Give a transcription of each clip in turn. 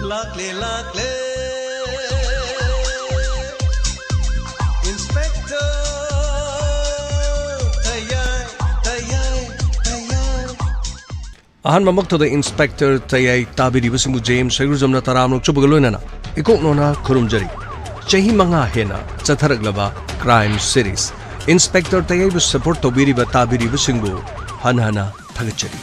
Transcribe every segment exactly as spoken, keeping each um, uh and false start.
ꯂꯥꯛꯂꯦ, ꯂꯥꯛꯂꯦ, Inspector ꯇꯌꯥꯏ, ꯇꯌꯥꯏ, ꯇꯌꯥꯏ꯫ ꯑꯍꯥꯟꯕꯃꯛꯇꯗ Inspector ꯇꯌꯥꯏ ꯇꯥꯕꯤꯔꯤꯕꯁꯤꯡꯕꯨ James ꯁꯩꯒ꯭ꯔꯨꯖꯝꯅ ꯇꯔꯥꯝꯅ ꯑꯣꯛꯆꯕꯒ ꯂꯣꯏꯅꯅ ꯏꯀꯣꯛ ꯅꯣꯟꯅ ꯈꯨꯔꯨꯝꯖꯔꯤ꯫ ꯆꯍꯤ ꯃꯉꯥ ꯍꯦꯟꯅ ꯆꯠꯊꯔꯛꯂꯕ crime series Inspector ꯇꯌꯥꯏꯕꯨ support ꯇꯧꯕꯤꯔꯤꯕ ꯇꯥꯕꯤꯔꯤꯕꯁꯤꯡꯕꯨ ꯍꯟꯅ ꯍꯟꯅ ꯊꯥꯒꯠꯆꯔꯤ꯫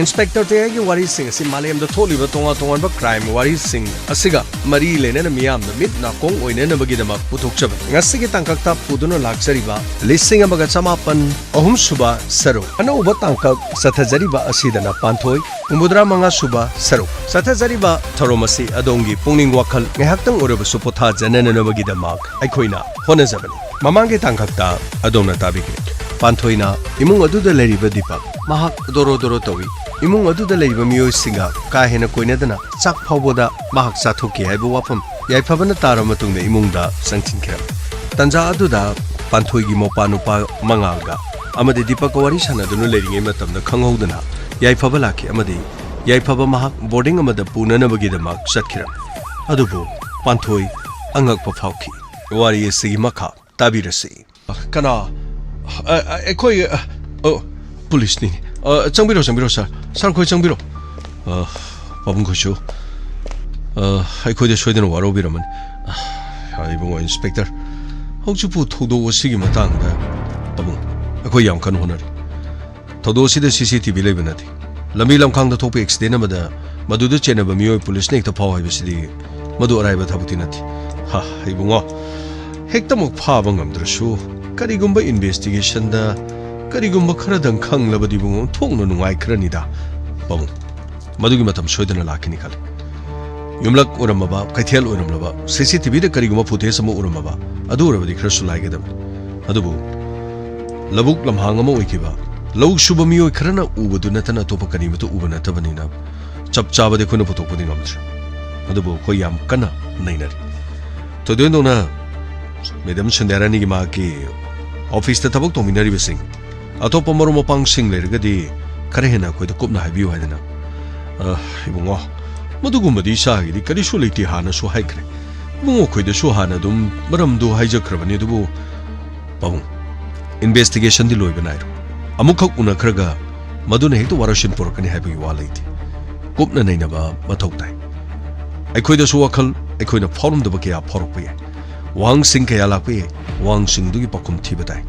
Inspector ꯇꯌꯥꯏꯒꯤ ꯋꯥꯔꯤꯁꯤꯡ ꯑꯁꯤ ꯃꯥꯂꯦꯝꯗ ꯊꯣꯛꯂꯤꯕ ꯇꯣꯉꯥꯟ ꯇꯣꯉꯥꯟꯕ crime ꯋꯥꯔꯤꯁꯤꯡ ꯑꯁꯤꯒ ꯃꯔꯤ ꯂꯩꯅꯅ ꯃꯤꯌꯥꯝꯅ ꯃꯤꯠ ꯅꯥꯀꯣꯡ ꯑꯣꯏꯅꯅꯕꯒꯤꯗꯃꯛ ꯄꯨꯊꯣꯛꯆꯕꯅꯤ꯫ ꯉꯁꯤꯒꯤ ꯇꯥꯡꯀꯛꯇ ꯄꯨꯗꯨꯅ ꯂꯥꯛꯆꯔꯤꯕ ꯂꯤꯁꯤꯡ ꯑꯃꯒ ꯆꯃꯥꯄꯟ ꯑꯍꯨꯝ ꯁꯨꯕ ꯁꯔꯨꯛ, ꯑꯅꯧꯕ ꯇꯥꯡꯀꯛ ꯆꯠꯊꯖꯔꯤꯕ ꯑꯁꯤꯗꯅ ꯄꯥꯟꯊꯣꯏ ꯍꯨꯝꯐꯨꯇꯔꯥ ꯃꯉꯥ ꯁꯨꯕ ꯁꯔꯨꯛ꯫ ꯆꯠꯊꯖꯔꯤꯕ ꯊꯧꯔꯝ ꯑꯁꯤ ꯑꯗꯣꯝꯒꯤ ꯄꯨꯛꯅꯤꯡ ꯋꯥꯈꯜ ꯉꯥꯏꯍꯥꯛꯇꯪ ꯑꯣꯏꯔꯕꯁꯨ ꯄꯣꯊꯥꯖꯅꯅꯕꯒꯤꯗꯃꯛ ꯑꯩꯈꯣꯏꯅ ꯍꯣꯠꯅꯖꯕꯅꯤ꯫ ꯃꯃꯥꯡꯒꯤ ꯇꯥꯡꯀꯛꯇ ꯑꯗꯣꯝꯅ ꯇꯥꯕꯤꯈ꯭ꯔꯦ꯫ ꯄꯥꯟꯊꯣꯏꯅ ꯏꯃꯨꯡ ꯑꯗꯨꯗ ꯂꯩꯔꯤꯕ ꯗꯤꯄꯛ ꯃꯍꯥꯛ ꯗꯣꯔꯣ ꯗꯣꯔꯣ ꯇꯧꯏ꯫ ꯏꯃꯨꯡ ꯑꯗꯨꯗ ꯂꯩꯔꯤꯕ ꯃꯤꯑꯣꯏꯁꯤꯡꯒ ꯀꯥ ꯍꯦꯟꯅ ꯀꯣꯏꯅꯗꯅ ꯆꯥꯛ ꯐꯥꯎꯕꯗ ꯃꯍꯥꯛ ꯆꯥꯊꯣꯛꯈꯤ ꯍꯥꯏꯕ ꯋꯥꯐꯝ ꯌꯥꯏꯐꯕꯅ ꯇꯥꯔꯕ ꯃꯇꯨꯡꯗ ꯏꯃꯨꯡꯗ ꯆꯪꯁꯤꯟꯈꯤꯔꯝꯃꯤ꯫ ꯇꯟꯖꯥ ꯑꯗꯨꯗ ꯄꯥꯟꯊꯣꯏꯒꯤ ꯃꯧꯄꯥ ꯅꯨꯄꯥ ꯃꯉꯥꯜꯒ ꯑꯃꯗꯤ ꯗꯤꯄꯛꯀ ꯋꯥꯔꯤ ꯁꯥꯟꯅꯗꯨꯅ ꯂꯩꯔꯤꯉꯩ ꯃꯇꯝꯗ ꯈꯪꯍꯧꯗꯅ ꯌꯥꯏꯐꯕ ꯂꯥꯛꯈꯤ ꯑꯃꯗꯤ ꯌꯥꯏꯐꯕ ꯃꯍꯥꯛ ꯕꯣꯔꯗꯤꯡ ꯑꯃꯗ ꯄꯨꯅꯅꯕꯒꯤꯗꯃꯛ ꯆꯠꯈꯤꯔꯝꯃꯤ꯫ ꯑꯗꯨꯕꯨ ꯄꯥꯟꯊꯣꯏ ꯑꯉꯛꯄ ꯐꯥꯎꯈꯤ꯫ ꯋꯥꯔꯤ ꯑꯁꯤꯒꯤ ꯃꯈꯥ ꯇꯥꯕꯤꯔꯁꯤ꯫ ꯀꯅꯥ? ꯑ, ꯑ, ꯑꯩꯈꯣꯏ, ꯑ, ꯑ, ꯄꯨꯂꯤꯁꯅꯤ꯫ ꯑ, ꯆꯪꯕꯤꯔꯣ, ꯆꯪꯕꯤꯔꯣ, ꯁꯥꯔ꯫ ꯁꯥꯔ ꯈꯣꯏ ꯆꯪꯕꯤꯔꯣ꯫ ꯑ, ꯄꯥꯕꯨꯡ ꯈꯣꯏꯁꯨ꯫ ꯑ, ꯑꯩꯈꯣꯏꯗ ꯁꯣꯏꯗꯅ ꯋꯥꯔꯧꯕꯤꯔꯝꯃꯅꯤ꯫ ꯑ, ꯏꯕꯨꯡꯉꯣ ꯏꯟꯁꯄꯦꯛꯇꯔ, ꯍꯧꯖꯤꯛꯄꯨ ꯊꯧꯗꯣꯛ ꯑꯁꯤꯒꯤ ꯃꯇꯥꯡꯗ ꯄꯥꯕꯨꯡ, ꯑꯩꯈꯣꯏ ꯌꯥꯝ ꯀꯟꯅ ꯍꯣꯠꯅꯔꯤ꯫ ꯊꯧꯗꯣꯛ ꯑꯁꯤꯗ ꯁꯤ ꯁꯤ ꯇꯤ ꯚꯤ ꯂꯩꯕ ꯅꯠꯇꯦ꯫ ꯂꯝꯕꯤ ꯂꯝꯈꯥꯡꯗ ꯊꯣꯛꯄ ꯑꯦꯛꯁꯤꯗꯦꯟ ꯑꯃꯗ ꯃꯗꯨꯗ ꯆꯦꯟꯅꯕ ꯃꯤꯑꯣꯏ ꯄꯨꯂꯤꯁꯅ ꯍꯦꯛꯇ ꯐꯥꯎ ꯍꯥꯏꯕꯁꯤꯗꯤ ꯃꯗꯨ ꯑꯔꯥꯏꯕ ꯊꯕꯛꯇꯤ ꯅꯠꯇꯦ꯫ ꯍꯥ, ꯏꯕꯨꯡꯉꯣ, ꯍꯦꯛꯇꯃꯛ ꯐꯥꯕ ꯉꯝꯗ꯭ꯔꯁꯨ, ꯀꯔꯤꯒꯨꯝꯕ ꯏꯟꯚꯦꯁꯇꯤꯒꯦꯁꯟꯗ ꯀꯔꯤꯒꯨꯝꯕ ꯈꯔꯗꯪ ꯈꯪꯂꯕꯗꯤ ꯏꯕꯨꯡꯉꯣ ꯑꯣꯟꯊꯣꯛꯅ ꯅꯨꯡꯉꯥꯏꯈ꯭ꯔꯅꯤꯗ꯫ ꯄꯥꯕꯨꯡ, ꯃꯗꯨꯒꯤ ꯃꯇꯝ ꯁꯣꯏꯗꯅ ꯂꯥꯛꯈꯤꯅꯤ ꯈꯜꯂꯤ꯫ ꯌꯨꯝꯂꯛ ꯑꯣꯏꯔꯝꯃꯕ, ꯀꯩꯊꯦꯜ ꯑꯣꯏꯔꯝꯂꯕ, ꯁꯤ ꯁꯤ ꯇꯤ ꯚꯤꯗ ꯀꯔꯤꯒꯨꯝꯕ ꯐꯨꯇꯦꯖ ꯑꯃ ꯎꯔꯝꯃꯕ, ꯑꯗꯨ ꯑꯣꯏꯔꯕꯗꯤ ꯈꯔꯁꯨ ꯂꯥꯏꯒꯗꯕꯅꯤ꯫ ꯑꯗꯨꯕꯨ ꯂꯧꯕꯨꯛ ꯂꯝꯍꯥꯡ ꯑꯃ ꯑꯣꯏꯈꯤꯕ, ꯂꯧ ꯁꯨꯕ ꯃꯤꯑꯣꯏ ꯈꯔꯅ ꯎꯕꯗꯨ ꯅꯠꯇꯅ ꯑꯇꯣꯞꯄ ꯀꯔꯤꯃꯠꯇ ꯎꯕ ꯅꯠꯇꯕꯅꯤꯅ, ꯆꯞ ꯆꯥꯕꯗꯤ ꯑꯩꯈꯣꯏꯅ ꯄꯨꯊꯣꯛꯄꯗꯤ ꯉꯝꯗ꯭ꯔꯦ꯫ ꯑꯗꯨꯕꯨ ꯑꯩꯈꯣꯏ ꯌꯥꯝ ꯀꯟꯅ ꯅꯩꯅꯔꯤ꯫ ꯊꯣꯏꯗꯣꯛ ꯍꯦꯟꯗꯣꯛꯅ ꯃꯦꯗꯝ ꯁꯟꯙ꯭ꯌꯥꯔꯥꯅꯤꯒꯤ ꯃꯍꯥꯛꯀꯤ ꯑꯣꯐꯤꯁꯇ ꯊꯕꯛ ꯇꯧꯃꯤꯟꯅꯔꯤꯕꯁꯤꯡ, ꯑꯇꯣꯞꯄ ꯃꯔꯨꯞ ꯃꯄꯥꯡꯁꯤꯡ ꯂꯩꯔꯒꯗꯤ ꯈꯔ ꯍꯦꯟꯅ ꯑꯩꯈꯣꯏꯗ ꯀꯨꯞꯅ ꯍꯥꯏꯕꯤꯌꯨ ꯍꯥꯏꯗꯅ꯫ ꯑ, ꯏꯕꯨꯡꯉꯣ, "ꯃꯗꯨꯒꯨꯝꯕꯗꯤ ꯏꯆꯥꯒꯤꯗꯤ ꯀꯔꯤꯁꯨ ꯂꯩꯇꯦ, ꯍꯥꯟꯅꯁꯨ ꯍꯥꯏꯈ꯭ꯔꯦ꯫ ꯏꯕꯨꯡꯉꯣ ꯑꯩꯈꯣꯏꯗꯁꯨ ꯍꯥꯟꯅ ꯑꯗꯨꯝ ꯃꯔꯝꯗꯨ ꯍꯥꯏꯖꯈ꯭ꯔꯕꯅꯤ, ꯑꯗꯨꯕꯨ ꯄꯥꯕꯨꯡ, investigationꯗꯤ ꯂꯣꯏꯕ ꯅꯥꯏꯔꯣ꯫ ꯑꯃꯨꯛꯈꯛ ꯎꯅꯈ꯭ꯔꯒ ꯃꯗꯨꯅ ꯍꯦꯛꯇ ꯋꯥꯔꯣꯏꯁꯤꯟ ꯄꯨꯔꯛꯀꯅꯤ ꯍꯥꯏꯕꯒꯤ ꯋꯥ ꯂꯩꯇꯦ꯫ ꯀꯨꯞꯅ ꯅꯩꯅꯕ ꯃꯊꯧ ꯇꯥꯏ꯫ ꯑꯩꯈꯣꯏꯗꯁꯨ ꯋꯥꯈꯜ ꯑꯩꯈꯣꯏꯅ ꯐꯥꯎꯔꯝꯗꯕ ꯀꯌꯥ ꯐꯥꯎꯔꯛꯄ ꯌꯥꯏ꯫ ꯋꯥꯍꯪꯁꯤꯡ ꯀꯌꯥ ꯂꯥꯛꯄ ꯌꯥꯏ꯫ ꯋꯥꯍꯪꯁꯤꯡꯗꯨꯒꯤ ꯄꯥꯎꯈꯨꯝ ꯊꯤꯕ ꯇꯥꯏ꯫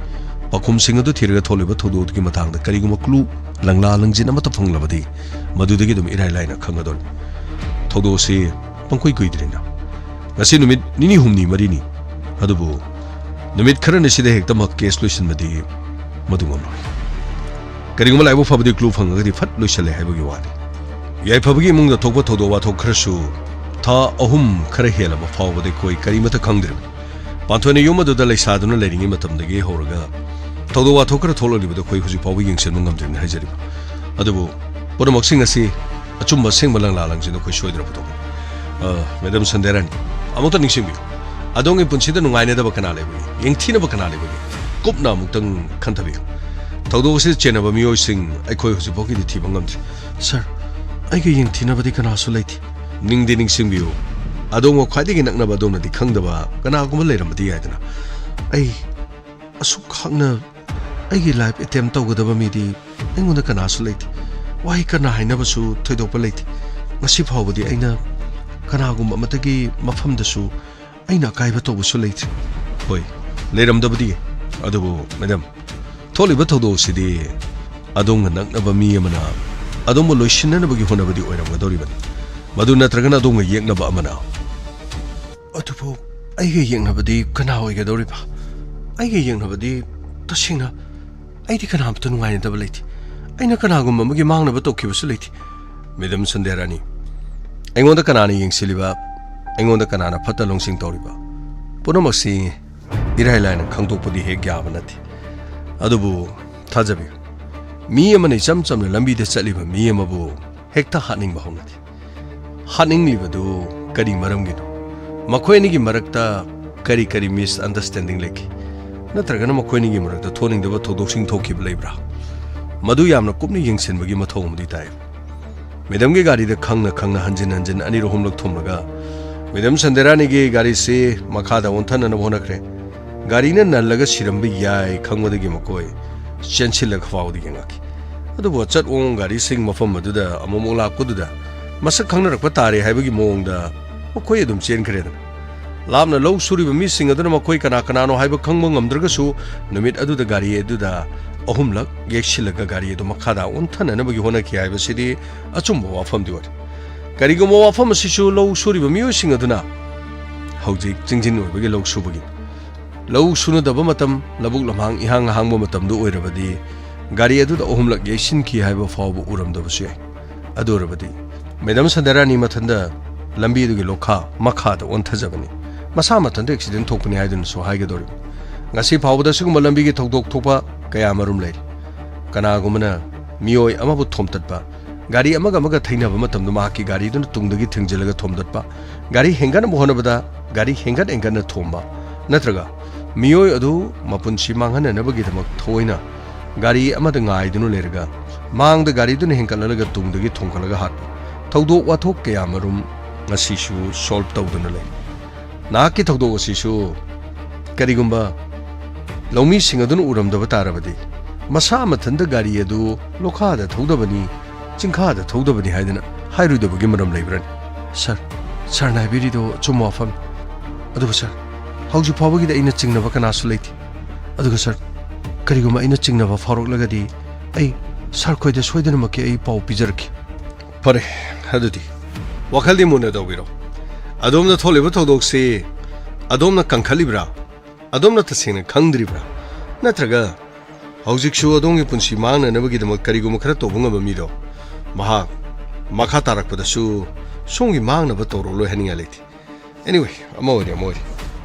ꯄꯥꯎꯈꯨꯝꯁꯤꯡ ꯑꯗꯨ ꯊꯤꯔꯒ ꯊꯣꯛꯂꯤꯕ ꯊꯧꯗꯣꯛ ꯑꯗꯨꯒꯤ ꯃꯇꯥꯡꯗ ꯀꯔꯤꯒꯨꯝꯕ clue, ꯂꯪꯂꯥ ꯂꯪꯖꯤꯟ ꯑꯃꯠꯇ ꯐꯪꯂꯕꯗꯤ, ꯃꯗꯨꯗꯒꯤ ꯑꯗꯨꯝ ꯏꯔꯥꯏ ꯂꯥꯏꯅ ꯈꯪꯒꯗꯧꯔꯤ꯫ ꯊꯧꯗꯣꯛ ꯑꯁꯤ ꯄꯪꯀꯨꯏ ꯀꯨꯏꯗ꯭ꯔꯤꯅ꯫ ꯉꯁꯤ ꯅꯨꯃꯤꯠ ꯅꯤꯅꯤ ꯍꯨꯝꯅꯤ ꯃꯔꯤꯅꯤ꯫ ꯑꯗꯨꯕꯨ ꯅꯨꯃꯤꯠ ꯈꯔꯅꯤ ꯁꯤꯗ ꯍꯦꯛꯇꯃꯛ case ꯂꯣꯏꯁꯤꯟꯕꯗꯤ ꯃꯗꯨ ꯉꯝꯂꯣꯏ꯫ ꯀꯔꯤꯒꯨꯝꯕ ꯂꯥꯏꯕꯛ ꯐꯕꯗꯤ clue ꯐꯪꯉꯒꯗꯤ ꯐꯠ ꯂꯣꯏꯁꯤꯜꯂꯦ ꯍꯥꯏꯕꯒꯤ ꯋꯥꯅꯤ꯫ ꯌꯥꯏꯐꯕꯒꯤ ꯏꯃꯨꯡꯗ ꯊꯣꯛꯄ ꯊꯧꯗꯣꯛ ꯋꯥꯊꯣꯛ ꯈꯔꯁꯨ ꯊꯥ ꯑꯍꯨꯝ ꯈꯔ ꯍꯦꯜꯂꯕ ꯐꯥꯎꯕꯗ ꯑꯩꯈꯣꯏ ꯀꯔꯤꯃꯠꯇ ꯈꯪꯗ꯭ꯔꯤꯕꯅꯤ꯫ ꯄꯥꯟꯊꯣꯏꯅ ꯌꯨꯝ ꯑꯗꯨꯗ ꯂꯩꯁꯥꯗꯨꯅ ꯂꯩꯔꯤꯉꯩ ꯃꯇꯝꯗꯒꯤ ꯍꯧꯔꯒ ꯊꯧꯗꯣꯛ ꯋꯥꯊꯣꯛ ꯈꯔ ꯊꯣꯛꯂꯛꯂꯤꯕꯗꯨ ꯑꯩꯈꯣꯏ ꯍꯧꯖꯤꯛ ꯐꯥꯎꯕ ꯌꯦꯡꯁꯤꯟꯕ ꯉꯝꯗ꯭ꯔꯤꯕꯅꯤ ꯍꯥꯏꯖꯔꯤꯕ꯫ ꯑꯗꯨꯕꯨ ꯄꯨꯝꯅꯃꯛꯁꯤꯡ ꯑꯁꯤ ꯑꯆꯨꯝꯕ ꯑꯁꯦꯡꯕ ꯂꯪꯂꯥ ꯂꯪꯁꯤꯟꯗ ꯑꯩꯈꯣꯏ ꯁꯣꯏꯗꯅ ꯄꯨꯊꯣꯛꯀꯅꯤ꯫ ꯑ, ꯃꯦꯗꯥꯝ ꯁꯟꯙ꯭ꯌꯥꯔꯥꯅꯤ, ꯑꯃꯨꯛꯇ ꯅꯤꯡꯁꯤꯡꯕꯤꯌꯨ꯫ ꯑꯗꯣꯝꯒꯤ ꯄꯨꯟꯁꯤꯗ ꯅꯨꯡꯉꯥꯏꯅꯗꯕ ꯀꯅꯥ ꯂꯩꯕꯒꯦ? ꯌꯦꯡꯊꯤꯅꯕ ꯀꯅꯥ ꯂꯩꯕꯒꯦ? ꯀꯨꯞꯅ ꯑꯃꯨꯛꯇꯪ ꯈꯟꯊꯕꯤꯌꯨ꯫ ꯊꯧꯗꯣꯛ ꯑꯁꯤꯗ ꯆꯦꯟꯅꯕ ꯃꯤꯑꯣꯏꯁꯤꯡ ꯑꯩꯈꯣꯏ ꯍꯧꯖꯤꯛ ꯐꯥꯎꯒꯤꯗꯤ ꯊꯤꯕ ꯉꯝꯗ꯭ꯔꯤ꯫ ꯁꯥꯔ, ꯑꯩꯒ ꯌꯦꯡꯊꯤꯅꯕꯗꯤ ꯀꯅꯥꯁꯨ ꯂꯩꯇꯦ꯫ ꯅꯤꯡꯗꯤ ꯅꯤꯡꯁꯤꯡꯕꯤꯌꯨ, ꯑꯗꯣꯝꯒ ꯈ꯭ꯋꯥꯏꯗꯒꯤ ꯅꯛꯅꯕ ꯑꯗꯣꯝꯅꯗꯤ ꯈꯪꯗꯕ ꯀꯅꯥꯒꯨꯝꯕ ꯂꯩꯔꯝꯕꯗꯤ ꯌꯥꯏꯗꯅ꯫ ꯑꯩ ꯑꯁꯨꯛ ꯍꯛꯅ ꯑꯩꯒꯤ life attempt ꯇꯧꯒꯗꯕ ꯃꯤꯗꯤ ꯑꯩꯉꯣꯟꯗ ꯀꯅꯥꯁꯨ ꯂꯩꯇꯦ꯫ ꯋꯥꯍꯩ ꯀꯅꯥ ꯍꯥꯏꯅꯕꯁꯨ ꯊꯣꯏꯗꯣꯛꯄ ꯂꯩꯇꯦ꯫ ꯉꯁꯤ ꯐꯥꯎꯕꯗꯤ ꯑꯩꯅ ꯀꯅꯥꯒꯨꯝꯕ ꯑꯃꯠꯇꯒꯤ ꯃꯐꯝꯗꯁꯨ ꯑꯩꯅ ꯑꯀꯥꯏꯕ ꯇꯧꯕꯁꯨ ꯂꯩꯇ꯭ꯔꯤ꯫ ꯍꯣꯏ, ꯂꯩꯔꯝꯗꯕꯗꯤ ꯌꯥꯏ꯫ ꯑꯗꯨꯕꯨ ꯃꯦꯗꯥꯝ, ꯊꯣꯛꯂꯤꯕ ꯊꯧꯗꯣꯛ ꯑꯁꯤꯗꯤ ꯑꯗꯣꯝꯒ ꯅꯛꯅꯕ ꯃꯤ ꯑꯃꯅ ꯑꯗꯣꯝꯕꯨ ꯂꯣꯏꯁꯤꯟꯅꯅꯕꯒꯤ ꯍꯣꯠꯅꯕꯗꯤ ꯑꯣꯏꯔꯝꯒꯗꯧꯔꯤꯕꯅꯤ꯫ ꯃꯗꯨ ꯅꯠꯇ꯭ꯔꯒꯅ ꯑꯗꯣꯝꯒ ꯌꯦꯛꯅꯕ ꯑꯃꯅ꯫ ꯑꯗꯨꯕꯨ ꯑꯩꯒ ꯌꯦꯛꯅꯕꯗꯤ ꯀꯅꯥ ꯑꯣꯏꯒꯗꯧꯔꯤꯕ? ꯑꯩꯒ ꯌꯦꯛꯅꯕꯗꯤ ꯇꯁꯦꯡꯅ ꯑꯩꯗꯤ ꯀꯅꯥꯝꯇ ꯅꯨꯡꯉꯥꯏꯅꯗꯕ ꯂꯩꯇꯦ꯫ ꯑꯩꯅ ꯀꯅꯥꯒꯨꯝꯕ ꯑꯃꯒꯤ ꯃꯥꯡꯅꯕ ꯇꯧꯈꯤꯕꯁꯨ ꯂꯩꯇꯦ꯫ ꯃꯦꯗꯥꯝ ꯁꯟꯙ꯭ꯌꯥꯔꯥꯅꯤ, ꯑꯩꯉꯣꯟꯗ ꯀꯅꯥꯅ ꯌꯦꯡꯁꯤꯜꯂꯤꯕ, ꯑꯩꯉꯣꯟꯗ ꯀꯅꯥꯅ ꯐꯠꯇ ꯂꯣꯡꯁꯤꯡ ꯇꯧꯔꯤꯕ, ꯄꯨꯝꯅꯃꯛꯁꯤ ꯏꯔꯥꯏ ꯂꯥꯏꯅ ꯈꯪꯗꯣꯛꯄꯗꯤ ꯍꯦꯛ ꯌꯥꯕ ꯅꯠꯇꯦ꯫ ꯑꯗꯨꯕꯨ ꯊꯥꯖꯕꯤꯌꯨ, ꯃꯤ ꯑꯃꯅ ꯏꯆꯝ ꯆꯝꯅ ꯂꯝꯕꯤꯗ ꯆꯠꯂꯤꯕ ꯃꯤ ꯑꯃꯕꯨ ꯍꯦꯛꯇ ꯍꯥꯠꯅꯤꯡꯕ ꯍꯧꯅꯗꯦ꯫ ꯍꯥꯠꯅꯤꯡꯂꯤꯕꯗꯨ ꯀꯔꯤ ꯃꯔꯝꯒꯤꯅꯣ? ꯃꯈꯣꯏ ꯑꯅꯤꯒꯤ ꯃꯔꯛꯇ ꯀꯔꯤ ꯀꯔꯤ misunderstanding ꯂꯩꯈꯤ? ꯅꯠꯇ꯭ꯔꯒꯅ ꯃꯈꯣꯏ ꯑꯅꯤꯒꯤ ꯃꯔꯛꯇ ꯊꯣꯛꯅꯤꯡꯗꯕ ꯊꯧꯗꯣꯛꯁꯤꯡ ꯊꯣꯛꯈꯤꯕ ꯂꯩꯕ꯭ꯔꯥ? ꯃꯗꯨ ꯌꯥꯝꯅ ꯀꯨꯞꯅ ꯌꯦꯡꯁꯤꯟꯕꯒꯤ ꯃꯊꯧ ꯑꯃꯗꯤ ꯇꯥꯏ꯫ ꯃꯦꯗꯝꯒꯤ ꯒꯥꯔꯤꯗ ꯈꯪꯅ ꯈꯪꯅ ꯍꯟꯖꯤꯟ ꯍꯟꯖꯤꯟ ꯑꯅꯤꯔꯛ ꯑꯍꯨꯝꯂꯛ ꯊꯣꯝꯂꯒ ꯃꯦꯗꯝ ꯁꯟꯗꯦꯔꯥꯅꯤꯒꯤ ꯒꯥꯔꯤꯁꯤ ꯃꯈꯥꯗ ꯑꯣꯟꯊꯅꯅꯕ ꯍꯣꯠꯅꯈ꯭ꯔꯦ꯫ ꯒꯥꯔꯤꯅ ꯅꯜꯂꯒ ꯁꯤꯔꯝꯕ ꯌꯥꯏ ꯈꯪꯕꯗꯒꯤ ꯃꯈꯣꯏ ꯆꯦꯟꯁꯤꯜꯂꯒ ꯐꯥꯎꯕꯗ ꯌꯦꯡꯉꯛꯈꯤ꯫ ꯑꯗꯨꯕꯨ ꯑꯆꯠ ꯑꯣꯡ ꯒꯥꯔꯤꯁꯤꯡ ꯃꯐꯝ ꯑꯗꯨꯗ ꯑꯃꯨꯛ ꯑꯃꯨꯛ ꯂꯥꯛꯄꯗꯨꯗ ꯃꯁꯛ ꯈꯪꯅꯔꯛꯄ ꯇꯥꯔꯦ ꯍꯥꯏꯕꯒꯤ ꯃꯑꯣꯡꯗ ꯃꯈꯣꯏ ꯑꯗꯨꯝ ꯆꯦꯟꯈ꯭ꯔꯦꯗꯅ꯫ ꯂꯥꯞꯅ ꯂꯧ ꯁꯨꯔꯤꯕ ꯃꯤꯁꯤꯡ ꯑꯗꯨꯅ ꯃꯈꯣꯏ ꯀꯅꯥ ꯀꯅꯥꯅꯣ ꯍꯥꯏꯕ ꯈꯪꯕ ꯉꯝꯗ꯭ꯔꯒꯁꯨ, ꯅꯨꯃꯤꯠ ꯑꯗꯨꯗ ꯒꯥꯔꯤ ꯑꯗꯨꯗ ꯑꯍꯨꯝꯂꯛ ꯌꯦꯛꯁꯤꯜꯂꯒ ꯒꯥꯔꯤ ꯑꯗꯨ ꯃꯈꯥꯗ ꯑꯣꯟꯊꯅꯅꯕꯒꯤ ꯍꯣꯠꯅꯈꯤ ꯍꯥꯏꯕꯁꯤꯗꯤ ꯑꯆꯨꯝꯕ ꯋꯥꯐꯝꯗꯤ ꯑꯣꯏ꯫ ꯀꯔꯤꯒꯨꯝꯕ ꯋꯥꯐꯝ ꯑꯁꯤꯁꯨ ꯂꯧ ꯁꯨꯔꯤꯕ ꯃꯤꯑꯣꯏꯁꯤꯡ ꯑꯗꯨꯅ ꯍꯧꯖꯤꯛ ꯆꯤꯡꯖꯤꯟ ꯑꯣꯏꯕꯒꯤ ꯂꯧ ꯁꯨꯕꯒꯤ, ꯂꯧ ꯁꯨꯅꯗꯕ ꯃꯇꯝ, ꯂꯧꯕꯨꯛ ꯂꯝꯍꯥꯡ ꯏꯍꯥꯡ ꯍꯥꯡꯕ ꯃꯇꯝꯗꯨ ꯑꯣꯏꯔꯕꯗꯤ ꯒꯥꯔꯤ ꯑꯗꯨꯗ ꯑꯍꯨꯝꯂꯛ ꯌꯩꯁꯤꯟꯈꯤ ꯍꯥꯏꯕ ꯐꯥꯎꯕ ꯎꯔꯝꯗꯕꯁꯨ ꯌꯥꯏ꯫ ꯑꯗꯨ ꯑꯣꯏꯔꯕꯗꯤ ꯃꯦꯗꯝ ꯁꯟꯗꯦꯔꯥꯅꯤ ꯃꯊꯟꯗ ꯂꯝꯕꯤ ꯑꯗꯨꯒꯤ ꯂꯣꯈꯥ ꯃꯈꯥꯗ ꯑꯣꯟꯊꯖꯕꯅꯤ꯫ ꯃꯁꯥ ꯃꯊꯟꯇ ꯑꯦꯛꯁꯤꯗꯦꯟ ꯊꯣꯛꯄꯅꯤ ꯍꯥꯏꯗꯨꯅꯁꯨ ꯍꯥꯏꯒꯗꯧꯔꯤꯕꯅꯤ꯫ ꯉꯁꯤ ꯐꯥꯎꯕꯗ ꯑꯁꯤꯒꯨꯝꯕ ꯂꯝꯕꯤꯒꯤ ꯊꯧꯗꯣꯛ ꯊꯣꯛꯄ ꯀꯌꯥ ꯃꯔꯨꯝ ꯂꯩꯔꯤ꯫ ꯀꯅꯥꯒꯨꯝꯕꯅ ꯃꯤꯑꯣꯏ ꯑꯃꯕꯨ ꯊꯣꯝꯇꯠꯄ, ꯒꯥꯔꯤ ꯑꯃꯒ ꯑꯃꯒ ꯊꯩꯅꯕ ꯃꯇꯝꯗ ꯃꯍꯥꯛꯀꯤ ꯒꯥꯔꯤꯗꯨꯅ ꯇꯨꯡꯗꯒꯤ ꯊꯦꯡꯖꯤꯜꯂꯒ ꯊꯣꯝꯗꯠꯄ, ꯒꯥꯔꯤ ꯍꯦꯟꯒꯠꯅꯕ ꯍꯣꯠꯅꯕꯗ ꯒꯥꯔꯤ ꯍꯦꯟꯒꯠ ꯍꯦꯟꯒꯠꯅ ꯊꯣꯝꯕ, ꯅꯠꯇ꯭ꯔꯒ ꯃꯤꯑꯣꯏ ꯑꯗꯨ ꯃꯄꯨꯟꯁꯤ ꯃꯥꯡꯍꯟꯅꯅꯕꯒꯤꯗꯃꯛ ꯊꯑꯣꯏꯅ ꯒꯥꯔꯤ ꯑꯃꯗ ꯉꯥꯏꯗꯨꯅ ꯂꯩꯔꯒ ꯃꯥꯡꯗ ꯒꯥꯔꯤꯗꯨꯅ ꯍꯦꯟꯒꯠꯍꯜꯂꯒ ꯇꯨꯡꯗꯒꯤ ꯊꯣꯝꯒꯠꯂꯒ ꯍꯥꯠꯄ ꯊꯧꯗꯣꯛ ꯋꯥꯊꯣꯛ ꯀꯌꯥ ꯃꯔꯨꯝ ꯉꯁꯤꯁꯨ ꯁꯣꯜꯕ ꯇꯧꯗꯨꯅ ꯂꯩ꯫ ꯅꯍꯥꯛꯀꯤ ꯊꯧꯗꯣꯛ ꯑꯁꯤꯁꯨ ꯀꯔꯤꯒꯨꯝꯕ ꯂꯧꯃꯤꯁꯤꯡ ꯑꯗꯨꯅ ꯎꯔꯝꯗꯕ ꯇꯥꯔꯕꯗꯤ, ꯃꯁꯥ ꯃꯊꯟꯇ ꯒꯥꯔꯤ ꯑꯗꯨ ꯂꯣꯈꯥꯗ ꯊꯧꯗꯕꯅꯤ, ꯆꯤꯡꯈꯥꯗ ꯊꯧꯗꯕꯅꯤ ꯍꯥꯏꯗꯅ ꯍꯥꯏꯔꯣꯏꯗꯕꯒꯤ ꯃꯔꯝ ꯂꯩꯕ꯭ꯔꯅꯤ? ꯁꯥꯔ, ꯁꯥꯔꯅ ꯍꯥꯏꯕꯤꯔꯤꯗꯣ ꯑꯆꯨꯝꯕ ꯋꯥꯐꯝꯅꯤ꯫ ꯑꯗꯨꯕꯨ ꯁꯥꯔ, ꯍꯧꯖꯤꯛ ꯐꯥꯎꯕꯒꯤꯗꯤ ꯑꯩꯅ ꯆꯤꯡꯅꯕ ꯀꯅꯥꯁꯨ ꯂꯩꯇꯦ꯫ ꯑꯗꯨꯒ ꯁꯥꯔ, ꯀꯔꯤꯒꯨꯝꯕ ꯑꯩꯅ ꯆꯤꯡꯅꯕ ꯐꯥꯎꯔꯛꯂꯒꯗꯤ ꯑꯩ ꯁꯥꯔ ꯈꯣꯏꯗ ꯁꯣꯏꯗꯅꯃꯛꯀꯤ ꯑꯩ ꯄꯥꯎ ꯄꯤꯖꯔꯛꯀꯦ꯫ ꯐꯔꯦ, ꯑꯗꯨꯗꯤ ꯋꯥꯈꯜꯗꯤ ꯃꯨꯟꯅ ꯇꯧꯕꯤꯔꯣ꯫ ꯑꯗꯣꯝꯅ ꯊꯣꯛꯂꯤꯕ ꯊꯧꯗꯣꯛꯁꯤ ꯑꯗꯣꯝꯅ ꯀꯟꯈꯠꯂꯤꯕ꯭ꯔꯥ? ꯑꯗꯣꯝꯅ ꯇꯁꯦꯡꯅ ꯈꯪꯗ꯭ꯔꯤꯕ꯭ꯔꯥ? ꯅꯠꯇ꯭ꯔꯒ ꯍꯧꯖꯤꯛꯁꯨ ꯑꯗꯣꯝꯒꯤ ꯄꯨꯟꯁꯤ ꯃꯥꯡꯅꯅꯕꯒꯤꯗꯃꯛ ꯀꯔꯤꯒꯨꯝꯕ ꯈꯔ ꯇꯧꯕ ꯉꯝꯕ ꯃꯤꯗꯣ ꯃꯍꯥꯛ ꯃꯈꯥ ꯇꯥꯔꯛꯄꯗꯁꯨ ꯁꯣꯝꯒꯤ ꯃꯥꯡꯅꯕ ꯇꯧꯔꯛꯂꯣꯏ ꯍꯥꯏꯅꯤꯡꯉꯥꯏ ꯂꯩꯇꯦ꯫ Anyway, ꯑꯃ ꯑꯣꯏꯔꯦ, ꯑꯃ ꯑꯣꯏꯔꯦ꯫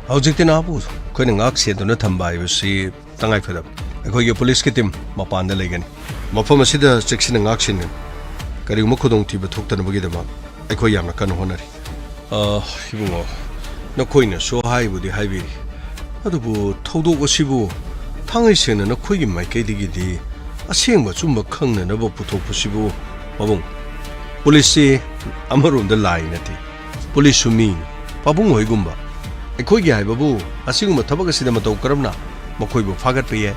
ꯍꯧꯖꯤꯛꯇꯤ ꯅꯍꯥꯛꯄꯨ ꯑꯩꯈꯣꯏꯅ ꯉꯥꯛ ꯁꯦꯟꯗꯨꯅ ꯊꯝꯕ ꯍꯥꯏꯕꯁꯤ ꯇꯉꯥꯏ ꯐꯗꯕ꯫ ꯑꯩꯈꯣꯏꯒꯤ ꯄꯨꯂꯤꯁꯀꯤ ꯇꯤꯝ ꯃꯄꯥꯟꯗ ꯂꯩꯒꯅꯤ꯫ ꯃꯐꯝ ꯑꯁꯤꯗ ꯆꯦꯛꯁꯤꯟꯅ ꯉꯥꯛ ꯁꯦꯟꯒꯅꯤ꯫ ꯀꯔꯤꯒꯨꯝꯕ ꯈꯨꯗꯣꯡꯊꯤꯕ ꯊꯣꯛꯇꯅꯕꯒꯤꯗꯃꯛ ꯑꯩꯈꯣꯏ ꯌꯥꯝꯅ ꯀꯟꯅ ꯍꯣꯠꯅꯔꯤ꯫ ꯑ, ꯏꯕꯨꯡꯉꯣ, ꯅꯈꯣꯏꯅꯁꯨ ꯍꯥꯏꯕꯨꯗꯤ ꯍꯥꯏꯕꯤꯔꯤ, ꯑꯗꯨꯕꯨ ꯊꯧꯗꯣꯛ ꯑꯁꯤꯕꯨ ꯊꯥꯡꯉꯩ ꯁꯦꯡꯅ ꯅꯈꯣꯏꯒꯤ ꯃꯥꯏꯀꯩꯗꯒꯤꯗꯤ ꯑꯁꯦꯡꯕ ꯑꯆꯨꯝꯕ ꯈꯪꯅꯅꯕ ꯄꯨꯊꯣꯛꯄꯁꯤꯕꯨ, ꯄꯥꯕꯨꯡ, ꯄꯨꯂꯤꯁꯁꯤ ꯑꯃꯔꯣꯝꯗ ꯂꯥꯏ ꯅꯠꯇꯦ, ꯄꯨꯂꯤꯁꯁꯨ ꯃꯤꯅꯤ, ꯄꯥꯕꯨꯡ ꯍꯣꯏꯒꯨꯝꯕ꯫ ꯑꯩꯈꯣꯏꯒꯤ ꯍꯥꯏꯕꯕꯨ ꯑꯁꯤꯒꯨꯝꯕ ꯊꯕꯛ ꯑꯁꯤꯗ ꯃꯇꯧ ꯀꯔꯝꯅ ꯃꯈꯣꯏꯕꯨ ꯐꯥꯒꯠꯄ ꯌꯥꯏ,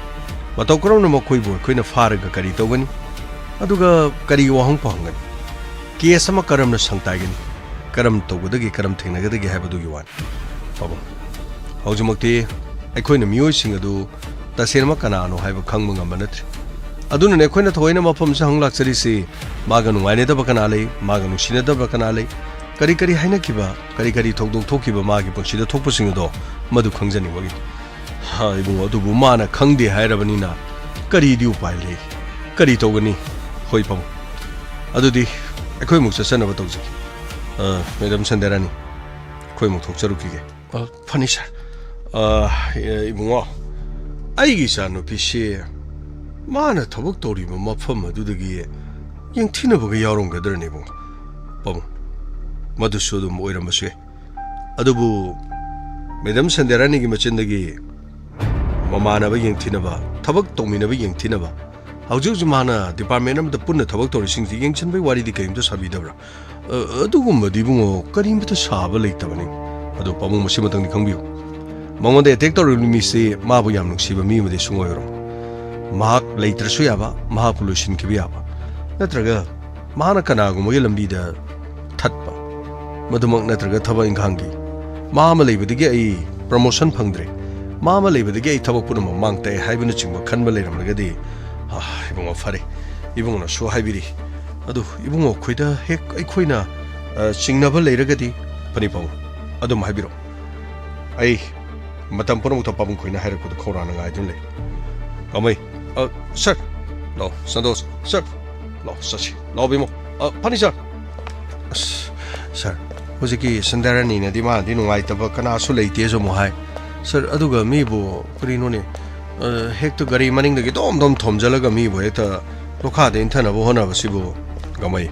ꯃꯇꯧ ꯀꯔꯝꯅ ꯃꯈꯣꯏꯕꯨ ꯑꯩꯈꯣꯏꯅ ꯐꯥꯔꯒ ꯀꯔꯤ ꯇꯧꯒꯅꯤ, ꯑꯗꯨꯒ ꯀꯔꯤ ꯋꯥꯍꯪ ꯐꯪꯒꯅꯤ, ꯀꯦꯁ ꯑꯃ ꯀꯔꯝꯅ ꯁꯪꯇꯥꯏꯒꯅꯤ, ꯀꯔꯝ ꯇꯧꯒꯗꯒꯦ, ꯀꯔꯝ ꯊꯦꯡꯅꯒꯗꯒꯦ ꯍꯥꯏꯕꯗꯨꯒꯤ ꯋꯥꯅꯤ꯫ ꯄꯥꯕꯨꯡ, ꯍꯧꯖꯤꯛꯃꯛꯇꯤ ꯑꯩꯈꯣꯏꯅ ꯃꯤꯑꯣꯏꯁꯤꯡ ꯑꯗꯨ ꯇꯁꯦꯡꯅꯃꯛ ꯀꯅꯥꯅꯣ ꯍꯥꯏꯕ ꯈꯪꯕ ꯉꯝꯕ ꯅꯠꯇ꯭ꯔꯤ꯫ ꯑꯗꯨꯅꯅꯦ ꯑꯩꯈꯣꯏꯅ ꯊꯑꯣꯏꯅ ꯃꯐꯝꯁꯤ ꯍꯪ ꯂꯥꯛꯆꯔꯤꯁꯤ꯫ ꯃꯥꯒ ꯅꯨꯡꯉꯥꯏꯅꯗꯕ ꯀꯅꯥ ꯂꯩ, ꯃꯥꯒ ꯅꯨꯡꯁꯤꯅꯗꯕ ꯀꯅꯥ ꯂꯩ, ꯀꯔꯤ ꯀꯔꯤ ꯍꯥꯏꯅꯈꯤꯕ, ꯀꯔꯤ ꯀꯔꯤ ꯊꯧꯗꯣꯛ ꯊꯣꯛꯈꯤꯕ ꯃꯥꯒꯤ ꯄꯨꯟꯁꯤꯗ ꯊꯣꯛꯄꯁꯤꯡ ꯑꯗꯣ, ꯃꯗꯨ ꯈꯪꯖꯅꯤꯡꯕꯒꯤꯅꯤ꯫ ꯍꯥ, ꯏꯕꯨꯡꯉꯣ, ꯑꯗꯨꯕꯨ ꯃꯥꯅ ꯈꯪꯗꯦ ꯍꯥꯏꯔꯕꯅꯤꯅ ꯀꯔꯤꯗꯤ ꯎꯄꯥꯏ ꯂꯩ? ꯀꯔꯤ ꯇꯧꯒꯅꯤ? ꯍꯣꯏ, ꯄꯥꯕꯨꯡ꯫ ꯑꯗꯨꯗꯤ ꯑꯩꯈꯣꯏ ꯑꯃꯨꯛ ꯆꯠꯆꯅꯕ ꯇꯧꯖꯒꯦ꯫ ꯑ, ꯃꯦꯗꯥꯝ ꯁꯟꯗ꯭ꯌꯥꯔꯥꯅꯤ, ꯑꯩꯈꯣꯏ ꯑꯃꯨꯛ ꯊꯣꯛꯆꯔꯨꯈꯤꯒꯦ꯫ ꯑ, ꯐꯅꯤ, ꯁꯥꯔ꯫ ꯑ, ꯏꯕꯨꯡꯉꯣ, ꯑꯩꯒꯤ ꯏꯆꯥꯅꯨꯄꯤꯁꯤ ꯃꯥꯅ ꯊꯕꯛ ꯇꯧꯔꯤꯕ ꯃꯐꯝ ꯑꯗꯨꯗꯒꯤ ꯌꯦꯡꯊꯤꯅꯕꯒ ꯌꯥꯎꯔꯝꯒꯗ꯭ꯔꯅꯦ, ꯏꯕꯨꯡꯉꯣ? ꯄꯥꯕꯨꯡ, ꯃꯗꯨꯁꯨ ꯑꯗꯨꯝ ꯑꯣꯏꯔꯝꯕꯁꯨ ꯌꯥꯏ꯫ ꯑꯗꯨꯕꯨ ꯃꯦꯗꯥꯝ ꯁꯟꯗ꯭ꯌꯥꯔꯥꯅꯤꯒꯤ ꯃꯆꯤꯟꯗꯒꯤ ꯃꯃꯥꯟꯅꯕ ꯌꯦꯡꯊꯤꯅꯕ, ꯊꯕꯛ ꯇꯧꯃꯤꯟꯅꯕ ꯌꯦꯡꯊꯤꯅꯕ, ꯍꯧꯖꯤꯛ ꯍꯧꯖꯤꯛ ꯃꯥꯅ ꯗꯤꯄꯥꯔꯠꯃꯦꯟ ꯑꯃꯗ ꯄꯨꯟꯅ ꯊꯕꯛ ꯇꯧꯔꯤꯁꯤꯡꯁꯤ ꯌꯦꯡꯁꯤꯟꯕꯒꯤ ꯋꯥꯔꯤꯗꯤ ꯀꯔꯤꯝꯇ ꯁꯥꯕꯤꯗꯕ꯭ꯔꯥ? ꯑ, ꯑꯗꯨꯒꯨꯝꯕꯗꯤ, ꯏꯕꯨꯡꯉꯣ, ꯀꯔꯤꯝꯇ ꯁꯥꯕ ꯂꯩꯇꯕꯅꯤ꯫ ꯑꯗꯣ ꯄꯥꯕꯨꯡ ꯃꯁꯤꯃꯇꯪꯗꯤ ꯈꯪꯕꯤꯌꯨ, ꯃꯉꯣꯟꯗ ꯑꯦꯇꯦꯛ ꯇꯧꯔꯤꯕ ꯃꯤꯁꯤ ꯃꯥꯕꯨ ꯌꯥꯝ ꯅꯨꯡꯁꯤꯕ ꯃꯤ ꯑꯃꯗꯤ ꯁꯨꯡꯑꯣꯏ ꯑꯣꯏꯔꯣꯏ꯫ ꯃꯍꯥꯛ ꯂꯩꯇ꯭ꯔꯁꯨ ꯌꯥꯕ, ꯃꯍꯥꯛꯄꯨ ꯂꯣꯏꯁꯤꯟꯈꯤꯕ ꯌꯥꯕ, ꯅꯠꯇ꯭ꯔꯒ ꯃꯍꯥꯛꯅ ꯀꯅꯥꯒꯨꯝꯕꯒꯤ ꯂꯝꯕꯤꯗ ꯊꯠꯄ, ꯃꯗꯨꯃꯛ ꯅꯠꯇ꯭ꯔꯒ ꯊꯕꯛ ꯏꯪꯈꯥꯡꯒꯤ, ꯃꯥ ꯑꯃ ꯂꯩꯕꯗꯒꯤ ꯑꯩ ꯄ꯭ꯔꯃꯣꯁꯟ ꯐꯪꯗ꯭ꯔꯦ, ꯃꯥ ꯑꯃ ꯂꯩꯕꯗꯒꯤ ꯑꯩ ꯊꯕꯛ ꯄꯨꯝꯅꯃꯛ ꯃꯥꯡ ꯇꯥꯛꯑꯦ ꯍꯥꯏꯕꯅꯆꯤꯡꯕ ꯈꯟꯕ ꯂꯩꯔꯝꯂꯒꯗꯤ, ꯑ, ꯏꯕꯨꯡꯉꯣ, ꯐꯔꯦ, ꯏꯕꯨꯡꯉꯣꯅꯁꯨ ꯍꯥꯏꯕꯤꯔꯤ꯫ ꯑꯗꯨ ꯏꯕꯨꯡꯉꯣ, ꯑꯩꯈꯣꯏꯗ ꯍꯦꯛ ꯑꯩꯈꯣꯏꯅ, ꯑ, ꯆꯤꯡꯅꯕ ꯂꯩꯔꯒꯗꯤ, ꯐꯅꯤ ꯄꯥꯕꯨꯡ, ꯑꯗꯨꯝ ꯍꯥꯏꯕꯤꯔꯛꯑꯣ꯫ ꯑꯩ ꯃꯇꯝ ꯄꯨꯝꯅꯃꯛꯇ ꯄꯥꯕꯨꯡ ꯈꯣꯏꯅ ꯍꯥꯏꯔꯛꯄꯗꯨ ꯈꯧꯔꯥꯡꯅ ꯉꯥꯏꯗꯨꯅ ꯂꯩ꯫ ꯀꯃꯩ, ꯑ, ꯁꯥꯔ, ꯂꯥꯛꯑꯣ, ꯁꯟꯇꯣꯁ, ꯁꯥꯔ, ꯂꯥꯛꯑꯣ, ꯆꯠꯁꯤ, ꯂꯥꯛꯑꯣ, ꯕꯤꯃꯣ, ꯑ, ꯐꯅꯤ, ꯁꯥꯔ꯫ ꯑꯁ, ꯁꯥꯔ, ꯍꯧꯖꯤꯛꯀꯤ ꯁꯟꯗ꯭ꯌꯥꯔꯥꯅꯤꯅꯗꯤ ꯃꯥꯅꯗꯤ ꯅꯨꯡꯉꯥꯏꯇꯕ ꯀꯅꯥꯁꯨ ꯂꯩꯇꯦꯁꯨ ꯑꯃꯨꯛ ꯍꯥꯏ꯫ ꯁꯥꯔ, ꯑꯗꯨꯒ ꯃꯤꯕꯨ ꯀꯔꯤꯅꯣꯅꯦ, ꯑ, ꯍꯦꯛꯇ ꯒꯥꯔꯤ ꯃꯅꯤꯡꯗꯒꯤ ꯗꯣꯝ ꯗꯣꯝ ꯊꯣꯝꯖꯤꯜꯂꯒ ꯃꯤꯕꯨ ꯍꯦꯛꯇ ꯂꯣꯈꯥꯗ ꯏꯟꯊꯅꯕ ꯍꯣꯠꯅꯕꯁꯤꯕꯨ, ꯀꯃꯩ,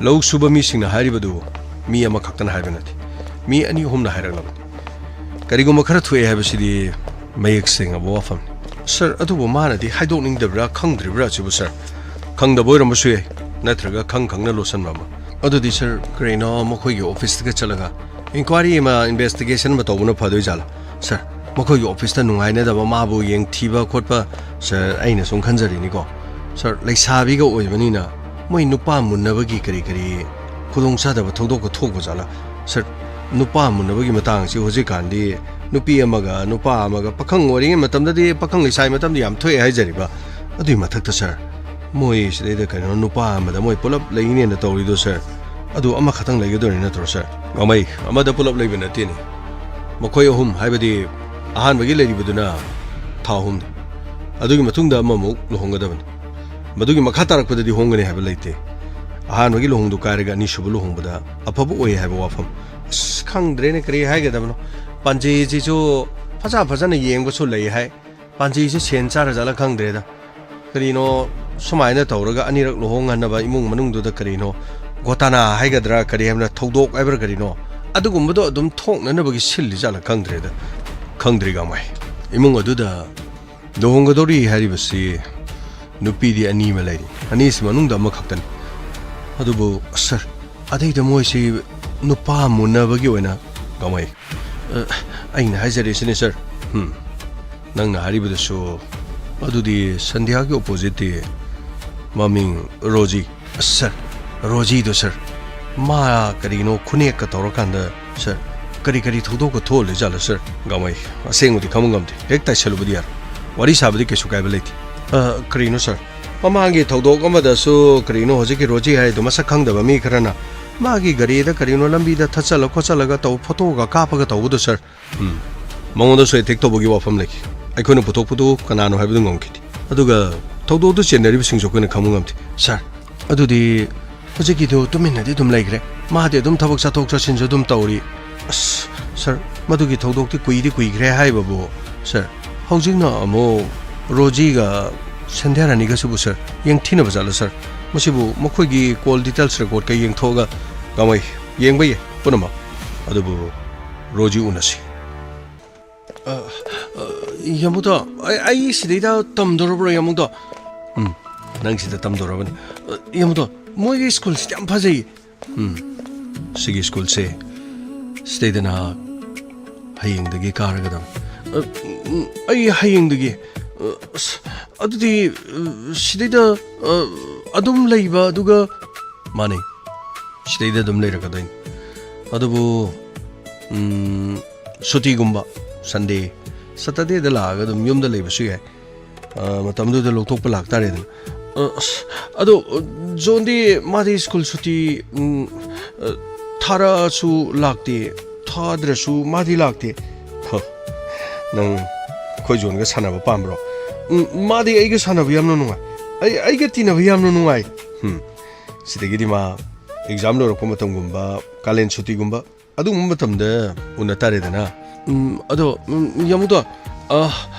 ꯂꯧ ꯁꯨꯕ ꯃꯤꯁꯤꯡꯅ ꯍꯥꯏꯔꯤꯕꯗꯨ ꯃꯤ ꯑꯃꯈꯛꯇꯅ ꯍꯥꯏꯕ ꯅꯠꯇꯦ, ꯃꯤ ꯑꯅꯤ ꯑꯍꯨꯝꯅ ꯍꯥꯏꯔꯛꯂꯕꯅꯤ꯫ ꯀꯔꯤꯒꯨꯝꯕ ꯈꯔ ꯊꯣꯛꯑꯦ ꯍꯥꯏꯕꯁꯤꯗꯤ ꯃꯌꯦꯛ ꯁꯦꯡꯉꯕ ꯋꯥꯐꯝꯅꯤ꯫ ꯁꯥꯔ, ꯑꯗꯨꯕꯨ ꯃꯥꯅꯗꯤ ꯍꯥꯏꯗꯣꯛꯅꯤꯡꯗꯕ꯭ꯔꯥ ꯈꯪꯗ꯭ꯔꯤꯕ꯭ꯔꯥ ꯑꯁꯤꯕꯨ, ꯁꯥꯔ? ꯈꯪꯗꯕ ꯑꯣꯏꯔꯝꯕꯁꯨ ꯌꯥꯏ꯫ ꯅꯠꯇ꯭ꯔꯒ ꯈꯪ ꯈꯪꯅ ꯂꯣꯠꯁꯟꯕ ꯑꯃ? ꯑꯗꯨꯗꯤ ꯁꯥꯔ, ꯀꯔꯤꯅꯣ, ꯃꯈꯣꯏꯒꯤ ꯑꯣꯐꯤꯁꯇꯒ ꯆꯠꯂꯒ ꯏꯟꯀ꯭ꯋꯥꯏꯔꯤ ꯑꯃ, ꯏꯟꯚꯦꯁꯇꯤꯒꯦꯁꯟ ꯑꯃ ꯇꯧꯕꯅ ꯐꯗꯣꯏ ꯖꯥꯠꯂꯥ? ꯁꯥꯔ, ꯃꯈꯣꯏꯒꯤ ꯑꯣꯐꯤꯁꯇ ꯅꯨꯡꯉꯥꯏꯅꯗꯕ, ꯃꯥꯕꯨ ꯌꯦꯡꯊꯤꯕ ꯈꯣꯠꯄ, ꯁꯥꯔ, ꯑꯩꯅ ꯁꯨꯝ ꯈꯟꯖꯔꯤꯅꯤꯀꯣ꯫ ꯁꯥꯔ, ꯂꯩꯁꯥꯕꯤꯒ ꯑꯣꯏꯕꯅꯤꯅ ꯃꯣꯏ ꯅꯨꯄꯥ ꯃꯨꯟꯅꯕꯒꯤ ꯀꯔꯤ ꯀꯔꯤ ꯈꯨꯗꯣꯡꯆꯥꯗꯕ ꯊꯧꯗꯣꯛꯀ ꯊꯣꯛꯄ ꯖꯥꯠꯂꯥ? ꯁꯥꯔ, ꯅꯨꯄꯥ ꯃꯨꯟꯅꯕꯒꯤ ꯃꯇꯥꯡꯁꯤ ꯍꯧꯖꯤꯛꯀꯥꯟꯗꯤ ꯅꯨꯄꯤ ꯑꯃꯒ ꯅꯨꯄꯥ ꯑꯃꯒ, ꯄꯥꯈꯪ ꯑꯣꯏꯔꯤꯉꯩ ꯃꯇꯝꯗꯗꯤ, ꯄꯥꯈꯪ ꯂꯩꯁꯥꯏ ꯃꯇꯝꯗꯤ ꯌꯥꯝ ꯊꯣꯛꯑꯦ ꯍꯥꯏꯖꯔꯤꯕ, ꯑꯗꯨꯒꯤ ꯃꯊꯛꯇ ꯁꯥꯔ, ꯃꯣꯏ ꯁꯤꯗꯩꯗ ꯀꯩꯅꯣ, ꯅꯨꯄꯥ ꯑꯃꯗ ꯃꯣꯏ ꯄꯨꯂꯞ ꯂꯩꯅꯦꯅ ꯇꯧꯔꯤꯗꯣ ꯁꯥꯔ, ꯑꯗꯨ ꯑꯃꯈꯛꯇꯪ ꯂꯩꯒꯗꯣꯏꯅꯤ ꯅꯠꯇ꯭ꯔꯣ ꯁꯥꯔ? ꯒꯥꯡꯃꯩ, ꯑꯃꯗ ꯄꯨꯂꯞ ꯂꯩꯕ ꯅꯠꯇꯦꯅꯦ꯫ ꯃꯈꯣꯏ ꯑꯍꯨꯝ ꯍꯥꯏꯕꯗꯤ ꯑꯍꯥꯟꯕꯒꯤ ꯂꯩꯔꯤꯕꯗꯨꯅ ꯊꯥ ꯑꯍꯨꯝꯅꯤ꯫ ꯑꯗꯨꯒꯤ ꯃꯇꯨꯡꯗ ꯑꯃꯃꯨꯛ ꯂꯨꯍꯣꯡꯒꯗꯕꯅꯤ꯫ ꯃꯗꯨꯒꯤ ꯃꯈꯥ ꯇꯥꯔꯛꯄꯗꯗꯤ ꯍꯣꯡꯒꯅꯤ ꯍꯥꯏꯕ ꯂꯩꯇꯦ꯫ ꯑꯍꯥꯟꯕꯒꯤ ꯂꯨꯍꯣꯡꯗꯨ ꯀꯥꯏꯔꯒ ꯑꯅꯤꯁꯨꯕ ꯂꯨꯍꯣꯡꯕꯗ ꯑꯐꯕ ꯑꯣꯏ ꯍꯥꯏꯕ ꯋꯥꯐꯝ꯫ ꯑꯁ, ꯈꯪꯗ꯭ꯔꯦꯅꯦ, ꯀꯔꯤ ꯍꯥꯏꯒꯗꯕꯅꯣ꯫ ꯄꯥꯟꯖꯤꯁꯤꯁꯨ ꯐꯖ ꯐꯖꯅ ꯌꯦꯡꯕꯁꯨ ꯂꯩ ꯍꯥꯏ꯫ ꯄꯥꯟꯖꯤꯁꯦ ꯁꯦꯟ ꯆꯥꯔ ꯖꯥꯠꯂ ꯈꯪꯗ꯭ꯔꯦꯗ꯫ ꯀꯔꯤꯅꯣ, ꯁꯨꯃꯥꯏꯅ ꯇꯧꯔꯒ ꯑꯅꯤꯔꯛ ꯂꯨꯍꯣꯡꯍꯟꯅꯕ ꯏꯃꯨꯡ ꯃꯅꯨꯡꯗꯨꯗ ꯀꯔꯤꯅꯣ, ꯒꯣꯇꯥꯅꯥ ꯍꯥꯏꯒꯗ꯭ꯔꯥ, ꯀꯔꯤ ꯍꯥꯏꯕꯅ, ꯊꯧꯗꯣꯛ ꯍꯥꯏꯕ꯭ꯔꯥ ꯀꯔꯤꯅꯣ, ꯑꯗꯨꯒꯨꯝꯕꯗꯣ ꯑꯗꯨꯝ ꯊꯣꯛꯅꯅꯕꯒꯤ ꯁꯤꯜꯂꯤ ꯖꯥꯠꯂ ꯈꯪꯗ꯭ꯔꯦꯗ꯫ ꯈꯪꯗ꯭ꯔꯤ ꯒꯥꯡꯃꯩ꯫ ꯏꯃꯨꯡ ꯑꯗꯨꯗ ꯂꯨꯍꯣꯡꯒꯗꯧꯔꯤ ꯍꯥꯏꯔꯤꯕꯁꯤ ꯅꯨꯄꯤꯗꯤ ꯑꯅꯤ ꯑꯃ ꯂꯩꯔꯤ꯫ ꯑꯅꯤꯁꯤ ꯃꯅꯨꯡꯗ ꯑꯃꯈꯛꯇꯅꯤ꯫ ꯑꯗꯨꯕꯨ ꯁꯥꯔ, ꯑꯗꯩꯗ ꯃꯣꯏꯁꯤ ꯅꯨꯄꯥ ꯃꯨꯟꯅꯕꯒꯤ ꯑꯣꯏꯅ ꯀꯃꯥꯏ? ꯑ, ꯑꯩꯅ ꯍꯥꯏꯖꯔꯤꯁꯤꯅꯦ ꯁꯥꯔ꯫ ꯎꯝ, ꯅꯪꯅ ꯍꯥꯏꯔꯤꯕꯗꯨꯁꯨ, ꯑꯗꯨꯗꯤ ꯁꯟꯙ꯭ꯌꯥꯒꯤ ꯑꯣꯄꯣꯖꯤꯠꯇꯤ ꯃꯃꯤꯡ ꯔꯣꯖꯤ꯫ ꯑꯁ, ꯁꯥꯔ, ꯔꯣꯖꯤꯗꯣ ꯁꯥꯔ, ꯃꯥ ꯀꯔꯤꯅꯣ ꯈꯨꯅꯦꯛꯀ ꯇꯧꯔꯀꯥꯟꯗ, ꯁꯥꯔ, ꯀꯔꯤ ꯀꯔꯤ ꯊꯧꯗꯣꯛꯀ ꯊꯣꯛꯍꯜꯂꯤ ꯖꯥꯠꯂꯣ ꯁꯥꯔ? ꯒꯥꯡꯃꯩ, ꯑꯁꯦꯡꯕꯗꯤ ꯈꯪꯕ ꯉꯝꯗꯦ, ꯍꯦꯛ ꯇꯥꯏꯁꯜꯂꯨꯕꯗꯤ ꯌꯥꯔꯣꯏ꯫ ꯋꯥꯔꯤ ꯁꯥꯕꯗꯤ ꯀꯩꯁꯨ ꯀꯥꯏꯕ ꯂꯩꯇꯦ꯫ ꯑ, ꯀꯔꯤꯅꯣ ꯁꯥꯔ? ꯃꯃꯥꯡꯒꯤ ꯊꯧꯗꯣꯛ ꯑꯃꯗꯁꯨ ꯀꯔꯤꯅꯣ ꯍꯧꯖꯤꯛꯀꯤ ꯔꯣꯖꯤ ꯍꯥꯏꯗꯣ ꯃꯁꯛ ꯈꯪꯗꯕ ꯃꯤ ꯈꯔꯅ ꯃꯥꯒꯤ ꯒꯥꯔꯤꯗ ꯀꯔꯤꯅꯣ ꯂꯝꯕꯤꯗ ꯊꯠꯆꯜꯂ ꯈꯣꯠꯆꯜꯂꯒ ꯇꯧ, ꯐꯣꯇꯣꯒ ꯀꯥꯞꯄꯒ ꯇꯧꯕꯗꯣ ꯁꯥꯔ꯫ ꯎꯝ꯫ ꯃꯉꯣꯟꯗꯁꯨ ꯑꯦꯇꯦꯛ ꯇꯧꯕꯒꯤ ꯋꯥꯐꯝ ꯂꯩꯈꯤ꯫ ꯑꯩꯈꯣꯏꯅ ꯄꯨꯊꯣꯛꯄꯗꯨ ꯀꯅꯥꯅꯣ ꯍꯥꯏꯕꯗꯨ ꯉꯝꯈꯤꯗꯦ꯫ ꯑꯗꯨꯒ ꯊꯧꯗꯣꯛꯇꯨ ꯆꯦꯟꯅꯔꯤꯕꯁꯤꯡꯁꯨ ꯑꯩꯈꯣꯏꯅ ꯈꯪꯕ ꯉꯝꯗꯦ꯫ ꯁꯥꯔ, ꯑꯗꯨꯗꯤ ꯍꯧꯖꯤꯛꯀꯤꯗꯨ ꯇꯨꯃꯤꯟꯅꯗꯤ ꯑꯗꯨꯝ ꯂꯩꯈ꯭ꯔꯦ꯫ ꯃꯥꯗꯤ ꯑꯗꯨꯝ ꯊꯕꯛ ꯆꯠꯊꯣꯛ ꯆꯠꯁꯤꯟꯁꯨ ꯑꯗꯨꯝ ꯇꯧꯔꯤ꯫ ꯑꯁ, ꯁꯥꯔ, ꯃꯗꯨꯒꯤ ꯊꯧꯗꯣꯛꯇꯤ ꯀꯨꯏꯗꯤ ꯀꯨꯏꯈ꯭ꯔꯦ ꯍꯥꯏꯕꯕꯨ, ꯁꯥꯔ, ꯍꯧꯖꯤꯛꯅ ꯑꯃꯨꯛ ꯔꯣꯖꯤꯒ ꯁꯟꯙ꯭ꯌꯥꯔꯥꯅꯤꯒꯁꯤꯕꯨ, ꯁꯥꯔ, ꯌꯦꯡꯊꯤꯅꯕ ꯖꯥꯠꯂ, ꯁꯥꯔ? ꯃꯁꯤꯕꯨ ꯃꯈꯣꯏꯒꯤ ꯀꯣꯜ ꯗꯤꯇꯦꯜꯁ ꯔꯦꯀꯣꯔꯠꯀ ꯌꯦꯡꯊꯣꯛꯑꯒ ꯀꯃꯥꯏ ꯌꯦꯡꯕ ꯌꯥꯏ ꯄꯨꯝꯅꯃꯛ꯫ ꯑꯗꯨꯕꯨ ꯔꯣꯖꯤ ꯎꯅꯁꯤ꯫ ꯑ, ꯑ, ꯌꯥꯝꯕꯨꯡꯗꯣ, ꯑꯩ, ꯑꯩ ꯁꯤꯗꯩꯗ ꯇꯝꯗꯧꯔꯕ꯭ꯔꯣ, ꯌꯥꯝꯕꯨꯡꯗꯣ? ꯎꯝ꯫ ꯅꯪ ꯁꯤꯗ ꯇꯝꯗꯧꯔꯕꯅꯤ꯫ ꯑ, ꯌꯥꯃꯣꯇꯣ, ꯃꯣꯏꯒꯤ ꯁ꯭ꯀꯨꯜꯁꯤꯗꯤ ꯌꯥꯝ ꯐꯖꯩ꯫ ꯎꯝ, ꯁꯤꯒꯤ ꯁ꯭ꯀꯨꯜꯁꯦ ꯁꯤꯗꯩꯗ ꯅꯍꯥꯛ ꯍꯌꯦꯡꯗꯒꯤ ꯀꯥꯔꯒꯗꯕꯅꯤ꯫ ꯑ, ꯎꯝ, ꯑꯩ ꯍꯌꯦꯡꯗꯒꯤ? ꯑ, ꯑꯁ, ꯑꯗꯨꯗꯤ, ꯑ, ꯁꯤꯗꯩꯗ, ꯑ, ꯑꯗꯨꯝ ꯂꯩꯕ, ꯑꯗꯨꯒ? ꯃꯥꯅꯦ, ꯁꯤꯗꯩꯗ ꯑꯗꯨꯝ ꯂꯩꯔꯛꯀꯗꯣꯏꯅꯤ꯫ ꯑꯗꯨꯕꯨ, ꯎꯝ, ꯁꯨꯇꯤꯒꯨꯝꯕ, ꯁꯟꯗꯦ, ꯁꯇꯔꯗꯦꯗ ꯂꯥꯛꯑꯒ ꯑꯗꯨꯝ ꯌꯨꯝꯗ ꯂꯩꯕꯁꯨ ꯌꯥꯏ꯫ ꯑ, ꯃꯇꯝꯗꯨꯗ ꯂꯧꯊꯣꯛꯄ ꯂꯥꯛꯇꯥꯔꯦꯗꯅ꯫ ꯑ, ꯑꯁ, ꯑꯗꯣ, ꯑ, ꯖꯣꯟꯗꯤ ꯃꯥꯗꯤ ꯁ꯭ꯀꯨꯜ ꯁꯨꯇꯤ, ꯎꯝ, ꯑ, ꯊꯥꯔꯛꯑꯁꯨ ꯂꯥꯛꯇꯦ, ꯊꯥꯗ꯭ꯔꯁꯨ ꯃꯥꯗꯤ ꯂꯥꯛꯇꯦ꯫ ꯍ, ꯅꯪ ꯑꯩꯈꯣꯏ ꯖꯣꯟꯒ ꯁꯥꯟꯅꯕ ꯄꯥꯝꯕ꯭ꯔꯣ? ꯎꯝ, ꯃꯥꯗꯤ ꯑꯩꯒ ꯁꯥꯟꯅꯕ ꯌꯥꯝꯅ ꯅꯨꯡꯉꯥꯏ꯫ ꯑꯩ, ꯑꯩꯒ ꯇꯤꯟꯅꯕ ꯌꯥꯝꯅ ꯅꯨꯡꯉꯥꯏ꯫ ꯎꯝ, ꯁꯤꯗꯒꯤꯗꯤ ꯃꯥ ꯑꯦꯛꯖꯥꯝ ꯂꯣꯏꯔꯛꯄ ꯃꯇꯝꯒꯨꯝꯕ, ꯀꯥꯂꯦꯟ ꯁꯨꯇꯤꯒꯨꯝꯕ, ꯑꯗꯨꯒꯨꯝꯕ ꯃꯇꯝꯗ ꯎꯅ ꯇꯥꯔꯦꯗꯅ꯫ ꯎꯝ, ꯑꯗꯣ, ꯎꯝ, ꯌꯥꯃꯨꯗꯣ, ꯑ,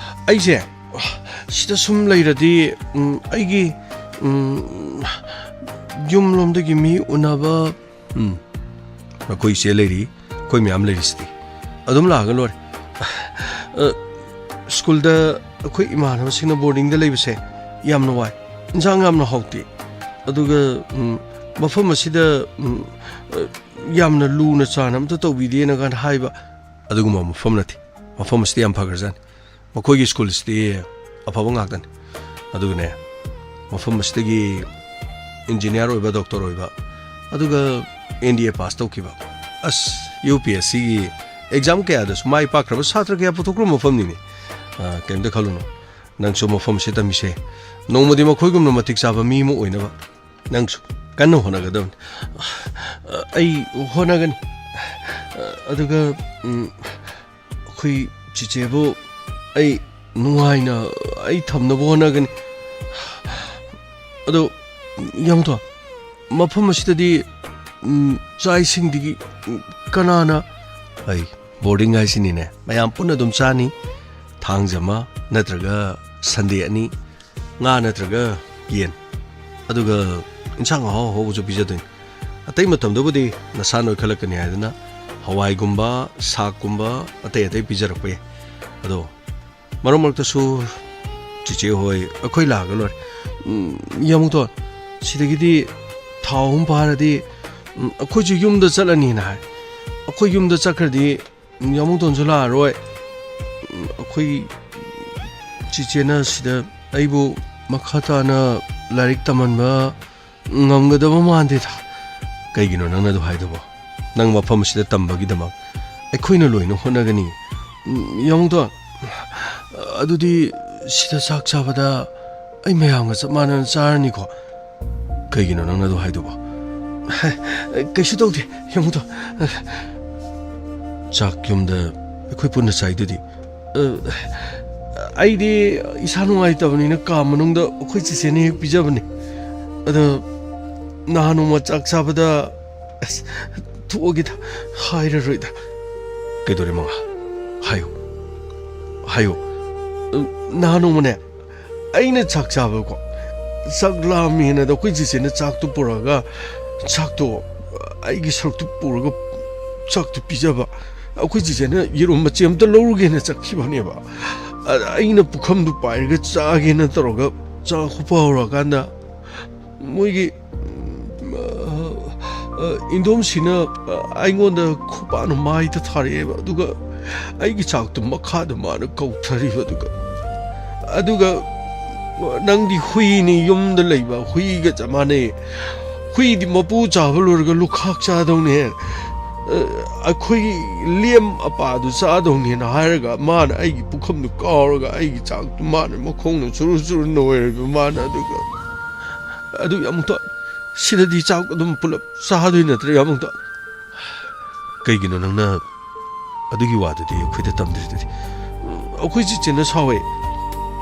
ꯑꯩꯁꯦ ꯁꯤꯗ ꯁꯨꯝ ꯂꯩꯔꯗꯤ, ꯎꯝ, ꯑꯩꯒꯤ, ꯎꯝ, ꯌꯨꯝꯂꯣꯝꯗꯒꯤ ꯃꯤ ꯎꯅꯕ, ꯎꯝ, ꯑꯩꯈꯣꯏ ꯏꯆꯦ ꯂꯩꯔꯤ, ꯑꯩꯈꯣꯏ ꯃꯌꯥꯝ ꯂꯩꯔꯤꯁꯤꯗꯤ꯫ ꯑꯗꯨꯝ ꯂꯥꯛꯑꯒ ꯂꯣꯏꯔꯦ꯫ ꯑ, ꯁ꯭ꯀꯨꯜꯗ ꯑꯩꯈꯣꯏ ꯏꯃꯥꯟꯅꯕꯁꯤꯡꯅ ꯕꯣꯔꯗꯤꯡꯗ ꯂꯩꯕꯁꯦ ꯌꯥꯝꯅ ꯋꯥꯏ꯫ ꯏꯟꯁꯥꯡ ꯌꯥꯝꯅ ꯍꯥꯎꯇꯦ꯫ ꯑꯗꯨꯒ, ꯎꯝ, ꯃꯐꯝ ꯑꯁꯤꯗ, ꯎꯝ, ꯑ, ꯌꯥꯝꯅ ꯂꯨꯅ ꯆꯥꯟꯅ ꯑꯝꯇ ꯇꯧꯕꯤꯗꯦꯅ ꯀꯥꯏꯅ ꯍꯥꯏꯕ꯫ ꯑꯗꯨꯒꯨꯝꯕ ꯃꯐꯝ ꯅꯠꯇꯦ꯫ ꯃꯐꯝ ꯑꯁꯤꯗꯤ ꯌꯥꯝ ꯐꯈ꯭ꯔꯖꯥꯠꯅꯤ꯫ ꯃꯈꯣꯏꯒꯤ ꯁ꯭ꯀꯨꯜꯁꯤꯗꯤ ꯑꯐꯕ ꯉꯥꯛꯇꯅꯤ꯫ ꯑꯗꯨꯒꯅꯦ, ꯃꯐꯝ ꯑꯁꯤꯗꯒꯤ ꯏꯟꯖꯤꯅꯤꯌꯥꯔ ꯑꯣꯏꯕ, ꯗꯣꯛꯇꯔ ꯑꯣꯏꯕ, ꯑꯗꯨꯒ ꯑꯦꯟ ꯗꯤ ꯑꯦ ꯄꯥꯁ ꯇꯧꯈꯤꯕ, ꯑꯁ, ꯌꯨ ꯄꯤ ꯑꯦꯁ ꯁꯤꯒꯤ ꯑꯦꯛꯖꯥꯝ ꯀꯌꯥꯗꯁꯨ ꯃꯥꯏ ꯄꯥꯛꯈ꯭ꯔꯕ ꯁꯥꯇ꯭ꯔ ꯀꯌꯥ ꯄꯨꯊꯣꯛꯈ꯭ꯔꯕ ꯃꯐꯝꯅꯤꯅꯦ꯫ ꯑ, ꯀꯩꯝꯇ ꯈꯜꯂꯨꯅꯨ, ꯅꯪꯁꯨ ꯃꯐꯝ ꯑꯁꯤ ꯇꯝꯃꯤꯁꯦ ꯅꯣꯡꯃꯗꯤ ꯃꯈꯣꯏꯒꯨꯝꯅ ꯃꯇꯤꯛ ꯆꯥꯕ ꯃꯤ ꯑꯃ ꯑꯣꯏꯅꯕ ꯅꯪꯁꯨ ꯀꯟꯅ ꯍꯣꯠꯅꯒꯗꯕꯅꯤ꯫ ꯑꯩ ꯍꯣꯠꯅꯒꯅꯤ꯫ ꯑꯗꯨꯒ, ꯎꯝ, ꯑꯩꯈꯣꯏ ꯆꯤꯆꯦꯕꯨ ꯑꯩ ꯅꯨꯡꯉꯥꯏꯅ ꯑꯩ ꯊꯝꯅꯕ ꯍꯣꯠꯅꯒꯅꯤ꯫ ꯑꯗꯣ, ꯌꯥꯃꯨꯗꯣ, ꯃꯐꯝ ꯑꯁꯤꯗꯗꯤ, ꯎꯝ, ꯆꯥꯛ ꯏꯁꯤꯡꯗꯒꯤ, ꯎꯝ, ꯀꯅꯥꯅ? ꯑꯩ ꯕꯣꯔꯗꯤꯡ ꯍꯥꯏꯁꯤꯅꯤꯅꯦ, ꯃꯌꯥꯝ ꯄꯨꯟꯅ ꯑꯗꯨꯝ ꯆꯥꯅꯤ꯫ ꯊꯥꯡꯖ ꯑꯃ ꯅꯠꯇ꯭ꯔꯒ ꯁꯟꯗꯦ ꯑꯅꯤ, ꯉꯥ ꯅꯠꯇ꯭ꯔꯒ ꯌꯦꯟ, ꯑꯗꯨꯒ ꯏꯟꯁꯥꯡ ꯑꯍꯥꯎ ꯑꯍꯥꯎꯕꯁꯨ ꯄꯤꯖꯗꯣꯏꯅꯤ꯫ ꯑꯇꯩ ꯃꯇꯝꯗꯕꯨꯗꯤ ꯅꯁꯥ ꯅꯣꯏꯈꯠꯂꯛꯀꯅꯤ ꯍꯥꯏꯗꯅ ꯍꯋꯥꯏꯒꯨꯝꯕ, ꯁꯥꯛꯀꯨꯝꯕ, ꯑꯇꯩ ꯑꯇꯩ ꯄꯤꯖꯔꯛꯄ ꯌꯥꯏ꯫ ꯑꯗꯣ ꯃꯔꯛ ꯃꯔꯛꯇꯁꯨ ꯆꯤꯆꯦ ꯍꯣꯏ ꯑꯩꯈꯣꯏ ꯂꯥꯛꯑꯒ ꯂꯣꯏꯔꯦ꯫ ꯎꯝ, ꯌꯥꯃꯨꯛꯇꯣꯟ, ꯁꯤꯗꯒꯤꯗꯤ ꯊꯥ ꯑꯍꯨꯝ ꯐꯥꯔꯗꯤ, ꯎꯝ, ꯑꯩꯈꯣꯏꯁꯨ ꯌꯨꯝꯗ ꯆꯠꯂꯅꯤꯅ ꯍꯥꯏ꯫ ꯑꯩꯈꯣꯏ ꯌꯨꯝꯗ ꯆꯠꯈ꯭ꯔꯗꯤ, ꯎꯝ, ꯌꯥꯃꯨꯛꯇꯣꯟꯁꯨ ꯂꯥꯛꯑꯔꯣꯏ꯫ ꯎꯝ, ꯑꯩꯈꯣꯏ ꯆꯤꯆꯦꯅ ꯁꯤꯗ ꯑꯩꯕꯨ ꯃꯈꯥ ꯇꯥꯅ ꯂꯥꯏꯔꯤꯛ ꯇꯝꯍꯟꯕ ꯉꯝꯒꯗꯕ ꯃꯥꯟꯗꯦꯗ꯫ ꯀꯩꯒꯤꯅꯣ ꯅꯪꯅ ꯑꯗꯨ ꯍꯥꯏꯗꯨꯕꯣ? ꯅꯪ ꯃꯐꯝ ꯑꯁꯤꯗ ꯇꯝꯕꯒꯤꯗꯃꯛ ꯑꯩꯈꯣꯏꯅ ꯂꯣꯏꯅ ꯍꯣꯠꯅꯒꯅꯤ꯫ ꯎꯝ, ꯌꯥꯃꯨꯛꯇꯣꯟ, ꯑꯗꯨꯗꯤ ꯁꯤꯗ ꯆꯥꯛ ꯆꯥꯕꯗ ꯑꯩ ꯃꯌꯥꯝꯒ ꯆꯞ ꯃꯥꯟꯅꯅ ꯆꯥꯔꯅꯤꯀꯣ? ꯀꯩꯒꯤꯅꯣ ꯅꯪꯅ ꯑꯗꯨ ꯍꯥꯏꯗꯨꯕꯣ? ꯀꯩꯁꯨ ꯇꯧꯗꯦ, ꯌꯥꯃꯨꯛꯇꯣꯟ꯫ ꯆꯥꯛ ꯌꯨꯝꯗ ꯑꯩꯈꯣꯏ ꯄꯨꯟꯅ ꯆꯥꯏꯗꯨꯗꯤ꯫ ꯑ, ꯑꯩꯗꯤ ꯏꯁꯥ ꯅꯨꯡꯉꯥꯏꯇꯕꯅꯤꯅ ꯀꯥ ꯃꯅꯨꯡꯗ ꯑꯩꯈꯣꯏ ꯆꯦꯆꯦꯅ ꯍꯦꯛ ꯄꯤꯖꯕꯅꯦ꯫ ꯑꯗꯣ ꯅꯍꯥꯟ ꯅꯣꯡꯃ ꯆꯥꯛ ꯆꯥꯕꯗ, ꯑꯁ, ꯊꯣꯛꯑꯒꯦꯗ, ꯍꯥꯏꯔꯔꯣꯏꯗ꯫ ꯀꯩꯗꯧꯔꯦ ꯃꯉꯥ? ꯍꯥꯏꯌꯨ, ꯍꯥꯏꯌꯨ꯫ ꯑ, ꯅꯍꯥꯟ ꯅꯣꯡꯃꯅꯦ, ꯑꯩꯅ ꯆꯥꯛ ꯆꯥꯕꯀꯣ, ꯆꯥꯛ ꯂꯥꯝꯃꯦꯅ ꯑꯩꯈꯣꯏ ꯆꯦꯆꯦꯅ ꯆꯥꯛꯇꯣ ꯄꯨꯔꯛꯑꯒ, ꯆꯥꯛꯇꯣ ꯑꯩꯒꯤ ꯁꯔꯨꯛꯇꯨ ꯄꯨꯔꯒ ꯆꯥꯛꯇꯨ ꯄꯤꯖꯕ꯫ ꯑꯩꯈꯣꯏ ꯆꯦꯆꯦꯅ ꯌꯦꯔꯨꯝ ꯃꯆꯦ ꯑꯝꯇ ꯂꯧꯔꯨꯒꯦꯅ ꯆꯠꯈꯤꯕꯅꯦꯕ꯫ ꯑ-, ꯑꯩꯅ ꯄꯨꯈꯝꯗꯨ ꯄꯥꯏꯔꯒ ꯆꯥꯒꯦꯅ ꯇꯧꯔꯒ ꯆꯥ ꯈꯣꯠꯄ ꯍꯧꯔꯀꯥꯟꯗ, ꯃꯣꯏꯒꯤ, ꯎꯝ, ꯑ, ꯑ, ꯏꯟꯗꯣꯝꯁꯤꯅ, ꯑ, ꯑꯩꯉꯣꯟꯗ ꯈꯨꯄꯥꯛꯅ ꯃꯥꯏꯗ ꯊꯥꯔꯛꯑꯦꯕ꯫ ꯑꯗꯨꯒ ꯑꯩꯒꯤ ꯆꯥꯛꯇꯨ ꯃꯈꯥꯗ ꯃꯥꯅ ꯀꯧꯊꯔꯤꯕ꯫ ꯑꯗꯨꯒ, ꯑꯗꯨꯒ, "ꯅꯪꯗꯤ ꯍꯨꯏꯅꯤ, ꯌꯨꯝꯗ ꯂꯩꯕ ꯍꯨꯏꯒ ꯆꯞ ꯃꯥꯟꯅꯩ꯫ ꯍꯨꯏꯗꯤ ꯃꯄꯨ ꯆꯥꯕ ꯂꯣꯏꯔꯒ ꯂꯨꯈꯥꯛ ꯆꯥꯗꯧꯅꯦ꯫ ꯑ, ꯑꯩꯈꯣꯏꯒꯤ ꯂꯦꯝ ꯑꯄꯥꯗꯨ ꯆꯥꯗꯧꯅꯦꯅ" ꯍꯥꯏꯔꯒ, ꯃꯥꯅ ꯑꯩꯒꯤ ꯄꯨꯈꯝꯗꯨ ꯀꯥꯎꯔꯒ ꯑꯩꯒꯤ ꯆꯥꯛꯇꯨ ꯃꯥꯅ ꯃꯈꯣꯡꯅ ꯆꯨꯔꯨ ꯆꯨꯔꯨ ꯅꯣꯏꯔꯕ꯫ ꯃꯥꯅ ꯑꯗꯨꯒ, ꯑꯗꯨ ꯌꯥꯃꯨꯛꯇꯣꯟ, ꯁꯤꯗꯗꯤ ꯆꯥꯛ ꯑꯗꯨꯝ ꯄꯨꯂꯞ ꯆꯥꯗꯣꯏ ꯅꯠꯇ꯭ꯔ, ꯌꯥꯃꯨꯛꯇꯣꯟ? ꯀꯩꯒꯤꯅꯣ ꯅꯪꯅ ꯑꯗꯨꯒꯤ ꯋꯥꯗꯨꯗꯤ ꯑꯩꯈꯣꯏꯗ ꯇꯝꯗ꯭ꯔꯤꯗꯨꯗꯤ? "ꯑꯩꯈꯣꯏ ꯆꯤꯆꯦꯅ ꯁꯥꯎꯋꯦ,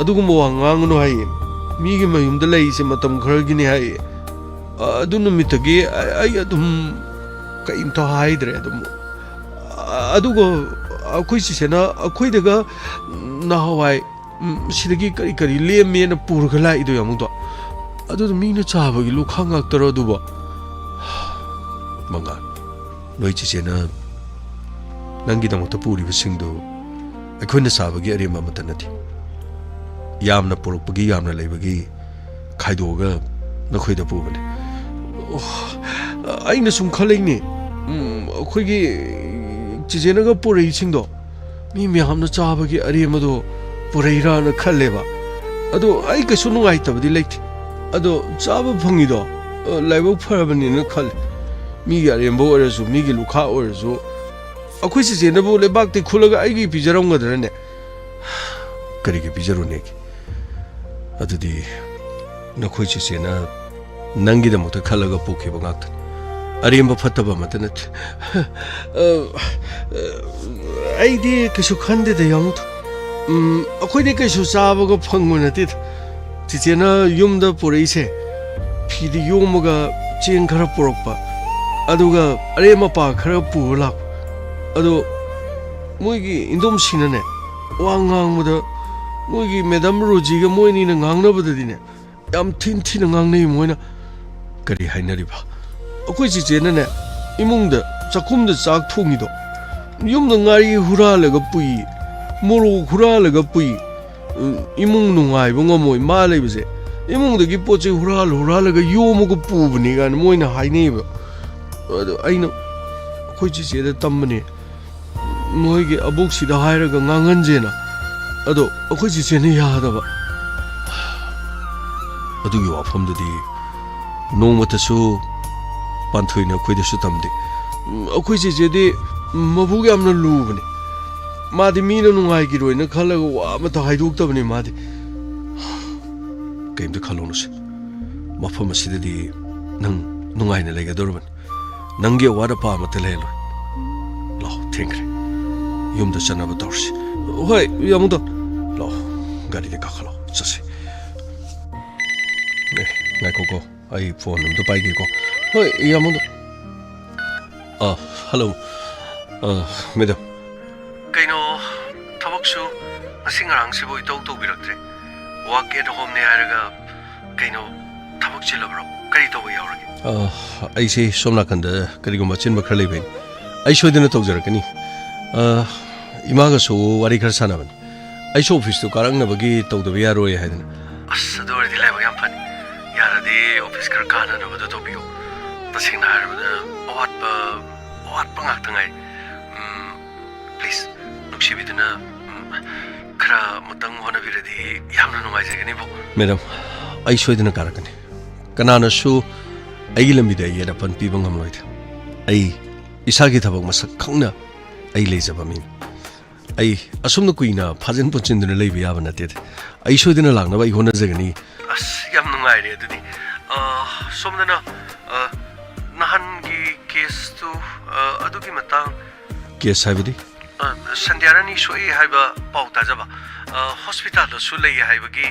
ꯑꯗꯨꯒꯨꯝꯕ ꯋꯥ ꯉꯥꯡꯒꯅꯨ ꯍꯥꯏꯌꯦ, ꯃꯤꯒꯤ ꯃꯌꯨꯝꯗ ꯂꯩꯔꯤꯁꯦ ꯃꯇꯝ ꯈꯔꯒꯤꯅꯤ" ꯍꯥꯏꯌꯦ꯫ ꯑꯗꯨ ꯅꯨꯃꯤꯠꯇꯒꯤ ꯑꯩ ꯑꯗꯨꯝ ꯀꯩꯝꯇ ꯍꯥꯏꯗ꯭ꯔꯦ ꯑꯗꯨꯝ꯫ ꯑꯗꯨꯒ ꯑꯩꯈꯣꯏ ꯆꯤꯆꯦꯅ ꯑꯩꯈꯣꯏꯗꯒ ꯅꯍꯥꯟꯋꯥꯏ, ꯎꯝ, ꯁꯤꯗꯒꯤ ꯀꯔꯤ ꯀꯔꯤ ꯂꯦꯝꯃꯦꯅ ꯄꯨꯔꯒ ꯂꯥꯛꯏꯗꯣ, ꯌꯥꯃꯨꯛꯇꯣꯟ? ꯑꯗꯨꯗꯣ ꯃꯤꯅ ꯆꯥꯕꯒꯤ ꯂꯨꯈꯥꯛ ꯉꯥꯛꯇꯔꯣ ꯑꯗꯨꯕꯣ? ꯃꯉꯥꯜ, ꯅꯣꯏ ꯆꯤꯆꯦꯅ ꯅꯪꯒꯤꯗꯃꯛꯇ ꯄꯨꯔꯤꯕꯁꯤꯡꯗꯨ ꯑꯩꯈꯣꯏꯅ ꯆꯥꯕꯒꯤ ꯑꯔꯦꯝꯕ ꯑꯃꯠꯇ ꯅꯠꯇꯦ꯫ ꯌꯥꯝꯅ ꯄꯨꯔꯛꯄꯒꯤ, ꯌꯥꯝꯅ ꯂꯩꯕꯒꯤ ꯈꯥꯏꯗꯣꯛꯑꯒ ꯅꯈꯣꯏꯗ ꯄꯨꯕꯅꯦ꯫ ꯑꯣ, ꯑꯩꯅ ꯁꯨꯝ ꯈꯜꯂꯤꯅꯦ, ꯎꯝ, ꯑꯩꯈꯣꯏꯒꯤ ꯆꯤꯆꯦꯅꯒ ꯄꯨꯔꯛꯏꯁꯤꯡꯗꯣ ꯃꯤ ꯃꯌꯥꯝꯅ ꯆꯥꯕꯒꯤ ꯑꯔꯦꯝꯕꯗꯣ ꯄꯨꯔꯛꯏꯔꯥꯅ ꯈꯜꯂꯦꯕ꯫ ꯑꯗꯣ ꯑꯩ ꯀꯩꯁꯨ ꯅꯨꯡꯉꯥꯏꯇꯕꯗꯤ ꯂꯩꯇꯦ꯫ ꯑꯗꯣ ꯆꯥꯕ ꯐꯪꯉꯤꯗꯣ, ꯑ, ꯂꯥꯏꯕꯛ ꯐꯔꯕꯅꯤꯅ ꯈꯜꯂꯦ꯫ ꯃꯤꯒꯤ ꯑꯔꯦꯝꯕ ꯑꯣꯏꯔꯁꯨ, ꯃꯤꯒꯤ ꯂꯨꯈꯥꯛ ꯑꯣꯏꯔꯁꯨ, ꯑꯩꯈꯣꯏ ꯆꯤꯆꯦꯅꯕꯨ ꯂꯩꯕꯥꯛꯇꯩ ꯈꯨꯜꯂꯒ ꯑꯩꯒꯤ ꯄꯤꯖꯔꯝꯒꯗ꯭ꯔꯅꯦ? ꯀꯔꯤꯒꯤ ꯄꯤꯖꯔꯨꯅꯦꯒꯦ? ꯑꯗꯨꯗꯤ ꯅꯈꯣꯏ ꯆꯤꯆꯦꯅ ꯅꯪꯒꯤꯗꯃꯛꯇ ꯈꯜꯂꯒ ꯄꯨꯈꯤꯕ ꯉꯥꯛꯇꯅꯤ꯫ ꯑꯔꯦꯝꯕ ꯐꯠꯇꯕ ꯑꯃꯠꯇ ꯅꯠꯇꯦ꯫ ꯑ, ꯑ, ꯑꯩꯗꯤ ꯀꯩꯁꯨ ꯈꯟꯗꯦꯗ, ꯏꯌꯥꯝꯕꯗꯣ꯫ ꯎꯝ, ꯑꯩꯈꯣꯏꯗꯤ ꯀꯩꯁꯨ ꯆꯥꯕꯒ ꯐꯪꯕ ꯅꯠꯇꯦꯗ꯫ ꯆꯤꯆꯦꯅ ꯌꯨꯝꯗ ꯄꯨꯔꯛꯏꯁꯦ, ꯐꯤꯗ ꯌꯣꯝꯃꯒ ꯆꯦꯡ ꯈꯔ ꯄꯨꯔꯛꯄ, ꯑꯗꯨꯒ ꯑꯔꯦꯝ ꯑꯄꯥ ꯈꯔ ꯄꯨꯔ ꯂꯥꯛꯄ꯫ ꯑꯗꯣ ꯃꯣꯏꯒꯤ ꯏꯟꯗꯣꯝꯁꯤꯅꯅꯦ, ꯋꯥ ꯉꯥꯡꯕꯗ ꯃꯣꯏꯒꯤ ꯃꯦꯗꯥꯝ ꯔꯣꯖꯤꯒ ꯃꯣꯏ ꯑꯅꯤꯅ ꯉꯥꯡꯅꯕꯗꯗꯤꯅꯦ, ꯌꯥꯝ ꯊꯤꯅ ꯊꯤꯅ ꯉꯥꯡꯅꯩ ꯃꯣꯏꯅ꯫ ꯀꯔꯤ ꯍꯥꯏꯅꯔꯤꯕ? ꯑꯩꯈꯣꯏ ꯆꯤꯆꯦꯅꯅꯦ, ꯏꯃꯨꯡꯗ ꯆꯥꯛꯈꯨꯝꯗ ꯆꯥꯛ ꯊꯣꯡꯉꯤꯗꯣ, ꯌꯨꯝꯗ ꯉꯥꯔꯤ ꯍꯨꯔꯥꯜꯂꯒ ꯄꯨꯏ, ꯃꯣꯔꯣꯛ ꯍꯨꯔꯥꯜꯂꯒ ꯄꯨꯏ, ꯎꯝ, ꯏꯃꯨꯡ ꯅꯨꯡꯉꯥꯏꯕ ꯉꯝꯃꯣꯏ ꯃꯥ ꯂꯩꯕꯁꯦ, ꯏꯃꯨꯡꯗꯒꯤ ꯄꯣꯠ ꯆꯩ ꯍꯨꯔꯥꯜ ꯍꯨꯔꯥꯜꯂꯒ ꯌꯣꯝꯃꯒ ꯄꯨꯕꯅꯤ ꯀꯥꯏꯅ ꯃꯣꯏꯅ ꯍꯥꯏꯅꯩꯌꯦꯕ꯫ ꯑꯗꯣ ꯑꯩꯅ ꯑꯩꯈꯣꯏ ꯆꯤꯆꯦꯗ ꯇꯝꯕꯅꯦ, ꯃꯣꯏꯒꯤ ꯑꯕꯣꯛꯁꯤꯗ ꯍꯥꯏꯔꯒ ꯉꯥꯡꯍꯟꯁꯦꯅ꯫ ꯑꯗꯣ ꯑꯩꯈꯣꯏ ꯆꯤꯆꯦꯅ ꯌꯥꯗꯕ꯫ ꯑꯗꯨꯒꯤ ꯋꯥꯐꯝꯗꯨꯗꯤ ꯅꯣꯡꯃꯇꯁꯨ ꯄꯥꯟꯊꯣꯏꯅ ꯑꯩꯈꯣꯏꯗꯁꯨ ꯇꯝꯗꯦ꯫ ꯎꯝ, ꯑꯩꯈꯣꯏ ꯆꯤꯆꯦꯗꯤ ꯃꯕꯨꯛ ꯌꯥꯝꯅ ꯂꯨꯕꯅꯦ꯫ ꯃꯥꯗꯤ ꯃꯤꯅ ꯅꯨꯡꯉꯥꯏꯈꯤꯔꯣꯏꯅ ꯈꯜꯂꯒ ꯋꯥ ꯑꯃꯠꯇ ꯍꯥꯏꯗꯣꯛꯇꯕꯅꯦ ꯃꯥꯗꯤ꯫ ꯀꯩꯝꯇ ꯈꯜꯂꯨꯅꯨꯁꯦ, ꯃꯐꯝ ꯑꯁꯤꯗꯗꯤ ꯅꯪ ꯅꯨꯡꯉꯥꯏꯅ ꯂꯩꯒꯗꯧꯔꯕꯅꯤ꯫ ꯅꯪꯒꯤ ꯑꯋꯥꯠ ꯑꯄꯥ ꯑꯃꯠꯇ ꯂꯩꯍꯜꯂꯣꯏ꯫ ꯂꯥꯛꯑꯣ, ꯊꯦꯡꯈ꯭ꯔꯦ꯫ ꯌꯨꯝꯗ ꯆꯠꯅꯕ ꯇꯧꯔꯁꯤ꯫ ꯍꯣꯏ, ꯏꯌꯥꯝꯕꯗꯣ꯫ ꯂꯥꯛꯑꯣ, ꯒꯥꯔꯤꯗ ꯀꯥꯈꯠꯂꯣ, ꯆꯠꯁꯤ꯫ ꯑꯦ, ꯉꯥꯏꯈꯣꯀꯣ, ꯑꯩ ꯐꯣꯟ ꯑꯝꯇ ꯄꯥꯏꯒꯦꯀꯣ꯫ ꯍꯣꯏ, ꯏꯌꯥꯝꯕꯗꯣ꯫ ꯑꯥ, ꯍꯜꯂꯣ꯫ ꯑꯥ, ꯃꯦꯗꯥꯝ꯫ ꯀꯩꯅꯣ, ꯊꯕꯛꯁꯨ ꯉꯁꯤ ꯉꯔꯥꯡꯁꯤꯕꯨ ꯏꯇꯧ ꯇꯧꯕꯤꯔꯛꯇ꯭ꯔꯦ꯫ Work at homeꯅꯦ ꯍꯥꯏꯔꯒ ꯀꯩꯅꯣ, ꯊꯕꯛ ꯆꯤꯜꯂꯕ꯭ꯔꯣ? ꯀꯔꯤ ꯇꯧꯕ ꯌꯥꯎꯔꯒꯦ? ꯑ, ꯑꯩꯁꯦ ꯁꯣꯝ ꯅꯥꯀꯟꯗ ꯀꯔꯤꯒꯨꯝꯕ ꯑꯆꯤꯟꯕ ꯈꯔ ꯂꯩꯕꯩꯅꯤ꯫ ꯑꯩ ꯁꯣꯏꯗꯅ ꯇꯧꯖꯔꯛꯀꯅꯤ꯫ ꯑ, ꯏꯃꯥꯒꯁꯨ ꯋꯥꯔꯤ ꯈꯔ ꯁꯥꯟꯅꯕꯅꯤ꯫ ꯑꯩꯁꯨ ꯑꯣꯐꯤꯁꯇꯨ ꯀꯥꯔꯛꯅꯕꯒꯤ ꯇꯧꯗꯕ ꯌꯥꯔꯣꯏ ꯍꯥꯏꯗꯅ꯫ ꯑꯁ, ꯑꯗꯨ ꯑꯣꯏꯔꯗꯤ ꯂꯥꯏꯕꯛ ꯌꯥꯝ ꯐꯅꯤ꯫ ꯈꯔ ꯀꯥꯟꯅꯅꯕꯗꯣ ꯇꯧꯕꯤꯌꯨ꯫ ꯇꯁꯦꯡꯅ ꯍꯥꯏꯔꯕꯗ ꯑꯋꯥꯠꯄ, ꯑꯋꯥꯠꯄ ꯉꯥꯛꯇ ꯉꯥꯏ꯫ ꯎꯝ, please, ꯅꯨꯡꯁꯤꯕꯤꯗꯨꯅ, ꯎꯝ, ꯈꯔ ꯑꯃꯨꯛꯇꯪ ꯍꯣꯠꯅꯕꯤꯔꯗꯤ ꯌꯥꯝꯅ ꯅꯨꯡꯉꯥꯏꯖꯒꯅꯤꯕꯣ꯫ ꯃꯦꯗꯥꯝ, ꯑꯩ ꯁꯣꯏꯗꯅ ꯀꯥꯔꯛꯀꯅꯤ꯫ ꯀꯅꯥꯅꯁꯨ ꯑꯩꯒꯤ ꯂꯝꯕꯤꯗ ꯌꯦꯠ ꯑꯄꯟ ꯄꯤꯕ ꯉꯝꯂꯣꯏꯗ꯫ ꯑꯩ ꯏꯁꯥꯒꯤ ꯊꯕꯛ ꯃꯁꯛ ꯈꯪꯅ ꯑꯩ ꯂꯩꯖꯕ ꯃꯤꯅꯤ꯫ ꯑꯩ ꯑꯁꯨꯝꯅ ꯀꯨꯏꯅ ꯐꯥꯖꯤꯟ ꯄꯨꯟꯁꯤꯟꯗꯨꯅ ꯂꯩꯕ ꯌꯥꯕ ꯅꯠꯇꯦꯗ꯫ ꯑꯩ ꯁꯣꯏꯗꯅ ꯂꯥꯛꯅꯕ ꯑꯩ ꯍꯣꯠꯅꯖꯒꯅꯤ꯫ ꯑꯁ, ꯌꯥꯝ ꯅꯨꯡꯉꯥꯏꯔꯦ ꯑꯗꯨꯗꯤ꯫ ꯑ, ꯁꯣꯝꯗꯅ, ꯑ, ꯅꯍꯥꯟꯒꯤ ꯀꯦꯁꯇꯨ, ꯑ, ꯑꯗꯨꯒꯤ ꯃꯇꯥꯡ ꯀꯦꯁ ꯍꯥꯏꯕꯗꯤ? ꯑ, ꯁꯟꯙ꯭ꯌꯥꯔꯥꯅꯤ ꯁꯣꯛꯏ ꯍꯥꯏꯕ ꯄꯥꯎ ꯇꯥꯖꯕ꯫ ꯑ, ꯍꯣꯁꯄꯤꯇꯥꯜꯗꯁꯨ ꯂꯩ ꯍꯥꯏꯕꯒꯤ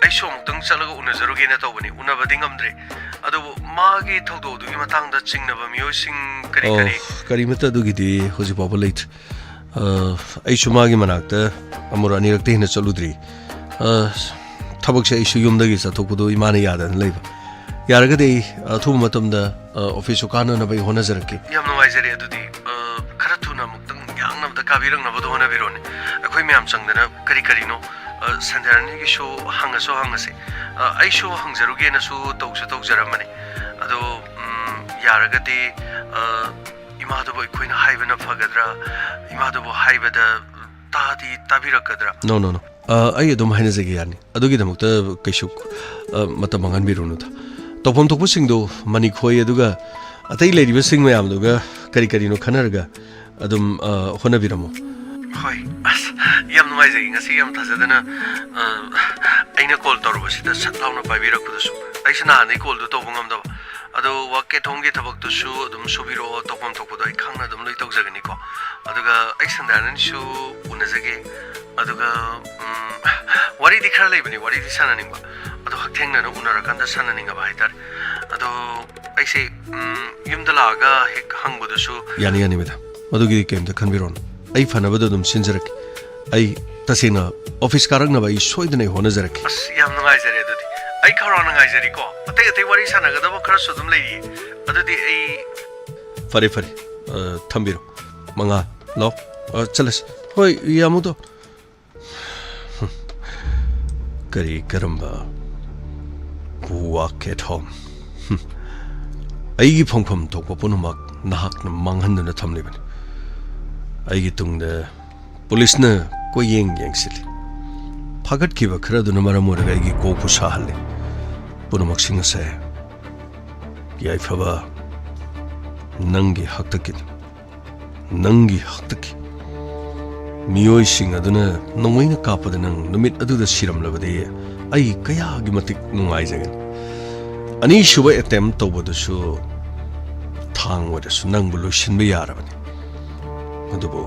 ꯑꯩꯁꯨ ꯑꯃꯨꯛꯇꯪ ꯆꯠꯂꯒ ꯎꯅꯖꯔꯨꯒꯦꯅ ꯇꯧꯕꯅꯤ꯫ ꯎꯅꯕꯗꯤ ꯉꯝꯗ꯭ꯔꯦ꯫ ꯑꯗꯨꯕꯨ ꯃꯥꯒꯤ ꯊꯧꯗꯣꯛ ꯑꯗꯨꯒꯤ ꯃꯇꯥꯡꯗ ꯆꯤꯡꯅꯕ ꯃꯤꯑꯣꯏꯁꯤꯡ ꯀꯔꯤ ꯑꯣ, ꯀꯔꯤ? ꯀꯔꯤꯃꯠꯇ ꯑꯗꯨꯒꯤꯗꯤ ꯍꯧꯖꯤꯛ ꯐꯥꯎꯕ ꯂꯩꯇ꯭ꯔꯤ꯫ ꯑ, ꯑꯩꯁꯨ ꯃꯥꯒꯤ ꯃꯅꯥꯛꯇ ꯑꯃꯨꯔꯛ ꯑꯅꯤꯔꯛꯇꯩ ꯍꯦꯟꯅ ꯆꯠꯂꯨꯗ꯭ꯔꯤ꯫ ꯑ, ꯊꯕꯛꯁꯦ ꯑꯩꯁꯨ ꯌꯨꯝꯗꯒꯤ ꯆꯠꯊꯣꯛꯄꯗꯣ ꯏꯃꯥꯅ ꯌꯥꯗꯗꯅ ꯂꯩꯕ꯫ ꯌꯥꯔꯒꯗꯤ ꯑꯩ ꯑꯊꯨꯕ ꯃꯇꯝꯗ, ꯑ, ꯑꯣꯐꯤꯁꯁꯨ ꯀꯥꯅꯅꯕ ꯑꯩ ꯍꯣꯠꯅꯖꯔꯛꯀꯦ꯫ ꯌꯥꯝ ꯅꯨꯡꯉꯥꯏꯖꯔꯦ꯫ ꯑꯗꯨꯗꯤ, ꯑ, ꯈꯔ ꯊꯨꯅ ꯑꯃꯨꯛꯇꯪ ꯌꯥꯡꯅꯕꯗ ꯀꯥꯕꯤꯔꯛꯅꯕꯗꯣ ꯍꯣꯠꯅꯕꯤꯔꯣꯅꯦ꯫ ꯑꯩꯈꯣꯏ ꯃꯌꯥꯝ ꯆꯪꯗꯅ ꯀꯔꯤ ꯀꯔꯤꯅꯣ, ꯑ, ꯁꯟꯙ꯭ꯌꯥꯔꯥꯅꯤꯒꯤꯁꯨ ꯍꯪꯉꯁꯨ ꯍꯪꯉꯁꯤ꯫ ꯑ, ꯑꯩꯁꯨ ꯍꯪꯖꯔꯨꯒꯦꯅꯁꯨ ꯇꯧꯁꯨ ꯇꯧꯖꯔꯝꯕꯅꯤ꯫ ꯑꯗꯣ, ꯎꯝ, ꯌꯥꯔꯒꯗꯤ, ꯑ, ꯏꯃꯥꯗꯨꯕꯨ ꯑꯩꯈꯣꯏꯅ ꯍꯥꯏꯕꯅ ꯐꯒꯗ꯭ꯔꯥ? ꯏꯃꯥꯗꯨꯕꯨ ꯍꯥꯏꯕꯗ ꯇꯥꯗꯤ ꯇꯥꯕꯤꯔꯛꯀꯗ꯭ꯔꯥ? No, no, no. ꯑ, ꯑꯩ ꯑꯗꯨꯝ ꯍꯥꯏꯅꯖꯒꯦ, ꯌꯥꯅꯤ꯫ ꯑꯗꯨꯒꯤꯗꯃꯛꯇ ꯀꯩꯁꯨ, ꯑ, ꯃꯇꯝ ꯃꯥꯡꯍꯟꯕꯤꯔꯨꯅꯨꯗ꯫ ꯇꯧꯐꯝ ꯊꯣꯛꯄꯁꯤꯡꯗꯣ ꯃꯅꯤꯛ ꯈꯣꯏ, ꯑꯗꯨꯒ ꯑꯇꯩ ꯂꯩꯔꯤꯕꯁꯤꯡ ꯃꯌꯥꯝꯗꯨꯒ ꯀꯔꯤ ꯀꯔꯤꯅꯣ ꯈꯟꯅꯔꯒ ꯑꯗꯨꯝ, ꯑ, ꯍꯣꯠꯅꯕꯤꯔꯝꯃꯣ꯫ ꯍꯣꯏ, ꯑꯁ, ꯌꯥꯝ ꯅꯨꯡꯉꯥꯏꯖꯩ꯫ ꯉꯁꯤ ꯌꯥꯝ ꯊꯥꯖꯗꯅ, ꯑ, ꯑꯩꯅ ꯀꯣꯜ ꯇꯧꯔꯨꯕꯁꯤꯗ ꯁꯠ ꯂꯥꯎꯅ ꯄꯥꯏꯕꯤꯔꯛꯄꯗꯨꯁꯨ꯫ ꯑꯩꯁꯨ ꯅꯍꯥꯟꯗꯩ ꯀꯣꯜꯗꯨ ꯇꯧꯕ ꯉꯝꯗꯕ꯫ ꯑꯗꯣ ꯋꯥꯛ ꯑꯦꯠ ꯍꯣꯝꯒꯤ ꯊꯕꯛꯇꯨꯁꯨ ꯑꯗꯨꯝ ꯁꯨꯕꯤꯔꯛꯑꯣ, ꯇꯧꯐꯝ ꯊꯣꯛꯄꯗꯣ ꯑꯩ ꯈꯪꯅ ꯑꯗꯨꯝ ꯂꯣꯏ ꯇꯧꯖꯒꯅꯤꯀꯣ꯫ ꯑꯗꯨꯒ ꯑꯩ ꯁꯟꯗꯥꯅꯟꯁꯨ ꯎꯅꯖꯒꯦ꯫ ꯑꯗꯨꯒ, ꯎꯝ, ꯋꯥꯔꯤꯗꯤ ꯈꯔ ꯂꯩꯕꯅꯤ, ꯋꯥꯔꯤꯗꯤ ꯁꯥꯟꯅꯅꯤꯡꯕ꯫ ꯑꯗꯣ ꯍꯛꯊꯦꯡꯅꯅ ꯎꯅꯔꯀꯥꯟꯗ ꯁꯥꯟꯅꯅꯤꯡꯉꯕ ꯍꯥꯏꯇꯥꯔꯦ꯫ ꯑꯗꯣ ꯑꯩꯁꯦ, ꯎꯝ, ꯌꯨꯝꯗ ꯂꯥꯛꯑꯒ ꯍꯦꯛ ꯍꯪꯕꯗꯨꯁꯨ ꯌꯥꯅꯤ, ꯌꯥꯅꯤ, ꯃꯦꯗꯥꯝ꯫ ꯃꯗꯨꯒꯤꯗꯤ ꯀꯩꯝꯇ ꯈꯟꯕꯤꯔꯣꯅꯨ꯫ ꯑꯩ ꯐꯅꯕꯗꯣ ꯑꯗꯨꯝ ꯁꯤꯟꯖꯔꯛꯀꯦ꯫ ꯑꯩ ꯇꯁꯦꯡꯅ ꯑꯣꯐꯤꯁ ꯀꯥꯔꯛꯅꯕ ꯑꯩ ꯁꯣꯏꯗꯅ ꯑꯩ ꯍꯣꯠꯅꯖꯔꯛꯀꯦ꯫ ꯑꯁ, ꯌꯥꯝ ꯅꯨꯡꯉꯥꯏꯖꯔꯦ ꯑꯗꯨꯗꯤ꯫ ꯑꯩ ꯈꯧꯔꯥꯡꯅ ꯉꯥꯏꯖꯔꯤꯀꯣ꯫ ꯑꯇꯩ ꯑꯇꯩ ꯋꯥꯔꯤ ꯁꯥꯟꯅꯒꯗꯕ ꯈꯔꯁꯨ ꯑꯗꯨꯝ ꯂꯩꯔꯤꯌꯦ꯫ ꯑꯗꯨꯗꯤ ꯑꯩ ꯐꯔꯦ, ꯐꯔꯦ꯫ ꯑ, ꯊꯝꯕꯤꯔꯣ꯫ ꯃꯉꯥ, ꯂꯥꯎ꯫ ꯑ, ꯆꯠꯂꯁꯤ꯫ ꯍꯣꯏ, ꯌꯥꯝꯃꯨꯗꯣ꯫ ꯀꯔꯤ ꯀꯔꯝꯕ ꯋꯥꯛ ꯑꯦꯠ ꯍꯣꯝ? "ꯍꯨꯝ, ꯑꯩꯒꯤ ꯐꯪꯐꯝ ꯊꯣꯛꯄ ꯄꯨꯝꯅꯃꯛ ꯅꯍꯥꯛꯅ ꯃꯥꯡꯍꯟꯗꯨꯅ ꯊꯝꯂꯤꯕꯅꯤ꯫ ꯑꯩꯒꯤ ꯇꯨꯡꯗ ꯄꯨꯂꯤꯁꯅ ꯀꯣꯏꯌꯦꯡ ꯌꯦꯡꯁꯤꯜꯂꯤ꯫ ꯐꯥꯒꯠꯈꯤꯕ ꯈꯔꯗꯨꯅ ꯃꯔꯝ ꯑꯣꯏꯔꯒ ꯑꯩꯒꯤ ꯀꯣꯛꯄꯨ ꯁꯥꯍꯜꯂꯤ꯫ ꯄꯨꯝꯅꯃꯛꯁꯤꯡ ꯑꯁꯦ ꯌꯥꯏꯐꯕ ꯅꯪꯒꯤ ꯍꯥꯛꯇꯛꯀꯤꯅꯤ, ꯅꯪꯒꯤ ꯍꯥꯛꯇꯛꯀꯤ꯫ ꯃꯤꯑꯣꯏꯁꯤꯡ ꯑꯗꯨꯅ ꯅꯣꯡꯃꯩꯅ ꯀꯥꯞꯄꯗ ꯅꯪ ꯅꯨꯃꯤꯠ ꯑꯗꯨꯗ ꯁꯤꯔꯝꯂꯕꯗꯤ ꯑꯩ ꯀꯌꯥꯒꯤ ꯃꯇꯤꯛ ꯅꯨꯡꯉꯥꯏꯖꯒꯅꯤ꯫ ꯑꯅꯤꯁꯨꯕ ꯑꯦꯇꯦꯝ ꯇꯧꯕꯗꯨꯁꯨ ꯊꯥꯡ ꯑꯣꯏꯔꯁꯨ ꯅꯪꯕꯨ ꯂꯣꯏꯁꯤꯟꯕ ꯌꯥꯔꯕꯅꯤ꯫ ꯑꯗꯨꯕꯨ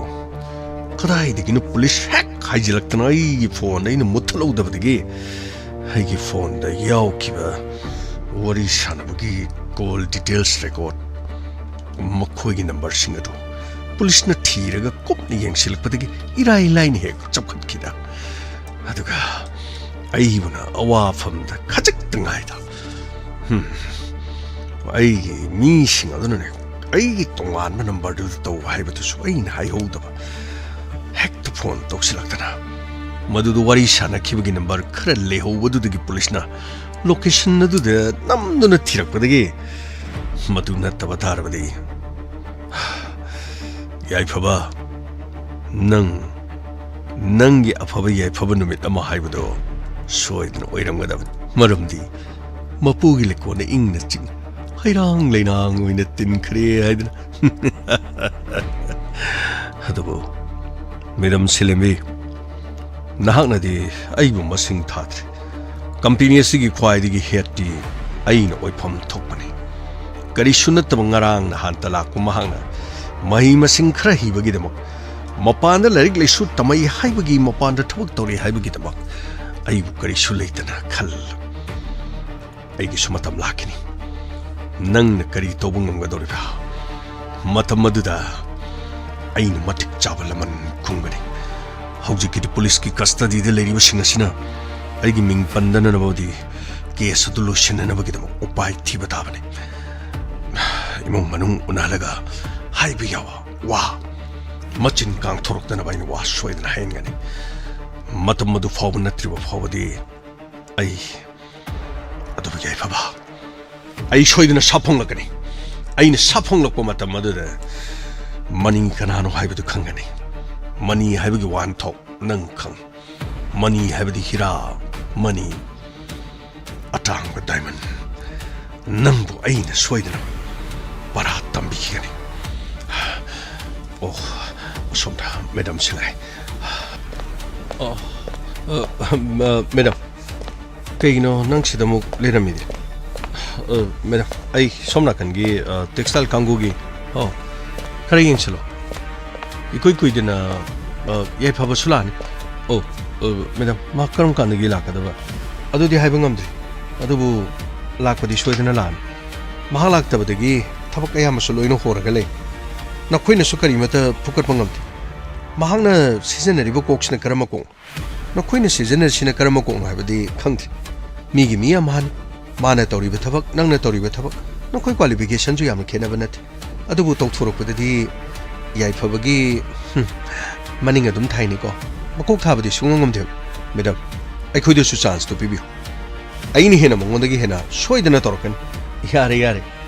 ꯀꯗꯥꯏꯗꯒꯤꯅꯣ ꯄꯨꯂꯤꯁ ꯍꯦꯛ ꯍꯥꯏꯖꯤꯜꯂꯛꯇꯅ ꯑꯩꯒꯤ ꯐꯣꯟꯗ ꯑꯩꯅ ꯃꯨꯠꯊꯠꯍꯧꯗꯕꯗꯒꯤ ꯑꯩꯒꯤ ꯐꯣꯟꯗ ꯌꯥꯎꯈꯤꯕ ꯋꯥꯔꯤ ꯁꯥꯟꯅꯕꯒꯤ ꯀꯣꯜ ꯗꯤꯇꯦꯜꯁ ꯔꯦꯀꯣꯔꯠ, ꯃꯈꯣꯏꯒꯤ ꯅꯝꯕꯔꯁꯤꯡ ꯑꯗꯨ ꯄꯨꯂꯤꯁꯅ ꯊꯤꯔꯒ ꯀꯨꯞꯅ ꯌꯦꯡꯁꯤꯜꯂꯛꯄꯗꯒꯤ ꯏꯔꯥꯏ ꯂꯥꯏꯅ ꯍꯦꯛ ꯆꯞꯈꯠꯈꯤꯗ꯫ ꯑꯗꯨꯒ ꯑꯩꯕꯨꯅ ꯑꯋꯥꯐꯝꯗ ꯈꯖꯤꯛꯇ ꯉꯥꯏꯗ꯫ ꯍꯨꯝ꯫ ꯑꯩꯒꯤ ꯃꯤꯁꯤꯡ ꯑꯗꯨꯅꯅꯦ ꯑꯩꯒꯤ ꯇꯣꯉꯥꯟꯕ ꯅꯝꯕꯔꯗꯨꯗ ꯇꯧ ꯍꯥꯏꯕꯗꯨꯁꯨ ꯑꯩꯅ ꯍꯥꯏꯍꯧꯗꯕ꯫ ꯍꯦꯛꯇ ꯐꯣꯟ ꯇꯧꯁꯤꯜꯂꯛꯇꯅ ꯃꯗꯨꯗ ꯋꯥꯔꯤ ꯁꯥꯟꯅꯈꯤꯕꯒꯤ ꯅꯝꯕꯔ ꯈꯔ ꯂꯩꯍꯧꯕꯗꯨꯗꯒꯤ ꯄꯨꯂꯤꯁꯅ ꯂꯣꯀꯦꯁꯟ ꯑꯗꯨꯗ ꯅꯝꯗꯨꯅ ꯊꯤꯔꯛꯄꯗꯒꯤ ꯃꯗꯨ ꯅꯠꯇꯕ ꯇꯥꯔꯕꯗꯤ, ꯌꯥꯏꯐꯕ, ꯅꯪ, ꯅꯪꯒꯤ ꯑꯐꯕ ꯌꯥꯏꯐꯕ ꯅꯨꯃꯤꯠ ꯑꯃ ꯍꯥꯏꯕꯗꯣ ꯁꯣꯏꯗꯅ ꯑꯣꯏꯔꯝꯒꯗꯕꯅꯤ꯫ ꯃꯔꯝꯗꯤ ꯃꯄꯨꯒꯤ ꯂꯩꯀꯣꯟꯅ ꯏꯪꯅ ꯆꯤꯛꯅ ꯍꯩꯔꯥꯡ ꯂꯩꯅꯥꯡ ꯑꯣꯏꯅ ꯇꯤꯟꯈ꯭ꯔꯦ ꯍꯥꯏꯗꯅ꯫ ꯑꯗꯨꯕꯨ ꯃꯦꯗꯥꯝ ꯁꯤꯂꯦꯝꯕꯤ, ꯅꯍꯥꯛꯅꯗꯤ ꯑꯩꯕꯨ ꯃꯁꯤꯡ ꯊꯥꯗ꯭ꯔꯤ꯫ ꯀꯝꯄꯦꯅꯤ ꯑꯁꯤꯒꯤ ꯈ꯭ꯋꯥꯏꯗꯒꯤ ꯍꯦꯠꯇꯤ ꯑꯩꯅ ꯑꯣꯏꯐꯝ ꯊꯣꯛꯄꯅꯤ꯫ ꯀꯔꯤꯁꯨ ꯅꯠꯇꯕ ꯉꯔꯥꯡ ꯅꯍꯥꯟꯇ ꯂꯥꯛꯄ ꯃꯍꯥꯛꯅ ꯃꯍꯩ ꯃꯁꯤꯡ ꯈꯔ ꯍꯩꯕꯒꯤꯗꯃꯛ, ꯃꯄꯥꯟꯗ ꯂꯥꯏꯔꯤꯛ ꯂꯥꯏꯁꯨ ꯇꯝꯃꯛꯏ ꯍꯥꯏꯕꯒꯤ, ꯃꯄꯥꯟꯗ ꯊꯕꯛ ꯇꯧꯔꯤ ꯍꯥꯏꯕꯒꯤꯗꯃꯛ ꯑꯩꯕꯨ ꯀꯔꯤꯁꯨ ꯂꯩꯇꯅ ꯈꯜꯂꯨ꯫ ꯑꯩꯒꯤꯁꯨ ꯃꯇꯝ ꯂꯥꯛꯈꯤꯅꯤ꯫ ꯅꯪꯅ ꯀꯔꯤ ꯇꯧꯕ ꯉꯝꯒꯗꯧꯔꯤꯕ? ꯃꯇꯝ ꯑꯗꯨꯗ ꯑꯩꯅ ꯃꯇꯤꯛ ꯆꯥꯕ ꯂꯃꯟ ꯈꯨꯝꯒꯅꯤ꯫ ꯍꯧꯖꯤꯛꯀꯤꯗꯤ ꯄꯨꯂꯤꯁꯀꯤ ꯀꯁꯇꯗꯤꯗ ꯂꯩꯔꯤꯕꯁꯤꯡ ꯑꯁꯤꯅ ꯑꯩꯒꯤ ꯃꯤꯡ ꯄꯟꯗꯅꯕꯗꯤ ꯀꯦꯁ ꯑꯗꯨ ꯂꯣꯏꯁꯤꯟꯅꯅꯕꯒꯤꯗꯃꯛ ꯎꯄꯥꯏ ꯊꯤꯕ ꯇꯥꯕꯅꯤ꯫ ꯏꯃꯨꯡ ꯃꯅꯨꯡ ꯎꯅꯍꯜꯂꯒ ꯍꯥꯏꯕ ꯌꯥꯕ ꯋꯥ, ꯃꯆꯤꯟ ꯀꯥꯡꯊꯣꯔꯛꯇꯅꯕ ꯑꯩꯅ ꯋꯥ ꯁꯣꯏꯗꯅ ꯍꯥꯏꯍꯟꯒꯅꯤ꯫ ꯃꯇꯝ ꯑꯗꯨ ꯐꯥꯎꯕ ꯅꯠꯇ꯭ꯔꯤꯕ ꯐꯥꯎꯕꯗꯤ ꯑꯩ, ꯑꯗꯨꯕꯨ ꯌꯥꯏꯐꯕ, ꯑꯩ ꯁꯣꯏꯗꯅ ꯁꯥꯐꯣꯡꯂꯛꯀꯅꯤ꯫ ꯑꯩꯅ ꯁꯥꯐꯣꯡꯂꯛꯄ ꯃꯇꯝ ꯑꯗꯨꯗ ꯃꯅꯤ ꯀꯅꯥꯅꯣ ꯍꯥꯏꯕꯗꯨ ꯈꯪꯒꯅꯤ꯫ ꯃꯅꯤ ꯍꯥꯏꯕꯒꯤ ꯋꯥꯍꯟꯊꯣꯛ ꯅꯪ ꯈꯪ꯫ ꯃꯅꯤ ꯍꯥꯏꯕꯗꯤ ꯍꯤꯔꯥ, ꯃꯅꯤ, ꯑꯇꯥꯡꯕ ꯗꯥꯏꯃꯟ꯫ ꯅꯪꯕꯨ ꯑꯩꯅ ꯁꯣꯏꯗꯅ ꯄꯔꯥ ꯇꯝꯕꯤꯈꯤꯒꯅꯤ꯫ ꯑꯣ, ꯑꯁꯣꯝꯗ ꯃꯦꯗꯥꯝꯁꯤ ꯂꯥꯛꯑꯦ꯫ ꯑꯣ, ꯑ, ꯑ, ꯃꯦꯗꯥꯝ, ꯀꯩꯒꯤꯅꯣ ꯅꯪ ꯁꯤꯗ ꯑꯃꯨꯛ ꯂꯩꯔꯝꯃꯤꯗꯤ? ꯑ, ꯃꯦꯗꯥꯝ, ꯑꯩ ꯁꯣꯝ ꯅꯥꯀꯟꯒꯤ, ꯑ, ꯇꯦꯛꯁꯇꯥꯏꯜ ꯀꯥꯡꯕꯨꯒꯤ, ꯑꯣ, ꯈꯔ ꯌꯦꯡꯁꯤꯜꯂꯣ꯫ ꯏꯀꯨꯏ ꯀꯨꯏꯗꯅ, ꯑ, ꯌꯥꯏꯐꯕꯁꯨ ꯂꯥꯛꯑꯅꯤ꯫ ꯑꯣ, ꯑ, ꯃꯦꯗꯥꯝ, ꯃꯥ ꯀꯔꯝ ꯀꯥꯟꯗꯒꯤ ꯂꯥꯛꯀꯗꯕ? ꯑꯗꯨꯗꯤ ꯍꯥꯏꯕ ꯉꯝꯗ꯭ꯔꯤ꯫ ꯑꯗꯨꯕꯨ ꯂꯥꯛꯄꯗꯤ ꯁꯣꯏꯗꯅ ꯂꯥꯛꯑꯅꯤ꯫ ꯃꯍꯥꯛ ꯂꯥꯛꯇꯕꯗꯒꯤ ꯊꯕꯛ ꯑꯌꯥꯝꯕꯁꯨ ꯂꯣꯏꯅ ꯍꯣꯔꯒ ꯂꯩ꯫ ꯅꯈꯣꯏꯅꯁꯨ ꯀꯔꯤꯃꯠꯇ ꯐꯨꯀꯠꯄ ꯉꯝꯗꯦ꯫ ꯃꯍꯥꯛꯅ ꯁꯤꯖꯤꯟꯅꯔꯤꯕ ꯀꯣꯛꯁꯤꯅ ꯀꯔꯝꯕ ꯀꯣꯛꯅꯣ? ꯅꯈꯣꯏꯅ ꯁꯤꯖꯤꯟꯅꯔꯤꯁꯤꯅ ꯀꯔꯝꯕ ꯀꯣꯛꯅꯣ ꯍꯥꯏꯕꯗꯤ ꯈꯪꯗꯦ꯫ ꯃꯤꯒꯤ ꯃꯤ ꯑꯃꯍꯥꯅꯤ꯫ ꯃꯥꯅ ꯇꯧꯔꯤꯕ ꯊꯕꯛ, ꯅꯪꯅ ꯇꯧꯔꯤꯕ ꯊꯕꯛ, ꯅꯈꯣꯏ ꯀ꯭ꯋꯥꯂꯤꯐꯤꯀꯦꯁꯟꯁꯨ ꯌꯥꯝꯅ ꯈꯦꯠꯅꯕ ꯅꯠꯇꯦ꯫ ꯑꯗꯨꯕꯨ ꯇꯧꯊꯣꯔꯛꯄꯗꯗꯤ ꯌꯥꯏꯐꯕꯒꯤ, ꯍꯨꯝ, ꯃꯅꯤꯡ ꯑꯗꯨꯝ ꯊꯥꯏꯅꯤꯀꯣ꯫ ꯃꯀꯣꯛ ꯊꯥꯕꯗꯤ ꯁꯨꯡꯉꯝ ꯉꯝꯗꯦꯕ꯫ ꯃꯦꯗꯥꯝ, ꯑꯩꯈꯣꯏꯗꯁꯨ ꯆꯥꯟꯁꯇꯨ ꯄꯤꯕꯤꯌꯨ꯫ ꯑꯩꯅ ꯍꯦꯟꯅ ꯃꯉꯣꯟꯗꯒꯤ ꯍꯦꯟꯅ ꯁꯣꯏꯗꯅ ꯇꯧꯔꯛꯀꯅꯤ꯫ ꯌꯥꯔꯦ, ꯌꯥꯔꯦ꯫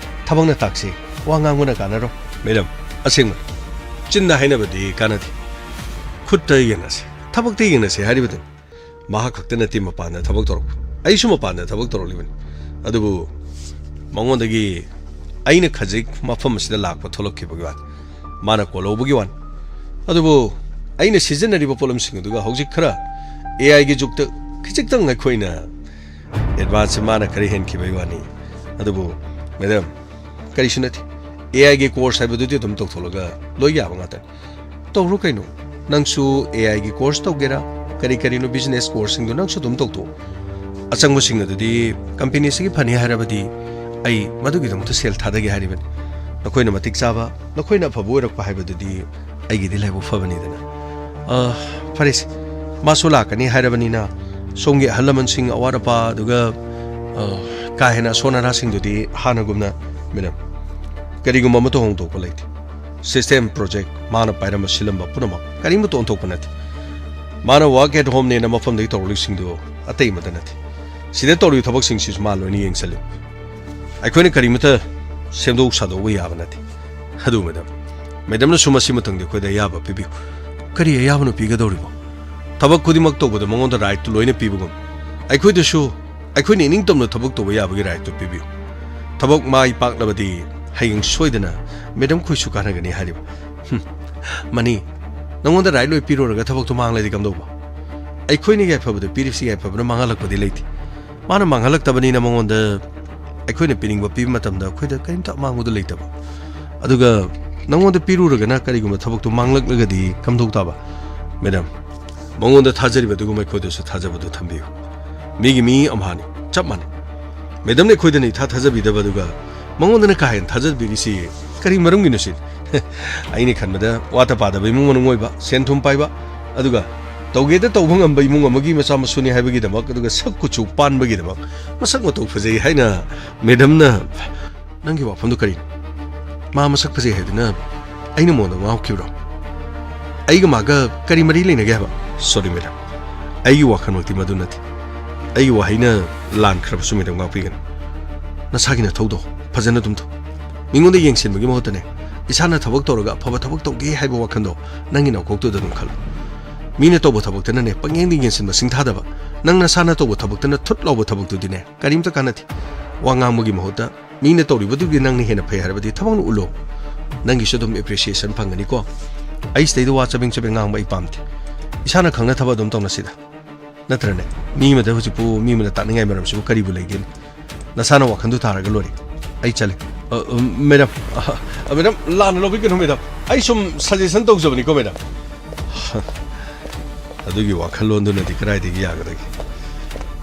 ꯊꯕꯛꯅ ꯇꯥꯛꯁꯤ꯫ ꯋꯥ ꯉꯥꯡꯕꯅ ꯀꯥꯟꯅꯔꯣꯏ꯫ ꯃꯦꯗꯥꯝ, ꯑꯁꯦꯡꯕ꯫ ꯆꯤꯟꯗ ꯍꯥꯏꯅꯕꯗꯤ ꯀꯥꯟꯅꯗꯦ꯫ ꯈꯨꯠꯇ ꯌꯦꯡꯅꯁꯤ꯫ ꯊꯕꯛꯇ ꯌꯦꯡꯅꯁꯤ ꯍꯥꯏꯔꯤꯕꯗꯨꯅꯤ꯫ ꯃꯍꯥꯛ ꯈꯛꯇ ꯅꯠꯇꯦ ꯃꯄꯥꯟꯗ ꯊꯕꯛ ꯇꯧꯔꯛꯄ꯫ ꯑꯩꯁꯨ ꯃꯄꯥꯟꯗ ꯊꯕꯛ ꯇꯧꯔꯛꯂꯤꯕꯅꯤ꯫ ꯑꯗꯨꯕꯨ ꯃꯉꯣꯟꯗꯒꯤ ꯑꯩꯅ ꯈꯖꯤꯛ ꯃꯐꯝ ꯑꯁꯤꯗ ꯂꯥꯛꯄ ꯊꯣꯛꯂꯛꯈꯤꯕꯒꯤ ꯋꯥꯅꯤ꯫ ꯃꯥꯅ ꯀꯣꯜ ꯂꯧꯕꯒꯤ ꯋꯥꯅꯤ꯫ ꯑꯗꯨꯕꯨ ꯑꯩꯅ ꯁꯤꯖꯤꯟꯅꯔꯤꯕ ꯄꯣꯠꯂꯝꯁꯤꯡ ꯑꯗꯨꯒ ꯍꯧꯖꯤꯛ ꯈꯔ ꯑꯦ ꯑꯥꯏꯒꯤ ꯖꯨꯛꯇ ꯈꯖꯤꯛꯇꯪ ꯑꯩꯈꯣꯏꯅ ꯑꯦꯗꯚꯥꯟꯁꯁꯦ ꯃꯥꯅ ꯈꯔ ꯍꯦꯟꯈꯤꯕꯒꯤ ꯋꯥꯅꯤ꯫ ꯑꯗꯨꯕꯨ ꯃꯦꯗꯥꯝ, ꯀꯔꯤꯁꯨ ꯅꯠꯇꯦ꯫ ꯑꯦ ꯑꯥꯏꯒꯤ ꯀꯣꯔꯁ ꯍꯥꯏꯕꯗꯨꯗꯤ ꯑꯗꯨꯝ ꯇꯧꯊꯣꯛꯂꯒ ꯂꯣꯏ ꯌꯥꯕ ꯉꯥꯛꯇꯅꯤ꯫ ꯇꯧꯔꯣ ꯀꯩꯅꯣ꯫ ꯅꯪꯁꯨ ꯑꯦ ꯑꯥꯏꯒꯤ ꯀꯣꯔꯁ ꯇꯧꯒꯦꯔꯥ, ꯀꯔꯤ ꯀꯔꯤꯅꯣ ꯕꯤꯖꯤꯅꯦꯁ ꯀꯣꯔꯁꯁꯤꯡꯗꯣ ꯅꯪꯁꯨ ꯑꯗꯨꯝ ꯇꯧꯊꯣꯛꯑꯣ꯫ ꯑꯆꯪꯕꯁꯤꯡ ꯑꯗꯨꯗꯤ ꯀꯝꯄꯦꯅꯤꯁꯤꯒꯤ ꯐꯅꯤ ꯍꯥꯏꯔꯕꯗꯤ ꯑꯩ ꯃꯗꯨꯒꯤꯗꯃꯛꯇ ꯁꯦꯜ ꯊꯥꯗꯒꯦ ꯍꯥꯏꯔꯤꯕꯅꯤ꯫ ꯅꯈꯣꯏꯅ ꯃꯇꯤꯛ ꯆꯥꯕ, ꯅꯈꯣꯏꯅ ꯑꯐꯕ ꯑꯣꯏꯔꯛꯄ ꯍꯥꯏꯕꯗꯨꯗꯤ ꯑꯩꯒꯤꯗꯤ ꯂꯥꯏꯕꯛ ꯐꯕꯅꯤꯗꯅ꯫ ꯑ, ꯐꯔꯦꯁꯦ, ꯃꯥꯁꯨ ꯂꯥꯛꯀꯅꯤ ꯍꯥꯏꯔꯕꯅꯤꯅ ꯁꯣꯝꯒꯤ ꯑꯍꯜ ꯂꯃꯟꯁꯤꯡ ꯑꯋꯥꯠ ꯑꯄꯥ, ꯑꯗꯨꯒ, ꯑ, ꯀꯥ ꯍꯦꯟꯅ ꯑꯁꯣꯟ ꯑꯔꯥꯁꯤꯡꯗꯨꯗꯤ ꯍꯥꯟꯅꯒꯨꯝꯅ, ꯃꯦꯗꯥꯝ, ꯀꯔꯤꯒꯨꯝꯕ ꯑꯃꯠꯇ ꯍꯣꯡꯗꯣꯛꯄ ꯂꯩꯇꯦ꯫ ꯁꯤꯁꯇꯦꯝ ꯄ꯭ꯔꯣꯖꯦꯛ ꯃꯥꯅ ꯄꯥꯏꯔꯝꯕ ꯁꯤꯜꯂꯝꯕ ꯄꯨꯝꯅꯃꯛ ꯀꯔꯤꯃꯠꯇ ꯑꯣꯟꯊꯣꯛꯄ ꯅꯠꯇꯦ꯫ ꯃꯥꯅ ꯋꯥꯔꯛ ꯑꯦꯠ ꯍꯣꯝꯅꯦꯅ ꯃꯐꯝꯗꯒꯤ ꯇꯧꯔꯛꯂꯤꯕꯁꯤꯡꯗꯨ ꯑꯇꯩ ꯑꯃꯠꯇ ꯅꯠꯇꯦ꯫ ꯁꯤꯗ ꯇꯧꯔꯤꯕ ꯊꯕꯛꯁꯤꯡꯁꯤꯁꯨ ꯃꯥ ꯂꯣꯏꯅ ꯌꯦꯡꯁꯤꯜꯂꯤ꯫ ꯑꯩꯈꯣꯏꯅ ꯀꯔꯤꯃꯇ ꯁꯦꯝꯗꯣꯛ ꯁꯥꯗꯣꯛꯄ ꯌꯥꯕ ꯅꯠꯇꯦ꯫ ꯑꯗꯨ ꯃꯦꯗꯥꯝ, ꯃꯦꯗꯥꯝꯅꯁꯨ ꯃꯁꯤ ꯃꯇꯪꯗꯤ ꯑꯩꯈꯣꯏꯗ ꯑꯌꯥꯕ ꯄꯤꯕꯤꯌꯨ꯫ ꯀꯔꯤ ꯑꯌꯥꯕꯅꯣ ꯄꯤꯒꯗꯧꯔꯤꯕꯣ? ꯊꯕꯛ ꯈꯨꯗꯤꯡꯃꯛ ꯇꯧꯕꯗ ꯃꯉꯣꯟꯗ ꯔꯥꯏꯠꯇꯨ ꯂꯣꯏꯅ ꯄꯤꯕꯒꯨꯝ, ꯑꯩꯈꯣꯏꯗꯁꯨ ꯑꯩꯈꯣꯏꯅ ꯏꯅꯤꯡꯇꯝꯅ ꯊꯕꯛ ꯇꯧꯕ ꯌꯥꯕꯒꯤ ꯔꯥꯏꯠꯇꯨ ꯄꯤꯕꯤꯌꯨ꯫ ꯊꯕꯛ ꯃꯥꯏ ꯄꯥꯛꯂꯕꯗꯤ ꯍꯌꯦꯡ ꯁꯣꯏꯗꯅ ꯃꯦꯗꯥꯝ ꯈꯣꯏꯁꯨ ꯀꯥꯟꯅꯒꯅꯤ ꯍꯥꯏꯔꯤꯕ꯫ ꯍꯨꯝ, ꯃꯅꯤ, ꯅꯉꯣꯟꯗ ꯔꯥꯏꯠ ꯂꯣꯏ ꯄꯤꯔꯨꯔꯒ ꯊꯕꯛꯇꯣ ꯃꯥꯡꯂꯗꯤ ꯀꯝꯗꯧꯕ? ꯑꯩꯈꯣꯏꯅ ꯌꯥꯏꯐꯕꯗ ꯄꯤꯔꯤꯕꯁꯤ ꯌꯥꯏꯐꯕꯅ ꯃꯥꯡꯍꯜꯂꯛꯄꯗꯤ ꯂꯩꯇꯦ꯫ ꯃꯥꯅ ꯃꯥꯡꯍꯜꯂꯛꯇꯕꯅꯤꯅ ꯃꯉꯣꯟꯗ ꯑꯩꯈꯣꯏꯅ ꯄꯤꯅꯤꯡꯕ ꯄꯤꯕ ꯃꯇꯝꯗ ꯑꯩꯈꯣꯏꯗ ꯀꯔꯤꯝꯇ ꯑꯃꯥꯡꯕꯗꯨ ꯂꯩꯇꯕ꯫ ꯑꯗꯨꯒ ꯅꯉꯣꯟꯗ ꯄꯤꯔꯨꯔꯒꯅ ꯀꯔꯤꯒꯨꯝꯕ ꯊꯕꯛꯇꯨ ꯃꯥꯡꯂꯛꯂꯒꯗꯤ ꯀꯝꯗꯧ ꯇꯥꯕ? ꯃꯦꯗꯥꯝ, ꯃꯉꯣꯟꯗ ꯊꯥꯖꯔꯤꯕ ꯑꯗꯨꯒꯨꯝꯕ ꯑꯩꯈꯣꯏꯗꯁꯨ ꯊꯥꯖꯕꯗꯨ ꯊꯝꯕꯤꯌꯨ꯫ ꯃꯤꯒꯤ ꯃꯤ ꯑꯝꯍꯥꯅꯤ, ꯆꯞ ꯃꯥꯟꯅꯩ꯫ ꯃꯦꯗꯥꯝꯅ ꯑꯩꯈꯣꯏꯗꯅ ꯏꯊꯥ ꯊꯥꯖꯕꯤꯗꯕ, ꯑꯗꯨꯒ ꯃꯉꯣꯟꯗꯅ ꯀꯥ ꯍꯦꯟꯅ ꯊꯥꯖꯕꯤꯔꯤꯁꯤ ꯀꯔꯤ ꯃꯔꯝꯒꯤꯅꯣ ꯁꯤꯅꯤ? ꯑꯩꯅ ꯈꯟꯕꯗ ꯋꯥꯠꯇ ꯄꯥꯗꯕ ꯏꯃꯨꯡ ꯃꯅꯨꯡ ꯑꯣꯏꯕ, ꯁꯦꯟ ꯊꯨꯝ ꯄꯥꯏꯕ, ꯑꯗꯨꯒ ꯇꯧꯒꯦꯗ ꯇꯧꯕ ꯉꯝꯕ ꯏꯃꯨꯡ ꯑꯃꯒꯤ ꯃꯆꯥ ꯃꯁꯨꯅꯤ ꯍꯥꯏꯕꯒꯤꯗꯃꯛ, ꯑꯗꯨꯒ ꯁꯛ ꯀꯨꯆꯨ ꯄꯥꯟꯕꯒꯤꯗꯃꯛ, ꯃꯁꯛ ꯃꯇꯧ ꯐꯖꯩ ꯍꯥꯏꯅ ꯃꯦꯗꯥꯝꯅ, ꯅꯪꯒꯤ ꯋꯥꯐꯝꯗꯨ ꯀꯔꯤꯅꯣ? ꯃꯥ ꯃꯁꯛ ꯐꯖꯩ ꯍꯥꯏꯗꯨꯅ ꯑꯩꯅ ꯃꯉꯣꯟꯗ ꯉꯥꯎꯈꯤꯕ꯭ꯔꯣ? ꯑꯩꯒ ꯃꯥꯒ ꯀꯔꯤ ꯃꯔꯤ ꯂꯩꯅꯒꯦ ꯍꯥꯏꯕ? ꯁꯣꯔꯤ ꯃꯦꯗꯥꯝ, ꯑꯩꯒꯤ ꯋꯥꯈꯜꯃꯛꯇꯤ ꯃꯗꯨ ꯅꯠꯇꯦ꯫ ꯑꯩꯒꯤ ꯋꯥꯍꯩꯅ ꯂꯥꯟꯈ꯭ꯔꯕꯁꯨ ꯃꯦꯗꯥꯝ ꯉꯥꯛꯄꯤꯒꯅꯨ꯫ ꯅꯁꯥꯒꯤ ꯅꯊꯧꯗꯣ ꯐꯖꯅ ꯑꯗꯨꯝ ꯇꯧ꯫ ꯃꯤꯉꯣꯟꯗ ꯌꯦꯡꯁꯤꯟꯕꯒꯤ ꯃꯍꯨꯠꯇꯅꯦ, ꯏꯁꯥꯅ ꯊꯕꯛ ꯇꯧꯔꯒ ꯑꯐꯕ ꯊꯕꯛ ꯇꯧꯒꯦ ꯍꯥꯏꯕ ꯋꯥꯈꯜꯗꯣ ꯅꯪꯒꯤ ꯅꯀꯣꯛꯇꯨꯗ ꯑꯗꯨꯝ ꯈꯜꯂꯨ꯫ ꯃꯤꯅ ꯇꯧꯕ ꯊꯕꯛꯇꯅꯅꯦ ꯄꯪꯌꯦꯡꯗ ꯌꯦꯡꯁꯤꯟꯕ ꯁꯤꯡꯊꯥꯗꯕ, ꯅꯪ ꯅꯁꯥꯅ ꯇꯧꯕ ꯊꯕꯛꯇꯅ ꯊꯨꯠ ꯂꯥꯎꯕ ꯊꯕꯛꯇꯨꯗꯤꯅꯦ ꯀꯔꯤꯝꯇ ꯀꯥꯟꯅꯗꯦ꯫ ꯋꯥ ꯉꯥꯡꯕꯒꯤ ꯃꯍꯨꯠꯇ ꯃꯤꯅ ꯇꯧꯔꯤꯕꯗꯨꯒꯤ ꯅꯪꯅ ꯍꯦꯟꯅ ꯐꯩ ꯍꯥꯏꯔꯕꯗꯤ ꯊꯕꯛꯅ ꯎꯠꯂꯣ꯫ ꯅꯪꯒꯤꯁꯨ ꯑꯗꯨꯝ ꯑꯦꯄ꯭ꯔꯤꯁꯤꯌꯦꯁꯟ ꯐꯪꯒꯅꯤꯀꯣ꯫ ꯑꯩ ꯁꯤꯗꯩꯗ ꯋꯥ ꯆꯕꯦꯡ ꯆꯕꯦꯡ ꯉꯥꯡꯕ ꯑꯩ ꯄꯥꯝꯗꯦ꯫ ꯏꯁꯥꯅ ꯈꯪꯅ ꯊꯕꯛ ꯑꯗꯨꯝ ꯇꯧꯅꯁꯤꯗ꯫ ꯅꯠꯇ꯭ꯔꯅꯦ? ꯃꯤ ꯑꯃꯗ ꯍꯧꯖꯤꯛꯄꯨ ꯃꯤ ꯑꯃꯅ ꯇꯥꯛꯅꯤꯡꯉꯥꯏ ꯃꯔꯝꯁꯤꯕꯨ ꯀꯔꯤꯕꯨ ꯂꯩꯒꯦꯅꯦ? ꯅꯁꯥꯅ ꯋꯥꯈꯜꯗꯨ ꯊꯥꯔꯒ ꯂꯣꯏꯔꯦ꯫ ꯑꯩ ꯆꯠꯂꯦ꯫ ꯑ, ꯑ, ꯃꯦꯗꯥꯝ, ꯑ, ꯑ, ꯃꯦꯗꯥꯝ, ꯂꯥꯟꯅ ꯂꯧꯕꯤꯒꯅꯨ ꯃꯦꯗꯥꯝ꯫ ꯑꯩ ꯁꯨꯝ ꯁꯖꯦꯁꯟ ꯇꯧꯖꯕꯅꯤꯀꯣ ꯃꯦꯗꯥꯝ꯫ ꯑꯗꯨꯒꯤ ꯋꯥꯈꯜꯂꯣꯟꯗꯨꯅꯗꯤ ꯀꯗꯥꯏꯗꯒꯤ ꯌꯥꯒꯗꯒꯦ?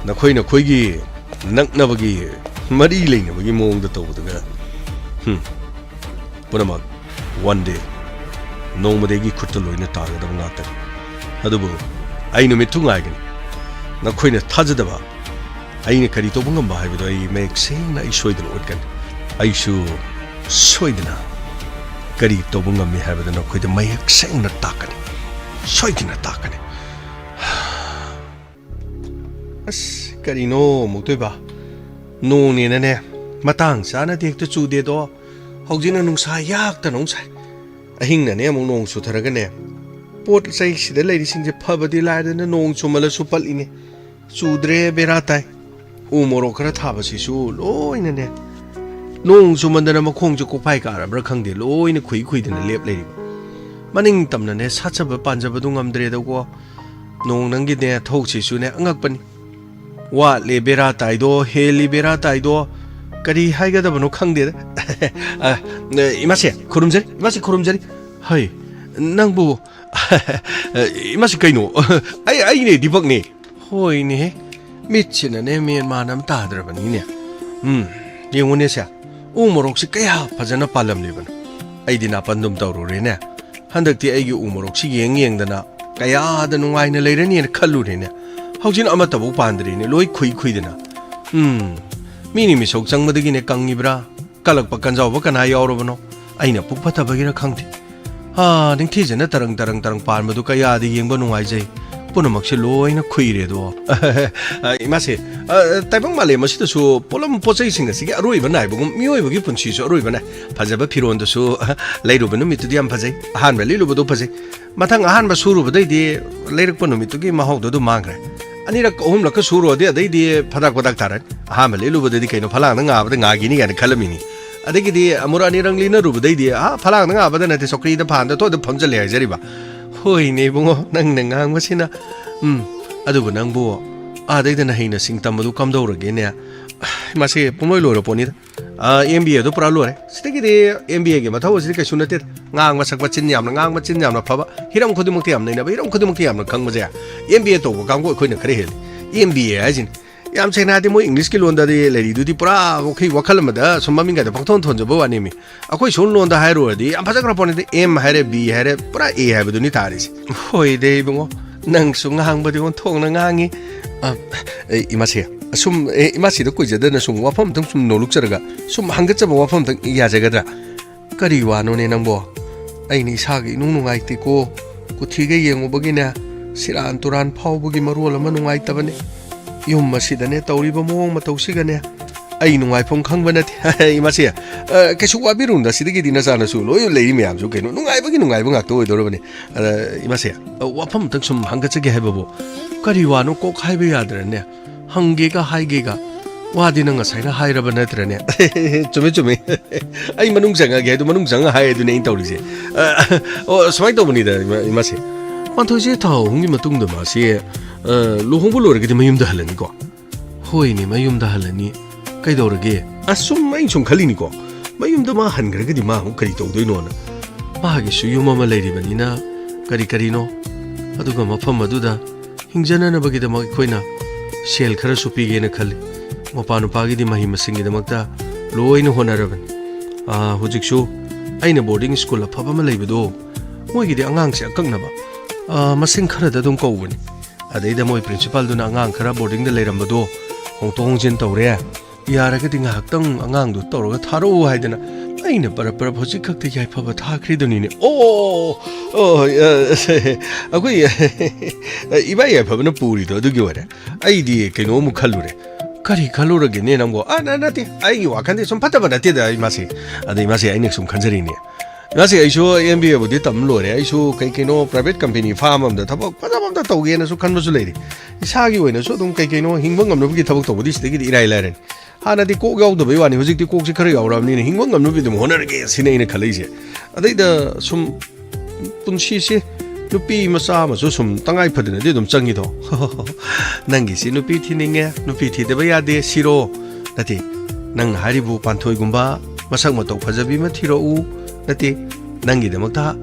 ꯅꯈꯣꯏ ꯅꯈꯣꯏꯒꯤ ꯅꯛꯅꯕꯒꯤ, ꯃꯔꯤ ꯂꯩꯅꯕꯒꯤ ꯃꯑꯣꯡꯗ ꯇꯧꯕꯗꯨꯒ꯫ ꯍꯨꯝ꯫ ꯄꯨꯝꯅꯃꯛ ꯋꯥꯟ ꯗꯦ, ꯅꯣꯡꯃꯗꯤ ꯑꯩꯒꯤ ꯈꯨꯠꯇ ꯂꯣꯏꯅ ꯇꯥꯒꯗꯕ ꯉꯥꯛꯇꯅꯤ꯫ ꯑꯗꯨꯕꯨ ꯑꯩ ꯅꯨꯃꯤꯠꯇꯨ ꯉꯥꯏꯒꯅꯤ꯫ ꯅꯈꯣꯏꯅ ꯊꯥꯖꯗꯕ ꯑꯩꯅ ꯀꯔꯤ ꯇꯧꯕ ꯉꯝꯕ ꯍꯥꯏꯕꯗꯨ ꯑꯩ ꯃꯌꯦꯛ ꯁꯦꯡꯅ ꯑꯩ ꯁꯣꯏꯗꯅ ꯎꯠꯀꯅꯤ꯫ ꯑꯩꯁꯨ ꯁꯣꯏꯗꯅ ꯀꯔꯤ ꯇꯧꯕ ꯉꯝꯃꯤ ꯍꯥꯏꯕꯗꯨ ꯅꯈꯣꯏꯗ ꯃꯌꯦꯛ ꯁꯦꯡꯅ ꯇꯥꯛꯀꯅꯤ꯫ ꯁꯣꯏꯗꯅ ꯇꯥꯛꯀꯅꯤ꯫ ꯑꯁ, ꯀꯔꯤꯅꯣ ꯑꯃꯨꯛꯇꯣꯏꯕ? ꯅꯣꯡꯅꯦꯅꯅꯦ, ꯃꯇꯥꯡ ꯆꯥꯅꯗꯤ ꯍꯦꯛꯇ ꯆꯨꯗꯦꯗꯣ꯫ ꯍꯧꯖꯤꯛꯅ ꯅꯨꯡꯁꯥ ꯌꯥꯛꯇꯅ ꯑꯃꯨꯛ ꯁꯥꯏ꯫ ꯑꯍꯤꯡꯅꯅꯦ ꯑꯃꯨꯛ ꯅꯣꯡ ꯆꯨꯊꯔꯒꯅꯦ, ꯄꯣꯠ ꯆꯩ ꯁꯤꯗ ꯂꯩꯔꯤꯁꯤꯡꯁꯦ ꯐꯕꯗꯤ ꯂꯥꯏꯔꯗꯅ ꯅꯣꯡ ꯆꯨꯃꯜꯂꯁꯨ ꯄꯠꯂꯤꯅꯦ꯫ ꯆꯨꯗ꯭ꯔꯦ, ꯕꯦꯔꯥ ꯇꯥꯏ꯫ ꯎ ꯃꯣꯔꯣꯛ ꯈꯔ ꯊꯥꯕꯁꯤꯁꯨ ꯂꯣꯏꯅꯅꯦ, ꯅꯣꯡ ꯆꯨꯃꯟꯗꯅ ꯃꯈꯣꯡꯁꯦ ꯀꯣꯛꯐꯥꯏ ꯀꯥꯔꯕ꯭ꯔꯥ ꯈꯪꯗꯦ, ꯂꯣꯏꯅ ꯈꯨꯏ ꯈꯨꯏꯗꯅ ꯂꯦꯞ ꯂꯩꯔꯤꯕ꯫ ꯃꯅꯤꯡ ꯇꯝꯅꯅꯦ ꯁꯥꯠꯆꯕ ꯄꯥꯟꯖꯕꯗꯨ ꯉꯝꯗ꯭ꯔꯦꯗꯀꯣ꯫ ꯅꯣꯡ ꯅꯪꯒꯤꯅꯦ ꯊꯧꯁꯤꯁꯨꯅꯦ ꯑꯉꯛꯄꯅꯤ꯫ ꯋꯥꯠꯂꯦ ꯕꯦꯔꯥ ꯇꯥꯏꯗꯣ, ꯍꯦꯜꯂꯤ ꯕꯦꯔꯥ ꯇꯥꯏꯗꯣ꯫ ꯀꯔꯤ ꯍꯥꯏꯒꯗꯕꯅꯣ ꯈꯪꯗꯦꯗ꯫ ꯑ, ꯏꯃꯥꯁꯦ, ꯈꯨꯔꯨꯝꯖꯔꯤ, ꯏꯃꯥꯁꯦ, ꯈꯨꯔꯨꯝꯖꯔꯤ꯫ ꯍꯩ, ꯅꯪꯕꯨ, ꯏꯃꯥꯁꯦ, ꯀꯩꯅꯣ? ꯑꯩ, ꯑꯩꯅꯦ, ꯗꯤꯄꯛꯅꯦ꯫ ꯍꯣꯏꯅꯦꯍꯦ, ꯃꯤꯠꯁꯤꯅꯅꯦ ꯃꯦꯟ ꯃꯥꯟ ꯑꯃ ꯇꯥꯗ꯭ꯔꯕꯅꯤꯅꯦ꯫ ꯎꯝ, ꯌꯦꯡꯉꯨꯅꯦꯁꯦ, ꯎ ꯃꯣꯔꯣꯛꯁꯤ ꯀꯌꯥ ꯐꯖꯅ ꯄꯥꯜꯂꯝꯂꯤꯕꯅꯣ꯫ ꯑꯩꯗꯤ ꯅꯥꯄꯟꯗꯨꯝ ꯇꯧꯔꯨꯔꯦꯅꯦ꯫ ꯍꯟꯗꯛꯇꯤ ꯑꯩꯒꯤ ꯎ ꯃꯣꯔꯣꯛꯁꯤ ꯌꯦꯡ ꯌꯦꯡꯗꯅ ꯀꯌꯥꯗ ꯅꯨꯡꯉꯥꯏꯅ ꯂꯩꯔꯅꯤꯅ ꯈꯜꯂꯨꯔꯦꯅꯦ꯫ ꯍꯧꯖꯤꯛꯅ ꯑꯃꯠꯇꯐꯥꯎ ꯄꯥꯟꯗ꯭ꯔꯦꯅꯦ, ꯂꯣꯏ ꯈꯨꯏ ꯈꯨꯏꯗꯅ꯫ ꯎꯝ, ꯃꯤꯅꯤ ꯃꯤꯁꯧ ꯆꯪꯕꯗꯒꯤꯅꯦ ꯀꯪꯉꯤꯕ꯭ꯔꯥ? ꯀꯜꯂꯛꯄ ꯀꯟꯖꯥꯎꯕ ꯀꯅꯥ ꯌꯥꯎꯔꯕꯅꯣ? ꯑꯩꯅ ꯄꯨꯛ ꯐꯠꯇꯕꯒꯤꯔ ꯈꯪꯗꯦ꯫ ꯍꯥ, ꯅꯤꯡꯊꯤꯖꯅ ꯇꯔꯪ ꯇꯔꯪ ꯇꯔꯪ ꯄꯥꯟꯕꯗꯨ ꯀꯌꯥꯗ ꯌꯦꯡꯕ ꯅꯨꯡꯉꯥꯏꯖꯩ꯫ ꯄꯨꯝꯅꯃꯛꯁꯦ ꯂꯣꯏꯅ ꯈꯨꯏꯔꯦꯗꯣ꯫ ꯑ, ꯏꯃꯥꯁꯦ, ꯑ, ꯇꯥꯏꯕꯪ ꯃꯥꯂꯦꯝ ꯑꯁꯤꯗꯁꯨ ꯄꯣꯠꯂꯝ ꯄꯣꯠ ꯆꯩꯁꯤꯡ ꯑꯁꯤꯒꯤ ꯑꯔꯣꯏꯕ ꯅꯥꯏꯕꯒꯨꯝ ꯃꯤꯑꯣꯏꯕꯒꯤ ꯄꯨꯟꯁꯤꯁꯨ ꯑꯔꯣꯏꯕ ꯅꯥꯏ꯫ ꯐꯖꯕ ꯐꯤꯔꯣꯟꯗꯨꯁꯨ, ꯑ, ꯂꯩꯔꯨꯕ ꯅꯨꯃꯤꯠꯇꯨꯗꯤ ꯌꯥꯝ ꯐꯖꯩ, ꯑꯍꯥꯟꯕ ꯂꯤꯠꯂꯨꯕꯗꯣ ꯐꯖꯩ, ꯃꯊꯪ ꯑꯍꯥꯟꯕ ꯁꯨꯔꯨꯕꯗꯩꯗꯤ ꯂꯩꯔꯛꯄ ꯅꯨꯃꯤꯠꯇꯨꯒꯤ ꯃꯍꯥꯎꯗꯣ ꯑꯗꯨꯝ ꯃꯥꯡꯈ꯭ꯔꯦ꯫ ꯑꯅꯤꯔꯛ ꯑꯍꯨꯝꯂꯛꯀ ꯁꯨꯔꯨꯔꯗꯤ ꯑꯗꯩꯗꯤ ꯐꯗꯥꯛ ꯐꯗꯥꯛ ꯇꯥꯔꯅꯤ꯫ ꯑꯍꯥꯟꯕ ꯂꯤꯠꯂꯨꯕꯗꯗꯤ ꯀꯩꯅꯣ ꯐꯂꯥꯡꯗ ꯉꯥꯕꯗ ꯉꯥꯒꯤꯅꯤ ꯀꯥꯏꯅ ꯈꯜꯂꯝꯃꯤꯅꯤ꯫ ꯑꯗꯒꯤꯗꯤ ꯑꯃꯨꯔꯛ ꯑꯅꯤꯔꯛ ꯂꯤꯠꯅꯔꯨꯕꯗꯩꯗꯤ, ꯑꯥ, ꯐꯂꯥꯡꯗ ꯉꯥꯕꯗ ꯅꯠꯇꯦ, ꯆꯧꯀ꯭ꯔꯤꯗ ꯐꯥꯟꯗ ꯊꯣꯛꯑꯗ ꯐꯝꯖꯜꯂꯦ ꯍꯥꯏꯖꯔꯤꯕ꯫ ꯍꯣꯏꯅꯦ ꯏꯕꯨꯡꯉꯣ, ꯅꯪꯅ ꯉꯥꯡꯕꯁꯤꯅ꯫ ꯎꯝ, ꯑꯗꯨꯕꯨ ꯅꯪꯕꯨ ꯑꯥꯗꯩꯗ ꯅꯍꯩ ꯅꯁꯤꯡ ꯇꯝꯕꯗꯨ ꯀꯝꯗꯧꯔꯒꯦꯅꯦ? ꯃꯁꯤ ꯄꯨꯡꯂꯣꯏ ꯂꯣꯏꯔ ꯄꯣꯠꯅꯤꯗ꯫ ꯑꯦꯝ ꯕꯤ ꯑꯦꯗꯣ ꯄꯨꯔꯥ ꯂꯣꯏꯔꯦ꯫ ꯁꯤꯗꯒꯤꯗꯤ ꯑꯦꯝ ꯕꯤ ꯑꯦꯒꯤ ꯃꯊꯧ ꯑꯁꯤꯗꯤ ꯀꯩꯁꯨ ꯅꯠꯇꯦ꯫ ꯉꯥꯡꯕ ꯁꯛꯄ ꯆꯤꯟ ꯌꯥꯝꯅ ꯉꯥꯡꯕ, ꯆꯤꯟ ꯌꯥꯝꯅ ꯐꯕ, ꯍꯤꯔꯝ ꯈꯨꯗꯤꯡꯃꯛꯇ ꯌꯥꯝ ꯅꯩꯅꯕ, ꯍꯤꯔꯝ ꯈꯨꯗꯤꯡꯃꯛꯇ ꯌꯥꯝꯅ ꯈꯪꯕꯁꯦ ꯑꯦꯝ ꯕꯤ ꯑꯦ ꯇꯧꯕ ꯀꯥꯡꯕꯨ ꯑꯩꯈꯣꯏꯅ ꯈꯔ ꯍꯦꯜꯂꯤ꯫ ꯑꯦꯝ ꯕꯤ ꯑꯦ ꯍꯥꯏꯁꯤꯅꯤ꯫ ꯌꯥꯝ ꯁꯦꯡꯅ ꯍꯥꯏꯔꯗꯤ ꯃꯣꯏ ꯏꯪꯂꯤꯁꯀꯤ ꯂꯣꯟꯗꯗꯤ ꯂꯩꯔꯤꯗꯨꯗꯤ ꯄꯨꯔꯥ ꯋꯥꯈꯩ ꯋꯥꯈꯜ ꯑꯃꯗ ꯁꯨꯝ ꯃꯃꯤꯡꯒꯗ ꯄꯪꯊꯣꯟ ꯊꯣꯟꯖꯕ ꯋꯥꯅꯦꯃꯤ꯫ ꯑꯩꯈꯣꯏ ꯁꯣꯝ ꯂꯣꯟꯗ ꯍꯥꯏꯔꯨꯔꯗꯤ ꯌꯥꯝ ꯐꯖꯈ꯭ꯔ ꯄꯣꯠꯅꯤꯗ, ꯑꯦꯝ ꯍꯥꯏꯔꯦ, ꯕꯤ ꯍꯥꯏꯔꯦ, ꯄꯨꯔꯥ ꯑꯦ ꯍꯥꯏꯕꯗꯨꯅꯤ ꯇꯥꯔꯤꯁꯦ꯫ ꯍꯣꯏꯗ ꯏꯕꯨꯡꯉꯣ, ꯅꯪꯁꯨ ꯉꯥꯡꯕꯗꯤ ꯑꯣꯟꯊꯣꯛꯅ ꯉꯥꯡꯉꯤ꯫ ꯑ, ꯑꯦ, ꯏꯃꯥꯁꯦ, ꯑꯁꯨꯝ, ꯑꯦ, ꯏꯃꯥꯁꯤꯗ ꯀꯨꯏꯖꯗꯅ ꯁꯨꯝ ꯋꯥꯐꯝ ꯑꯝꯇꯪ ꯁꯨꯝ ꯅꯣꯂꯨꯛꯆꯔꯒ ꯁꯨꯝ ꯍꯪꯒꯠꯆꯕ ꯋꯥꯐꯝ ꯑꯝꯇꯪ ꯌꯥꯖꯒꯗ꯭ꯔꯥ? ꯀꯔꯤ ꯋꯥꯅꯣꯅꯦ ꯅꯪꯕꯣ? ꯑꯩꯅ ꯏꯁꯥꯒ ꯏꯅꯨꯡ ꯅꯨꯡꯉꯥꯏꯇꯦꯀꯣ꯫ ꯀꯨꯊꯤꯒ ꯌꯦꯡꯉꯨꯕꯒꯤꯅꯦ, ꯁꯤꯔꯥꯟ ꯇꯨꯔꯥꯟ ꯐꯥꯎꯕꯒꯤ ꯃꯔꯣꯜ ꯑꯃ ꯅꯨꯡꯉꯥꯏꯇꯕꯅꯦ꯫ ꯌꯨꯝ ꯑꯁꯤꯗꯅꯦ ꯇꯧꯔꯤꯕ ꯃꯑꯣꯡ ꯃꯇꯧꯁꯤꯒꯅꯦ, ꯑꯩ ꯅꯨꯡꯉꯥꯏꯐꯝ ꯈꯪꯕ ꯅꯠꯇꯦ꯫ ꯏꯃꯥꯁꯦ, ꯑ, ꯀꯩꯁꯨ ꯋꯥꯕꯤꯔꯨꯅꯨꯗ, ꯁꯤꯗꯒꯤꯗꯤ ꯅꯆꯥꯅꯁꯨ ꯂꯣꯏ ꯂꯩꯔꯤ ꯃꯌꯥꯝꯁꯨ, ꯀꯩꯅꯣ, ꯅꯨꯡꯉꯥꯏꯕꯒꯤ ꯅꯨꯡꯉꯥꯏꯕ ꯉꯥꯛꯇ ꯑꯣꯏꯗꯧꯔꯕꯅꯤ꯫ ꯑꯗ, ꯏꯃꯥꯁꯦ, ꯑ, ꯋꯥꯐꯝ ꯑꯝꯇꯪ ꯁꯨꯝ ꯍꯪꯒꯠꯆꯒꯦ ꯍꯥꯏꯕꯕꯨ, ꯀꯔꯤ ꯋꯥꯅꯣ ꯀꯣꯛ ꯍꯥꯏꯕ ꯌꯥꯗ꯭ꯔꯅꯦ? ꯍꯪꯒꯦꯒ ꯍꯥꯏꯒꯦꯒ, ꯋꯥꯗꯤ ꯅꯪ ꯉꯁꯥꯏꯅ ꯍꯥꯏꯔꯕ ꯅꯠꯇ꯭ꯔꯅꯦ? ꯆꯨꯝꯃꯦ, ꯆꯨꯝꯃꯦ꯫ ꯑꯩ ꯃꯅꯨꯡ ꯆꯪꯉꯒꯦ ꯍꯥꯏꯗꯣ, ꯃꯅꯨꯡ ꯆꯪꯉ ꯍꯥꯏ ꯑꯗꯨꯅꯦ ꯑꯩꯅ ꯇꯧꯔꯤꯁꯦ꯫ ꯑ, ꯑꯣ, ꯁꯨꯃꯥꯏꯅ ꯇꯧꯕꯅꯤꯗ, ꯏꯃꯥ-, ꯏꯃꯥꯁꯦ꯫ ꯄꯥꯟꯊꯣꯏꯁꯦ ꯊꯥ ꯑꯍꯨꯝꯒꯤ ꯃꯇꯨꯡꯗ ꯃꯥꯁꯦ, ꯑ, ꯂꯨꯍꯣꯡꯕ ꯂꯣꯏꯔꯒꯗꯤ ꯃꯌꯨꯝꯗ ꯍꯜꯂꯅꯤꯀꯣ? ꯍꯣꯏꯅꯦ, ꯃꯌꯨꯝꯗ ꯍꯜꯂꯅꯤ꯫ ꯀꯩꯗꯧꯔꯒꯦ? ꯑꯁ, ꯁꯨꯝ, ꯑꯩꯅ ꯁꯨꯝ ꯈꯜꯂꯤꯅꯤꯀꯣ, ꯃꯌꯨꯝꯗ ꯃꯥ ꯍꯟꯈ꯭ꯔꯒꯗꯤ ꯃꯥ ꯑꯃꯨꯛ ꯀꯔꯤ ꯇꯧꯗꯣꯏꯅꯣꯅ꯫ ꯃꯥꯒꯤꯁꯨ ꯌꯨꯝ ꯑꯃ ꯂꯩꯔꯤꯕꯅꯤꯅ, ꯀꯔꯤ ꯀꯔꯤꯅꯣ, ꯑꯗꯨꯒ ꯃꯐꯝ ꯑꯗꯨꯗ ꯍꯤꯡꯖꯅꯅꯕꯒꯤꯗꯃꯛ ꯑꯩꯈꯣꯏꯅ ꯁꯦꯜ ꯈꯔꯁꯨ ꯄꯤꯒꯦꯅ ꯈꯜꯂꯤ꯫ ꯃꯄꯥ ꯅꯨꯄꯥꯒꯤꯗꯤ ꯃꯍꯩ ꯃꯁꯤꯡꯒꯤꯗꯃꯛꯇ ꯂꯣꯏꯅ ꯍꯣꯠꯅꯔꯕꯅꯤ꯫ ꯑꯥ, ꯍꯧꯖꯤꯛꯁꯨ ꯑꯩꯅ ꯕꯣꯔꯗꯤꯡ ꯁ꯭ꯀꯨꯜ ꯑꯐꯕ ꯑꯃ ꯂꯩꯕꯗꯣ, ꯃꯣꯏꯒꯤꯗꯤ ꯑꯉꯥꯡꯁꯦ ꯑꯀꯛꯅꯕ, ꯑꯥ, ꯃꯁꯤꯡ ꯈꯔꯗ ꯑꯗꯨꯝ ꯀꯧꯕꯅꯤ꯫ ꯑꯗꯩꯗ ꯃꯣꯏ ꯄ꯭ꯔꯤꯟꯁꯤꯄꯥꯜꯗꯨꯅ ꯑꯉꯥꯡ ꯈꯔ ꯕꯣꯔꯗꯤꯡꯗ ꯂꯩꯔꯝꯕꯗꯣ ꯍꯣꯡꯗꯣꯛ ꯍꯣꯡꯖꯤꯟ ꯇꯧꯔꯦ꯫ ꯌꯥꯔꯒꯗꯤ ꯉꯥꯏꯍꯥꯛꯇꯪ ꯑꯉꯥꯡꯗꯣ ꯇꯧꯔꯒ ꯊꯥꯔꯛꯎ ꯍꯥꯏꯗꯅ ꯑꯩꯅ ꯄꯔꯞ ꯄꯔꯞ ꯍꯧꯖꯤꯛ ꯈꯛꯇ ꯌꯥꯏꯐꯕ ꯊꯥꯈ꯭ꯔꯤꯗꯨꯅꯤꯅꯦ꯫ ꯑꯣ, ꯑꯣ, ꯑ, ꯑꯩꯈꯣꯏ ꯏꯕꯥꯏ ꯌꯥꯏꯐꯕꯅ ꯄꯨꯔꯤꯗꯣ ꯑꯗꯨꯒꯤ ꯑꯣꯏꯔꯦ꯫ ꯑꯩꯗꯤ ꯀꯩꯅꯣꯃꯨꯛ ꯈꯜꯂꯨꯔꯦ꯫ ꯀꯔꯤ ꯈꯜꯂꯨꯔꯒꯦꯅꯦ ꯅꯪꯕꯣ? ꯑ, ꯅ-, ꯅꯠꯇꯦ, ꯑꯩꯒꯤ ꯋꯥꯈꯜꯗꯤ ꯁꯨꯝ ꯐꯠꯇꯕ ꯅꯠꯇꯦꯗ, ꯏꯃꯥꯁꯦ꯫ ꯑꯗ ꯏꯃꯥꯁꯦ, ꯑꯩꯅ ꯁꯨꯝ ꯈꯟꯖꯔꯤꯅꯦ꯫ ꯏꯃꯥꯁꯦ, ꯑꯩꯁꯨ M B A ꯕꯨꯗꯤ ꯇꯝ ꯂꯣꯏꯔꯦ꯫ ꯑꯩꯁꯨ ꯀꯩ ꯀꯩꯅꯣ private company firm ꯑꯃꯗ ꯊꯕꯛ ꯐꯖꯕ ꯑꯝꯇ ꯇꯧꯒꯦꯅꯁꯨ ꯈꯟꯕꯁꯨ ꯂꯩꯔꯤ꯫ ꯏꯁꯥꯒꯤ ꯑꯣꯏꯅꯁꯨ ꯑꯗꯨꯝ ꯀꯩ ꯀꯩꯅꯣ ꯍꯤꯡꯕ ꯉꯝꯅꯕꯒꯤ ꯊꯕꯛ ꯇꯧꯕꯗꯤ ꯁꯤꯗꯒꯤꯗꯤ ꯏꯔꯥꯏ ꯂꯥꯏꯔꯅꯤ꯫ ꯍꯥꯟꯅꯗꯤ ꯀꯣꯛ ꯌꯥꯎꯗꯕꯩ ꯋꯥꯅꯤ, ꯍꯧꯖꯤꯛꯇꯤ ꯀꯣꯛꯁꯤ ꯈꯔ ꯌꯥꯎꯔꯛꯑꯕꯅꯤꯅ ꯍꯤꯡꯕ ꯉꯝꯅꯕꯗꯤ ꯑꯗꯨꯝ ꯍꯣꯠꯅꯔꯒꯦ ꯁꯤꯅꯤ ꯑꯩꯅ ꯈꯜꯂꯛꯏꯁꯦ꯫ ꯑꯗꯩꯗ ꯁꯨꯝ ꯄꯨꯟꯁꯤꯁꯦ ꯅꯨꯄꯤ ꯃꯆꯥ ꯑꯃꯁꯨ ꯁꯨꯝ ꯇꯉꯥꯏ ꯐꯗꯅꯗꯤ ꯑꯗꯨꯝ ꯆꯪꯉꯤꯗꯣ꯫ ꯅꯪꯒꯤꯁꯤ ꯅꯨꯄꯤ ꯊꯤꯅꯤꯡꯉꯦ, ꯅꯨꯄꯤ ꯊꯤꯗꯕ ꯌꯥꯗꯦ ꯁꯤꯔꯣ? ꯅꯠꯇꯦ, ꯅꯪꯅ ꯍꯥꯏꯔꯤꯕꯨ ꯄꯥꯟꯊꯣꯏꯒꯨꯝꯕ ꯃꯁꯛ ꯃꯇꯧ ꯐꯖꯕꯤ ꯑꯃ ꯊꯤꯔꯛꯎ꯫ ꯅꯠꯇꯦ, ꯅꯪꯒꯤꯗꯃꯛꯇ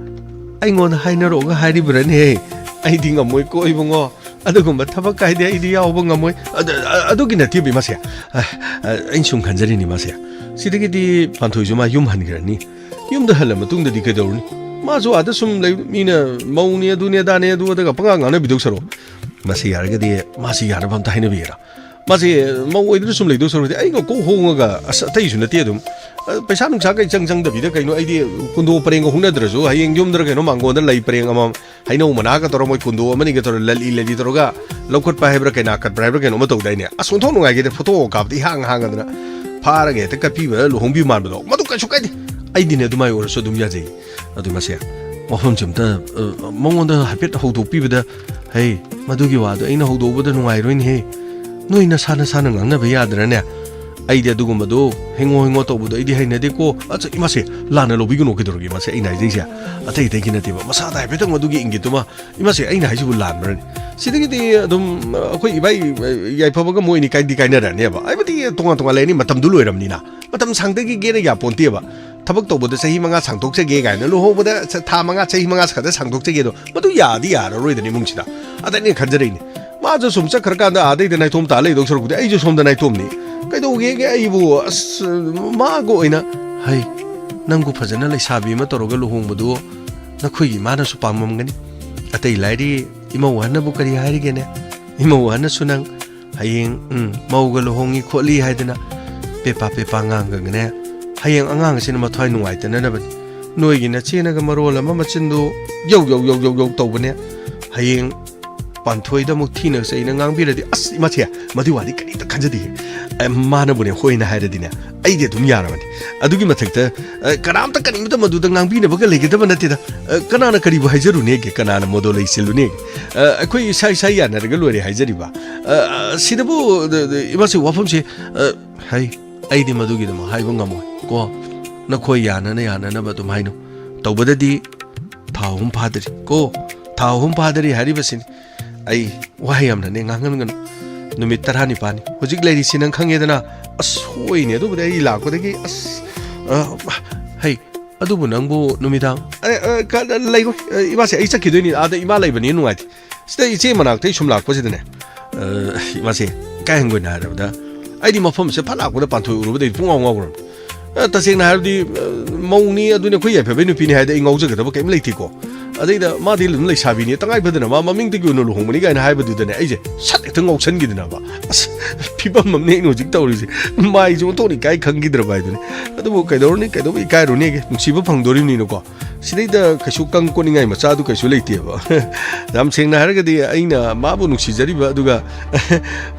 ꯑꯩꯉꯣꯟꯗ ꯍꯥꯏꯅꯔꯛꯑꯣꯒ ꯍꯥꯏꯔꯤꯕ꯭ꯔꯅꯦꯍꯦ? ꯑꯩꯗꯤ ꯉꯝꯃꯣꯏꯀꯣ ꯏꯕꯨꯡꯉꯣ꯫ ꯑꯗꯨꯒꯨꯝꯕ ꯊꯕꯛ ꯀꯥꯏꯗꯤ ꯑꯩꯗꯤ ꯌꯥꯎꯕ ꯉꯝꯃꯣꯏ꯫ ꯑꯗ-, ꯑ-, ꯑꯗꯨꯒꯤ ꯅꯠꯇꯦ ꯏꯃꯥꯁꯦ꯫ ꯑ, ꯑ, ꯑꯩꯅ ꯁꯨꯝ ꯈꯟꯖꯔꯤꯅꯤ ꯏꯃꯥꯁꯦ꯫ ꯁꯤꯗꯒꯤꯗꯤ ꯄꯥꯟꯊꯣꯏꯁꯨ ꯃꯥ ꯌꯨꯝ ꯍꯟꯈ꯭ꯔꯅꯤ꯫ ꯌꯨꯝꯗ ꯍꯜꯂ ꯃꯇꯨꯡꯗꯗꯤ ꯀꯩꯗꯧꯔꯨꯅꯤ? ꯃꯥꯁꯨ ꯑꯥꯗ ꯁꯨꯝ ꯂꯩ, ꯃꯤꯅ ꯃꯧꯅꯤ, ꯑꯗꯨꯅꯦ ꯑꯗꯥꯅꯦ, ꯑꯗꯨ ꯑꯗꯥꯒ ꯄꯉꯥꯡ ꯉꯥꯡꯅꯕꯤꯗꯧ ꯁꯔꯨꯛ꯫ ꯃꯁꯤ ꯌꯥꯔꯒꯗꯤ ꯃꯥꯁꯤ ꯌꯥꯅꯕ ꯑꯝꯇ ꯍꯥꯏꯅꯕꯤꯒꯦꯔꯥ? ꯃꯥꯁꯤ ꯃꯧ ꯑꯣꯏꯗꯅ ꯁꯨꯝ ꯂꯩꯗꯧ ꯁꯔꯨꯛꯇꯤ ꯑꯩꯒ ꯀꯣꯛ ꯍꯣꯡꯉꯒ, ꯑꯁ, ꯑꯇꯩꯁꯨ ꯅꯠꯇꯦ ꯑꯗꯨꯝ, ꯑ, ꯄꯩꯁꯥ ꯅꯨꯡꯁꯥ ꯀꯩ ꯆꯪ ꯆꯪꯗꯕꯤꯗ ꯀꯩꯅꯣ, ꯑꯩꯗꯤ ꯀꯨꯟꯗꯣ ꯄꯔꯦꯡꯒ ꯍꯨꯛꯅꯗ꯭ꯔꯁꯨ ꯍꯌꯦꯡ ꯌꯨꯝꯗꯔ ꯀꯩꯅꯣ ꯃꯥꯡꯒꯣꯟꯗ ꯂꯩ ꯄꯔꯦꯡ ꯑꯃꯃꯝ ꯍꯩꯅꯧ ꯃꯅꯥꯒ ꯇꯧꯔꯒ ꯃꯣꯏ ꯀꯨꯟꯗꯣ ꯑꯃꯅꯤꯒ ꯇꯧꯔꯒ ꯂꯂꯤ ꯂꯂꯤ ꯇꯧꯔꯒ ꯂꯧꯈꯠꯄ ꯍꯥꯏꯕ꯭ꯔꯥ ꯀꯩꯅꯥ ꯀꯠꯄ꯭ꯔꯥ ꯍꯥꯏꯕ꯭ꯔꯥ ꯀꯩꯅꯣꯝꯃ ꯇꯧꯗꯥꯏꯅꯦ? ꯑꯁ, ꯑꯣꯟꯊꯣꯛ ꯅꯨꯡꯉꯥꯏꯈꯤꯗꯦ꯫ ꯐꯣꯇꯣ ꯀꯥꯞꯄꯗ ꯏꯍꯥꯡ ꯍꯥꯡꯉꯗꯅ ꯐꯥꯔꯒ ꯍꯦꯛꯇ ꯀꯠꯄꯤꯕ ꯂꯨꯍꯣꯡꯕꯤ ꯃꯥꯟꯕꯗꯣ, ꯃꯗꯨ ꯀꯩꯁꯨ ꯀꯥꯏꯗꯦ꯫ ꯑꯩꯗꯤꯅꯦ ꯑꯗꯨꯃꯥꯏ ꯑꯣꯏꯔꯁꯨ ꯑꯗꯨꯝ ꯌꯥꯖꯩ꯫ ꯑꯗꯨ ꯃꯁꯦ ꯋꯥꯐꯝꯁꯦ ꯑꯝꯇ, ꯑ, ꯃꯉꯣꯟꯗ ꯍꯥꯏꯐꯦꯠ ꯍꯧꯗꯣꯛꯄꯤꯕꯗ, "ꯍꯩ, ꯃꯗꯨꯒꯤ ꯋꯥꯗꯣ ꯑꯩꯅ ꯍꯧꯗꯣꯛꯎꯕꯗ ꯅꯨꯡꯉꯥꯏꯔꯣꯏꯅꯦꯍꯦ꯫ ꯅꯣꯏ ꯅꯁꯥ ꯅꯁꯥꯅ ꯉꯥꯡꯅꯕ ꯌꯥꯗ꯭ꯔꯅꯦ?" ꯑꯩꯗꯤ ꯑꯗꯨꯒꯨꯝꯕꯗꯣ ꯍꯦꯡꯉꯣ ꯍꯦꯡꯉꯣ ꯇꯧꯕꯗꯣ ꯑꯩꯗꯤ ꯍꯩꯅꯗꯦꯀꯣ꯫ ꯑꯁ, ꯏꯃꯥꯁꯦ ꯂꯥꯟꯅ ꯂꯧꯕꯤꯒꯅꯨ꯫ ꯀꯩꯗꯧꯔꯒꯦ ꯏꯃꯥꯁꯦ ꯑꯩꯅ ꯍꯥꯏꯖꯩꯁꯦ? ꯑꯇꯩ ꯑꯇꯩꯒꯤ ꯅꯠꯇꯦꯕ, ꯃꯁꯥꯗ ꯍꯥꯏꯐꯦꯠꯇꯪ ꯃꯗꯨꯒꯤ ꯏꯪꯒꯤꯠꯇꯨꯃ, ꯏꯃꯥꯁꯦ ꯑꯩꯅ ꯍꯥꯏꯁꯤꯕꯨ ꯂꯥꯟꯕ꯭ꯔꯅꯦ? ꯁꯤꯗꯒꯤꯗꯤ ꯑꯗꯨꯝ ꯑꯩꯈꯣꯏ ꯏꯕꯥꯏ ꯌꯥꯏꯐꯕꯒ ꯃꯣꯏ ꯑꯅꯤ ꯀꯥꯏꯗꯤ ꯀꯥꯏꯅꯔꯅꯦꯕ, ꯍꯥꯏꯕꯗꯤ ꯇꯣꯉꯥꯟ ꯇꯣꯉꯥꯟ ꯂꯩꯔꯅꯤ, ꯃꯇꯝꯗꯨ ꯂꯣꯏꯔꯕꯅꯤꯅ꯫ ꯃꯇꯝ ꯁꯥꯡꯊꯈꯤꯒꯦꯅ ꯌꯥꯄꯣꯟꯇꯦꯕ꯫ ꯊꯕꯛ ꯇꯧꯕꯗ ꯆꯍꯤ ꯃꯉꯥ ꯁꯥꯡꯗꯣꯛꯆꯒꯦ ꯀꯥꯏꯅ, ꯂꯨꯍꯣꯡꯕꯗ ꯊꯥ ꯃꯉꯥ, ꯆꯍꯤ ꯃꯉꯥ ꯈꯛꯇ ꯁꯥꯡꯗꯣꯛꯆꯒꯦꯗꯣ, ꯃꯗꯨ ꯌꯥꯗꯤ ꯌꯥꯔꯔꯣꯏꯗꯅ ꯏꯃꯨꯡꯁꯤꯗ꯫ ꯑꯗ ꯑꯩꯅ ꯈꯟꯖꯔꯛꯏꯅꯦ, ꯃꯥꯁꯨ ꯁꯨꯝ ꯆꯠꯈ꯭ꯔꯀꯥꯟꯗ ꯑꯥꯗꯩꯗ ꯅꯥꯏꯇꯣꯝ ꯇꯥ ꯂꯩꯗꯧ ꯁꯔꯨꯛꯄꯨꯗꯤ ꯑꯩꯁꯨ ꯁꯣꯝꯗ ꯅꯥꯏꯇꯣꯝꯅꯤ꯫ ꯀꯩꯗꯧꯒꯦꯒꯦ ꯑꯩꯕꯨ? ꯑꯁ, ꯃꯥꯒ ꯑꯣꯏꯅ, ꯍꯩ, ꯅꯪꯕꯨ ꯐꯖꯅ ꯂꯩꯁꯥꯕꯤ ꯑꯃ ꯇꯧꯔꯒ ꯂꯨꯍꯣꯡꯕꯗꯨ ꯅꯈꯣꯏꯒꯤ ꯏꯃꯥꯅꯁꯨ ꯄꯥꯝꯃꯝꯒꯅꯤ꯫ ꯑꯇꯩ ꯂꯥꯏꯔꯤ, ꯏꯃꯧ ꯑꯍꯟꯅꯕꯨ ꯀꯔꯤ ꯍꯥꯏꯔꯤꯒꯦꯅꯦ? ꯏꯃꯧ ꯑꯍꯟꯅꯁꯨ ꯅꯪ ꯍꯌꯦꯡ, ꯎꯝ, ꯃꯧꯒ ꯂꯨꯍꯣꯡꯉꯤ ꯈꯣꯠꯂꯤ ꯍꯥꯏꯗꯅ ꯄꯦꯄꯥ ꯄꯦꯄꯥ ꯉꯥꯡꯒꯒꯅꯦ꯫ ꯍꯌꯦꯡ ꯑꯉꯥꯡ ꯑꯁꯤꯅ ꯃꯊ꯭ꯋꯥꯏ ꯅꯨꯡꯉꯥꯏꯇꯅꯅꯕꯅꯤ꯫ ꯅꯣꯏꯒꯤ ꯅꯆꯦꯅꯒ ꯃꯔꯣꯜ ꯑꯃ ꯃꯆꯤꯟꯗꯨ ꯌꯧ ꯌꯧ ꯌꯧ ꯌꯧ ꯌꯧ ꯇꯧꯕꯅꯦ꯫ ꯍꯌꯦꯡ ꯄꯥꯟꯊꯣꯏꯗ ꯑꯃꯨꯛ ꯊꯤꯅ ꯆꯩꯅ ꯉꯥꯡꯕꯤꯔꯗꯤ, ꯑꯁ, ꯏꯃꯥꯁꯦ, ꯃꯗꯨꯏ ꯋꯥꯗꯤ ꯀꯔꯤꯝꯇ ꯈꯟꯖꯗꯦ꯫ ꯑꯦ, ꯃꯥꯅꯕꯨꯅꯦ ꯍꯣꯏꯅ ꯍꯥꯏꯔꯗꯤꯅꯦ, ꯑꯩꯗꯤ ꯑꯗꯨꯝ ꯌꯥꯔꯕꯅꯤ꯫ ꯑꯗꯨꯒꯤ ꯃꯊꯛꯇ, ꯑꯦ, ꯀꯅꯥꯝꯇ ꯀꯔꯤꯝꯇ ꯃꯗꯨꯗ ꯉꯥꯡꯕꯤꯅꯕꯒ ꯂꯩꯒꯗꯕ ꯅꯠꯇꯦꯗ꯫ ꯑꯦ, ꯀꯅꯥꯅ ꯀꯔꯤꯕꯨ ꯍꯥꯏꯖꯔꯨꯅꯦꯒꯦ? ꯀꯅꯥꯅ ꯃꯗꯣ ꯂꯩꯁꯤꯜꯂꯨꯅꯦꯒꯦ? ꯑꯦ, ꯑꯩꯈꯣꯏ ꯏꯁꯥ ꯏꯁꯥ ꯌꯥꯅꯔꯒ ꯂꯣꯏꯔꯦ ꯍꯥꯏꯖꯔꯤꯕ꯫ ꯑꯦ, ꯁꯤꯗꯕꯨ, ꯑꯦ, ꯏꯃꯥꯁꯦ, ꯋꯥꯐꯝꯁꯦ, ꯑꯦ, ꯍꯩ, ꯑꯩꯗꯤ ꯃꯗꯨꯒꯤꯗꯃꯛ ꯍꯥꯏꯕ ꯉꯝꯃꯣꯏ ꯀꯣ꯫ ꯅꯈꯣꯏ ꯌꯥꯅꯅ ꯌꯥꯅꯅꯕ ꯑꯗꯨꯝ ꯍꯥꯏꯅꯧ꯫ ꯇꯧꯕꯗꯗꯤ ꯊꯥ ꯑꯍꯨꯝ ꯐꯥꯗ꯭ꯔꯤ ꯀꯣ꯫ ꯊꯥ ꯑꯍꯨꯝ ꯐꯥꯗ꯭ꯔꯤ ꯍꯥꯏꯔꯤꯕꯁꯤꯅꯤ꯫ ꯑꯩ ꯋꯥꯍꯩ ꯌꯥꯝꯅꯅꯦ ꯉꯥꯡꯍꯟꯒꯅꯨ꯫ ꯅꯨꯃꯤꯠ ꯇꯔꯥꯅꯤꯄꯥꯜꯅꯤ꯫ ꯍꯧꯖꯤꯛ ꯂꯩꯔꯤꯁꯤ ꯅꯪ ꯈꯪꯉꯦꯗꯅ꯫ ꯑꯁ, ꯍꯣꯏꯅꯦ, ꯑꯗꯨꯕꯨꯗꯤ ꯑꯩ ꯂꯥꯛꯄꯗꯒꯤ, ꯑꯁ, ꯑ, ꯍꯩ, ꯑꯗꯨꯕꯨ ꯅꯪꯕꯨ ꯅꯨꯃꯤꯗꯥꯡ, ꯑꯦ, ꯑ, ꯀ-, ꯂꯩꯔꯣꯏ꯫ ꯑ, ꯏꯃꯥꯁꯦ, ꯑꯩ ꯆꯠꯈꯤꯗꯣꯏꯅꯤ꯫ ꯑꯥꯗ ꯏꯃꯥ ꯂꯩꯕꯅꯤ, ꯅꯨꯡꯉꯥꯏꯇꯦ꯫ ꯁꯤꯗ ꯏꯆꯦ ꯃꯅꯥꯛꯇ ꯑꯩ ꯁꯨꯝ ꯂꯥꯛꯄꯁꯤꯗꯅꯦ, ꯑ, ꯏꯃꯥꯁꯦ, ꯏꯀꯥꯏ ꯍꯪꯒꯣꯏꯅ ꯍꯥꯏꯔꯕꯗ, ꯑꯩꯗꯤ ꯃꯐꯝꯁꯦ ꯐꯠ ꯂꯥꯛꯄꯗ ꯄꯥꯟꯊꯣꯏ ꯎꯔꯨꯕꯗꯒꯤ ꯄꯨꯡꯉꯥꯎ ꯉꯥꯎꯈ꯭ꯔꯕꯅꯤ꯫ ꯑ, ꯇꯁꯦꯡꯅ ꯍꯥꯏꯔꯕꯗꯤ, ꯑ, ꯃꯧꯅꯤ, ꯑꯗꯨꯅꯤ, ꯑꯩꯈꯣꯏ ꯌꯥꯏꯐꯕꯩ ꯅꯨꯄꯤꯅꯤ ꯍꯥꯏꯗꯤ ꯑꯩ ꯉꯥꯎꯖꯒꯗꯕ ꯀꯔꯤꯝ ꯂꯩꯇꯦꯀꯣ꯫ ꯑꯗꯩꯗ ꯃꯥꯗꯤ ꯑꯗꯨꯝ ꯂꯩꯁꯥꯕꯤꯅꯤ, ꯇꯉꯥꯏ ꯐꯗꯅ ꯃꯥ ꯃꯃꯤꯡꯗꯒꯤ ꯑꯣꯏꯅ ꯂꯨꯍꯣꯡꯕꯅꯤ ꯀꯥꯏꯅ ꯍꯥꯏꯕꯗꯨꯗꯅꯦ, ꯑꯩꯁꯦ ꯁꯠ ꯍꯦꯛꯇ ꯉꯥꯎꯁꯟꯈꯤꯗꯅꯕ꯫ ꯑꯁ, ꯐꯤꯕꯝ ꯑꯃꯅꯦ ꯑꯩꯅ ꯍꯧꯖꯤꯛ ꯇꯧꯔꯤꯁꯦ꯫ ꯃꯥꯏꯁꯦ ꯑꯣꯟꯊꯣꯛꯅ ꯏꯀꯥꯏ ꯈꯪꯈꯤꯗ꯭ꯔꯕ ꯍꯥꯏꯗꯨꯅꯤ꯫ ꯑꯗꯨꯕꯨ ꯀꯩꯗꯧꯔꯨꯅꯤ, ꯀꯩꯗꯧꯕ ꯏꯀꯥꯏꯔꯨꯅꯤꯒꯦ? ꯅꯨꯡꯁꯤꯕ ꯐꯪꯗꯣꯔꯤꯕꯅꯤꯅꯀꯣ꯫ ꯁꯤꯗꯩꯗ ꯀꯩꯁꯨ ꯀꯪ ꯀꯣꯠꯅꯤꯡꯉꯥꯏ ꯃꯆꯥꯗꯨ ꯀꯩꯁꯨ ꯂꯩꯇꯦꯕ꯫ ꯌꯥꯝ ꯁꯦꯡꯅ ꯍꯥꯏꯔꯒꯗꯤ, ꯑꯩꯅ ꯃꯥꯕꯨ ꯅꯨꯡꯁꯤꯖꯔꯤꯕ, ꯑꯗꯨꯒ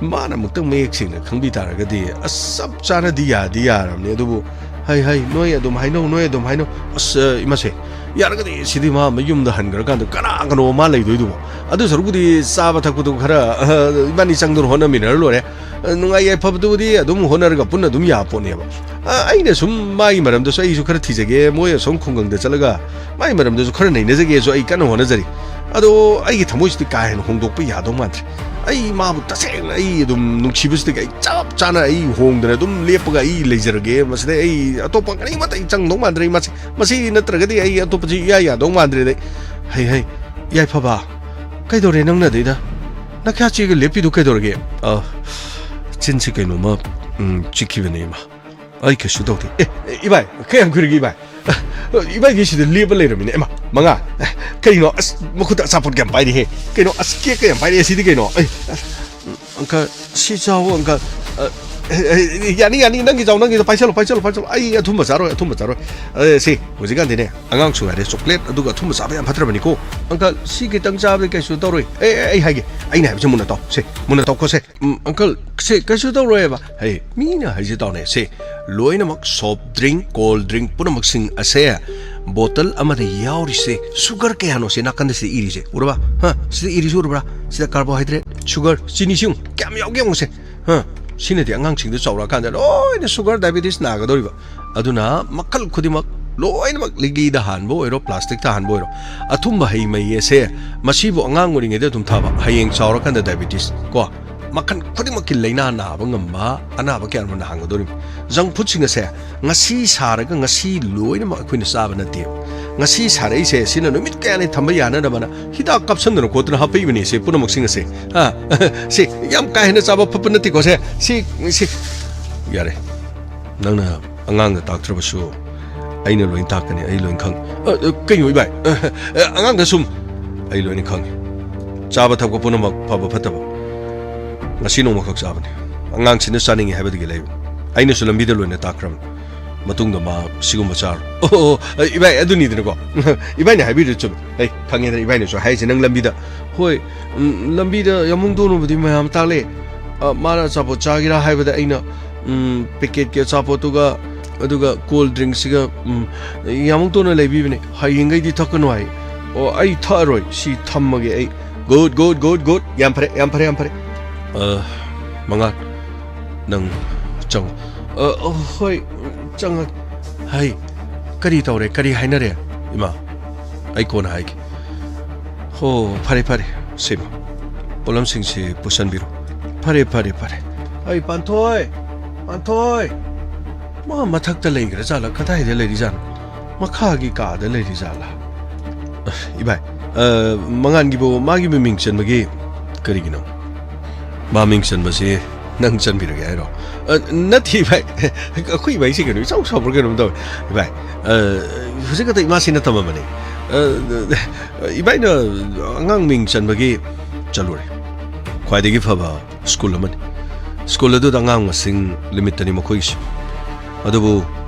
ꯃꯥꯅ ꯑꯃꯨꯛꯇꯪ ꯃꯌꯦꯛ ꯁꯦꯡꯅ ꯈꯪꯕꯤ ꯇꯥꯔꯒꯗꯤ, ꯑꯁ, ꯆꯞ ꯆꯥꯅꯗꯤ ꯌꯥꯗꯤ ꯌꯥꯔꯕꯅꯦ꯫ ꯑꯗꯨꯕꯨ, "ꯍꯩ, ꯍꯩ, ꯅꯣꯏ ꯑꯗꯨꯝ ꯍꯥꯏꯅꯧ, ꯅꯣꯏ ꯑꯗꯨꯝ ꯍꯥꯏꯅꯧ꯫ ꯑꯁ, ꯏꯃꯥꯁꯦ, ꯌꯥꯔꯒꯗꯤ ꯁꯤꯗꯤ ꯃꯥ ꯃꯌꯨꯝꯗ ꯍꯟꯈ꯭ꯔꯀꯥꯟꯗ ꯀꯅꯥ ꯀꯅꯣ ꯃꯥ ꯂꯩꯗꯣꯏꯗꯨꯕꯣ? ꯑꯗꯨ ꯁꯔꯨꯛꯄꯨꯗꯤ ꯆꯥꯕ ꯊꯛꯄꯗꯨ ꯈꯔ, ꯑ, ꯏꯕꯥꯅꯤ ꯆꯪꯗꯅ ꯍꯣꯠꯅꯃꯤꯟꯅꯔ ꯂꯣꯏꯔꯦ꯫ ꯑ, ꯅꯨꯡꯉꯥꯏ ꯌꯥꯏꯐꯕꯗꯨꯕꯨꯗꯤ ꯑꯗꯨꯝ ꯍꯣꯠꯅꯔꯒ ꯄꯨꯟꯅ ꯑꯗꯨꯝ ꯌꯥꯄꯣꯠꯅꯦꯕ꯫ ꯑ, ꯑꯩꯅ ꯁꯨꯝ ꯃꯥꯒꯤ ꯃꯔꯝꯗꯁꯨ ꯑꯩꯁꯨ ꯈꯔ ꯊꯤꯖꯒꯦ, ꯃꯣꯏ ꯑꯁꯣꯝ ꯈꯨꯡꯒꯪꯗ ꯆꯠꯂꯒ ꯃꯥꯒꯤ ꯃꯔꯝꯗꯁꯨ ꯈꯔ ꯅꯩꯅꯖꯒꯦꯁꯨ ꯑꯩ ꯀꯟꯅ ꯍꯣꯠꯅꯖꯔꯤ꯫ ꯑꯗꯣ ꯑꯩꯒꯤ ꯊꯃꯣꯏꯁꯤꯗꯤ ꯀꯥ ꯍꯦꯟꯅ ꯍꯣꯡꯗꯣꯛꯄ ꯌꯥꯗꯧ ꯃꯥꯟꯗ꯭ꯔꯦ꯫ ꯑꯩ ꯃꯥꯕꯨ ꯇꯁꯦꯡꯅ ꯑꯩ ꯑꯗꯨꯝ ꯅꯨꯡꯁꯤꯕꯁꯤꯗꯒꯤ ꯑꯩ ꯆꯞ ꯆꯥꯅ ꯑꯩ ꯍꯣꯡꯗꯅ ꯑꯗꯨꯝ ꯂꯦꯞꯄꯒ ꯑꯩ ꯂꯩꯖꯔꯒꯦ꯫ ꯃꯁꯤꯗ ꯑꯩ ꯑꯇꯣꯞꯄ ꯀꯔꯤꯃꯠꯇ ꯑꯩ ꯆꯪꯗꯧ ꯃꯥꯟꯗ꯭ꯔꯦ꯫ ꯃꯁꯤ, ꯃꯁꯤ ꯅꯠꯇ꯭ꯔꯒꯗꯤ ꯑꯩ ꯑꯇꯣꯞꯄꯁꯤ ꯏꯌꯥ ꯌꯥꯗꯧ ꯃꯥꯟꯗ꯭ꯔꯦꯗ ꯑꯩ꯫ "ꯍꯩ, ꯍꯩ, ꯌꯥꯏꯐꯕ, ꯀꯩꯗꯧꯔꯦ ꯅꯪꯅ ꯑꯗꯩꯗ? ꯅꯈ꯭ꯌꯥꯠ ꯆꯦꯒ ꯂꯦꯞꯄꯤꯗꯨ ꯀꯩꯗꯧꯔꯒꯦ?" "ꯑ, ꯆꯤꯟꯁꯤ ꯀꯩꯅꯣꯝꯃ, ꯎꯝ, ꯆꯤꯛꯈꯤꯕꯅꯦ, ꯏꯃꯥ꯫ ꯑꯩ ꯀꯩꯁꯨ ꯇꯧꯗꯦ꯫" "ꯑꯦ, ꯑꯦ, ꯏꯕꯥꯏ, ꯀꯌꯥꯝ ꯀꯨꯏꯔꯒꯦ, ꯏꯕꯥꯏ?" "ꯑ, ꯏꯕꯥꯏꯗꯤ ꯁꯤꯗ ꯂꯦꯞꯄ ꯂꯩꯔꯝꯃꯤꯅꯦ꯫ ꯏꯃꯥ, ꯃꯉꯥ, ꯑꯦ, ꯀꯩꯅꯣ? ꯑꯁ, ꯃꯈꯨꯠꯇ ꯑꯆꯥꯄꯣꯠ ꯀꯌꯥꯝ ꯄꯥꯏꯔꯤꯍꯦ? ꯀꯩꯅꯣ? ꯑꯁ, ꯀꯦꯛ ꯀꯌꯥꯝ ꯄꯥꯏꯔꯤꯍꯦ? ꯁꯤꯗꯤ ꯀꯩꯅꯣ? ꯑꯩ, ꯑꯁ, ꯎꯝ, ꯑꯪꯀꯜ, ꯁꯤ ꯆꯥꯎ, ꯑꯪꯀꯜ꯫ ꯑ, ꯑꯦ, ꯑꯦ, ꯌꯥꯅꯤ, ꯌꯥꯅꯤ, ꯅꯪꯒꯤ ꯆꯥꯎ, ꯅꯪꯒꯤ ꯆꯥꯎ, ꯄꯥꯏꯁꯜꯂꯣ, ꯄꯥꯏꯁꯜꯂꯣ, ꯄꯥꯏꯁꯜꯂꯣ꯫ ꯑꯩ ꯑꯊꯨꯝꯕ ꯆꯥꯔꯣꯏ, ꯑꯊꯨꯝꯕ ꯆꯥꯔꯣꯏ꯫" ꯑꯦ, ꯁꯤ, ꯍꯧꯖꯤꯛꯀꯥꯟꯗꯤꯅꯦ, ꯑꯉꯥꯡꯁꯨ ꯉꯥꯏꯔꯦ, ꯆꯣꯀ꯭ꯂꯦꯠ ꯑꯗꯨꯒ ꯑꯊꯨꯝꯕ ꯆꯥꯕ ꯌꯥꯝ ꯐꯠꯇ꯭ꯔꯕꯅꯤꯀꯣ꯫ "ꯑꯪꯀꯜ, ꯁꯤ ꯈꯤꯇꯪ ꯆꯥꯕꯗꯤ ꯀꯩꯁꯨ ꯇꯧꯔꯣꯏ꯫" "ꯑꯦ, ꯑꯦ, ꯑꯩ ꯍꯥꯏꯒꯦ, ꯑꯩꯅ ꯍꯥꯏꯕꯁꯦ ꯃꯨꯟꯅ ꯇꯥꯎ꯫ ꯁꯦ, ꯃꯨꯟꯅ ꯇꯥꯎꯀꯣ, ꯁꯦ꯫" "ꯎꯝ, ꯑꯪꯀꯜ, ꯁꯦ, ꯀꯩꯁꯨ ꯇꯧꯔꯣꯏꯕ꯫" ꯍꯩ, ꯃꯤꯅ ꯍꯥꯏꯁꯦ ꯇꯥꯎꯅꯦ, ꯁꯦ, ꯂꯣꯏꯅꯃꯛ soft drink, cold drink ꯄꯨꯝꯅꯃꯛꯁꯤꯡ ꯑꯁꯦ ꯕꯣꯇꯜ ꯑꯃꯗ ꯌꯥꯎꯔꯤꯁꯦ sugar ꯀꯌꯥꯅꯣ? ꯁꯦ, ꯅꯥꯀꯟꯗ ꯁꯤꯗ ꯏꯔꯤꯁꯦ ꯎꯔꯕ? ꯍꯥ? ꯁꯤꯗ ꯏꯔꯤꯁꯦ ꯎꯔꯕ꯭ꯔꯥ? ꯁꯤꯗ carbohydrate, sugar, ꯆꯤꯅꯤ, ꯁꯤ ꯌꯦꯡꯉꯨ, ꯀꯌꯥꯝ ꯌꯥꯎꯒꯦ ꯌꯦꯡꯉꯨꯁꯦ꯫ ꯍꯥ? ꯁꯤꯅꯗꯤ ꯑꯉꯥꯡꯁꯤꯡꯗ ꯆꯥꯎꯔꯛꯑꯀꯥꯟꯗ ꯂꯣꯏꯅ sugar, diabetes ꯅꯥꯒꯗꯧꯔꯤꯕ꯫ ꯑꯗꯨꯅ ꯃꯈꯜ ꯈꯨꯗꯤꯡꯃꯛ ꯂꯣꯏꯅꯃꯛ, ꯂꯤꯛꯂꯤꯗ ꯍꯥꯟꯕ ꯑꯣꯏꯔꯣ, ꯄ꯭ꯂꯥꯁꯇꯤꯛꯇ ꯍꯥꯟꯕ ꯑꯣꯏꯔꯣ, ꯑꯊꯨꯝꯕ ꯍꯩ ꯃꯍꯤ ꯑꯁꯦ, ꯃꯁꯤꯕꯨ ꯑꯉꯥꯡ ꯑꯣꯏꯔꯤꯉꯩꯗ ꯑꯗꯨꯝ ꯊꯛꯑꯕ, ꯍꯌꯦꯡ ꯆꯥꯎꯔꯀꯥꯟꯗ diabetes ꯀꯣ, ꯃꯈꯜ ꯈꯨꯗꯤꯡꯃꯛꯀꯤ ꯂꯥꯏꯅꯥ ꯅꯥꯕ ꯉꯝꯕ ꯑꯅꯥꯕ ꯀꯌꯥ ꯑꯃ ꯅꯥꯍꯟꯒꯗꯧꯔꯤꯕꯅꯤ꯫ Junk foodꯁꯤꯡ ꯑꯁꯦ ꯉꯁꯤ ꯁꯥꯔꯒ ꯉꯁꯤ ꯂꯣꯏꯅꯃꯛ ꯑꯩꯈꯣꯏꯅ ꯆꯥꯕ ꯅꯠꯇꯦꯕ꯫ ꯉꯁꯤ ꯁꯥꯔꯛꯏꯁꯦ, ꯁꯤꯅ ꯅꯨꯃꯤꯠ ꯀꯌꯥꯅꯤ ꯊꯝꯕ ꯌꯥꯅꯅꯕꯅ ꯍꯤꯗꯥꯛ ꯀꯥꯞꯁꯟꯗꯅ ꯈꯣꯠꯇꯅ ꯍꯥꯞꯄꯛꯏꯕꯅꯤ ꯁꯦ, ꯄꯨꯝꯅꯃꯛꯁꯤꯡ ꯑꯁꯦ꯫ ꯍꯥ? ꯁꯤ ꯌꯥꯝ ꯀꯥ ꯍꯦꯟꯅ ꯆꯥꯕ ꯐꯠꯄ ꯅꯠꯇꯦꯀꯣ ꯁꯦ꯫ ꯁꯤ, ꯁꯤ, ꯌꯥꯔꯦ꯫ ꯅꯪꯅ ꯑꯉꯥꯡꯗ ꯇꯥꯛꯇ꯭ꯔꯕꯁꯨ ꯑꯩꯅ ꯂꯣꯏ ꯇꯥꯛꯀꯅꯤ, ꯑꯩ ꯂꯣꯏ ꯈꯪꯉꯤ꯫ "ꯑ, ꯑ, ꯀꯩꯅꯣ ꯏꯕꯥꯏ? ꯑ, ꯑ, ꯑꯉꯥꯡꯗ ꯁꯨꯝ..." "ꯑꯩ ꯂꯣꯏꯅ ꯈꯪꯉꯤ꯫ ꯆꯥꯕ ꯊꯛꯄ ꯄꯨꯝꯅꯃꯛ ꯐꯕ ꯐꯠꯇꯕ ꯉꯁꯤ ꯅꯣꯡꯃꯈꯛ ꯆꯥꯕꯅꯤ꯫ ꯑꯉꯥꯡꯁꯤꯅ ꯆꯥꯅꯤꯡꯉꯤ ꯍꯥꯏꯕꯗꯒꯤ ꯂꯩꯕꯅꯤ꯫ ꯑꯩꯅꯁꯨ ꯂꯝꯕꯤꯗ ꯂꯣꯏꯅ ꯇꯥꯛꯈ꯭ꯔꯕꯅꯤ꯫ ꯃꯇꯨꯡꯗ ꯃꯥ ꯁꯤꯒꯨꯝꯕ ꯆꯥꯔꯣꯏ꯫" "ꯑꯣ, ꯑꯣ, ꯑꯣ, ꯏꯕꯥꯏ, ꯑꯗꯨꯅꯤꯗꯅꯀꯣ꯫ ꯏꯕꯥꯏꯅ ꯍꯥꯏꯕꯤꯔꯤꯗꯨ ꯆꯨꯝꯃꯤ꯫ ꯑꯩ ꯈꯪꯉꯦꯗꯅ ꯏꯕꯥꯏꯅꯁꯨ ꯍꯥꯏꯔꯤꯁꯦ ꯅꯪ ꯂꯝꯕꯤꯗ..." "ꯍꯣꯏ, ꯎꯝ, ꯂꯝꯕꯤꯗ ꯌꯥꯝꯕꯨꯡ ꯇꯣꯟꯅꯕꯨꯗꯤ ꯃꯌꯥꯝ ꯇꯥꯛꯂꯛꯑꯦ꯫ ꯑ, ꯃꯥꯅ ꯑꯆꯥꯄꯣꯠ ꯆꯥꯒꯦꯔꯥ ꯍꯥꯏꯕꯗ ꯑꯩꯅ, ꯎꯝ, ꯄꯦꯀꯦꯠꯀꯤ ꯑꯆꯥꯄꯣꯠꯇꯨꯒ, ꯑꯗꯨꯒ ꯀꯣꯜ ꯗ꯭ꯔꯤꯡꯁꯤꯒ, ꯎꯝ, ꯌꯥꯝꯕꯨꯡ ꯇꯣꯟꯅ ꯂꯩꯕꯤꯕꯅꯦ꯫ ꯍꯌꯦꯡꯈꯩꯗꯤ ꯊꯛꯀꯅꯨ ꯍꯥꯏ꯫ ꯑꯣ, ꯑꯩ ꯊꯛꯑꯔꯣꯏ꯫ ꯁꯤ ꯊꯝꯃꯒꯦ ꯑꯩ꯫" "Good, good, good, good. ꯌꯥꯝ ꯐꯔꯦ, ꯌꯥꯝ ꯐꯔꯦ, ꯌꯥꯝ ꯐꯔꯦ꯫ ꯑ, ꯃꯉꯥꯜ, ꯅꯪ ꯆꯪꯉꯣ꯫" "ꯑ, ꯑ, ꯍꯣꯏ, ꯆꯪꯉꯒꯦ꯫" "ꯍꯩ, ꯀꯔꯤ ꯇꯧꯔꯦ? ꯀꯔꯤ ꯍꯥꯏꯅꯔꯦ?" "ꯏꯃꯥ, ꯑꯩ ꯀꯣꯟꯅ ꯍꯥꯏꯒꯦ꯫" "ꯍꯣ, ꯐꯔꯦ, ꯐꯔꯦ꯫ ꯁꯤꯃ, ꯄꯣꯠꯂꯝꯁꯤꯡꯁꯤ ꯄꯨꯁꯟꯕꯤꯔꯣ꯫" "ꯐꯔꯦ, ꯐꯔꯦ, ꯐꯔꯦ꯫" "ꯑꯩ ꯄꯥꯟꯊꯣꯏ, ꯄꯥꯟꯊꯣꯏ꯫ ꯃꯥ ꯃꯊꯛꯇ ꯂꯩꯈ꯭ꯔ ꯖꯥꯠꯂꯥ? ꯀꯗꯥꯏꯗ ꯂꯩꯔꯤꯖꯥꯠꯅꯣ? ꯃꯈꯥꯒꯤ ꯀꯥꯗ ꯂꯩꯔꯤ ꯖꯥꯠꯂꯥ?" "ꯑ, ꯏꯕꯥꯏ, ꯑ, ꯃꯉꯥꯟꯒꯤꯕꯨ ꯃꯥꯒꯤ ꯃꯃꯤꯡ ꯆꯟꯕꯒꯤ ꯀꯔꯤꯒꯤꯅꯣ? ꯃꯥ ꯃꯤꯡ ꯆꯟꯕꯁꯤ ꯅꯪ ꯆꯟꯕꯤꯔꯒꯦ ꯍꯥꯏꯔꯣ?" "ꯑ, ꯅꯠꯇꯦ ꯏꯕꯥꯏ, ꯑꯩꯈꯣꯏ ꯏꯕꯥꯏꯁꯤ ꯀꯩꯅꯣ ꯏꯆꯥꯎ ꯆꯥꯎꯕ꯭ꯔꯥ ꯀꯩꯅꯣꯝ ꯇꯧꯋꯦ꯫ ꯏꯕꯥꯏ, ꯑ, ꯍꯧꯖꯤꯛ ꯈꯛꯇ ꯏꯃꯥꯁꯤꯅ ꯇꯝꯃꯝꯕꯅꯦ꯫ ꯑ, ꯏꯕꯥꯏꯅ ꯑꯉꯥꯡ ꯃꯤꯡ ꯆꯟꯕꯒꯤ ꯆꯠꯂꯨꯔꯦ꯫ ꯈ꯭ꯋꯥꯏꯗꯒꯤ ꯐꯕ ꯁ꯭ꯀꯨꯜ ꯑꯃꯅꯤ꯫ ꯁ꯭ꯀꯨꯜ ꯑꯗꯨꯗ ꯑꯉꯥꯡ ꯃꯁꯤꯡ ꯂꯤꯃꯤꯠꯇꯅꯤ ꯃꯈꯣꯏꯒꯤꯁꯨ꯫ ꯑꯗꯨꯕꯨ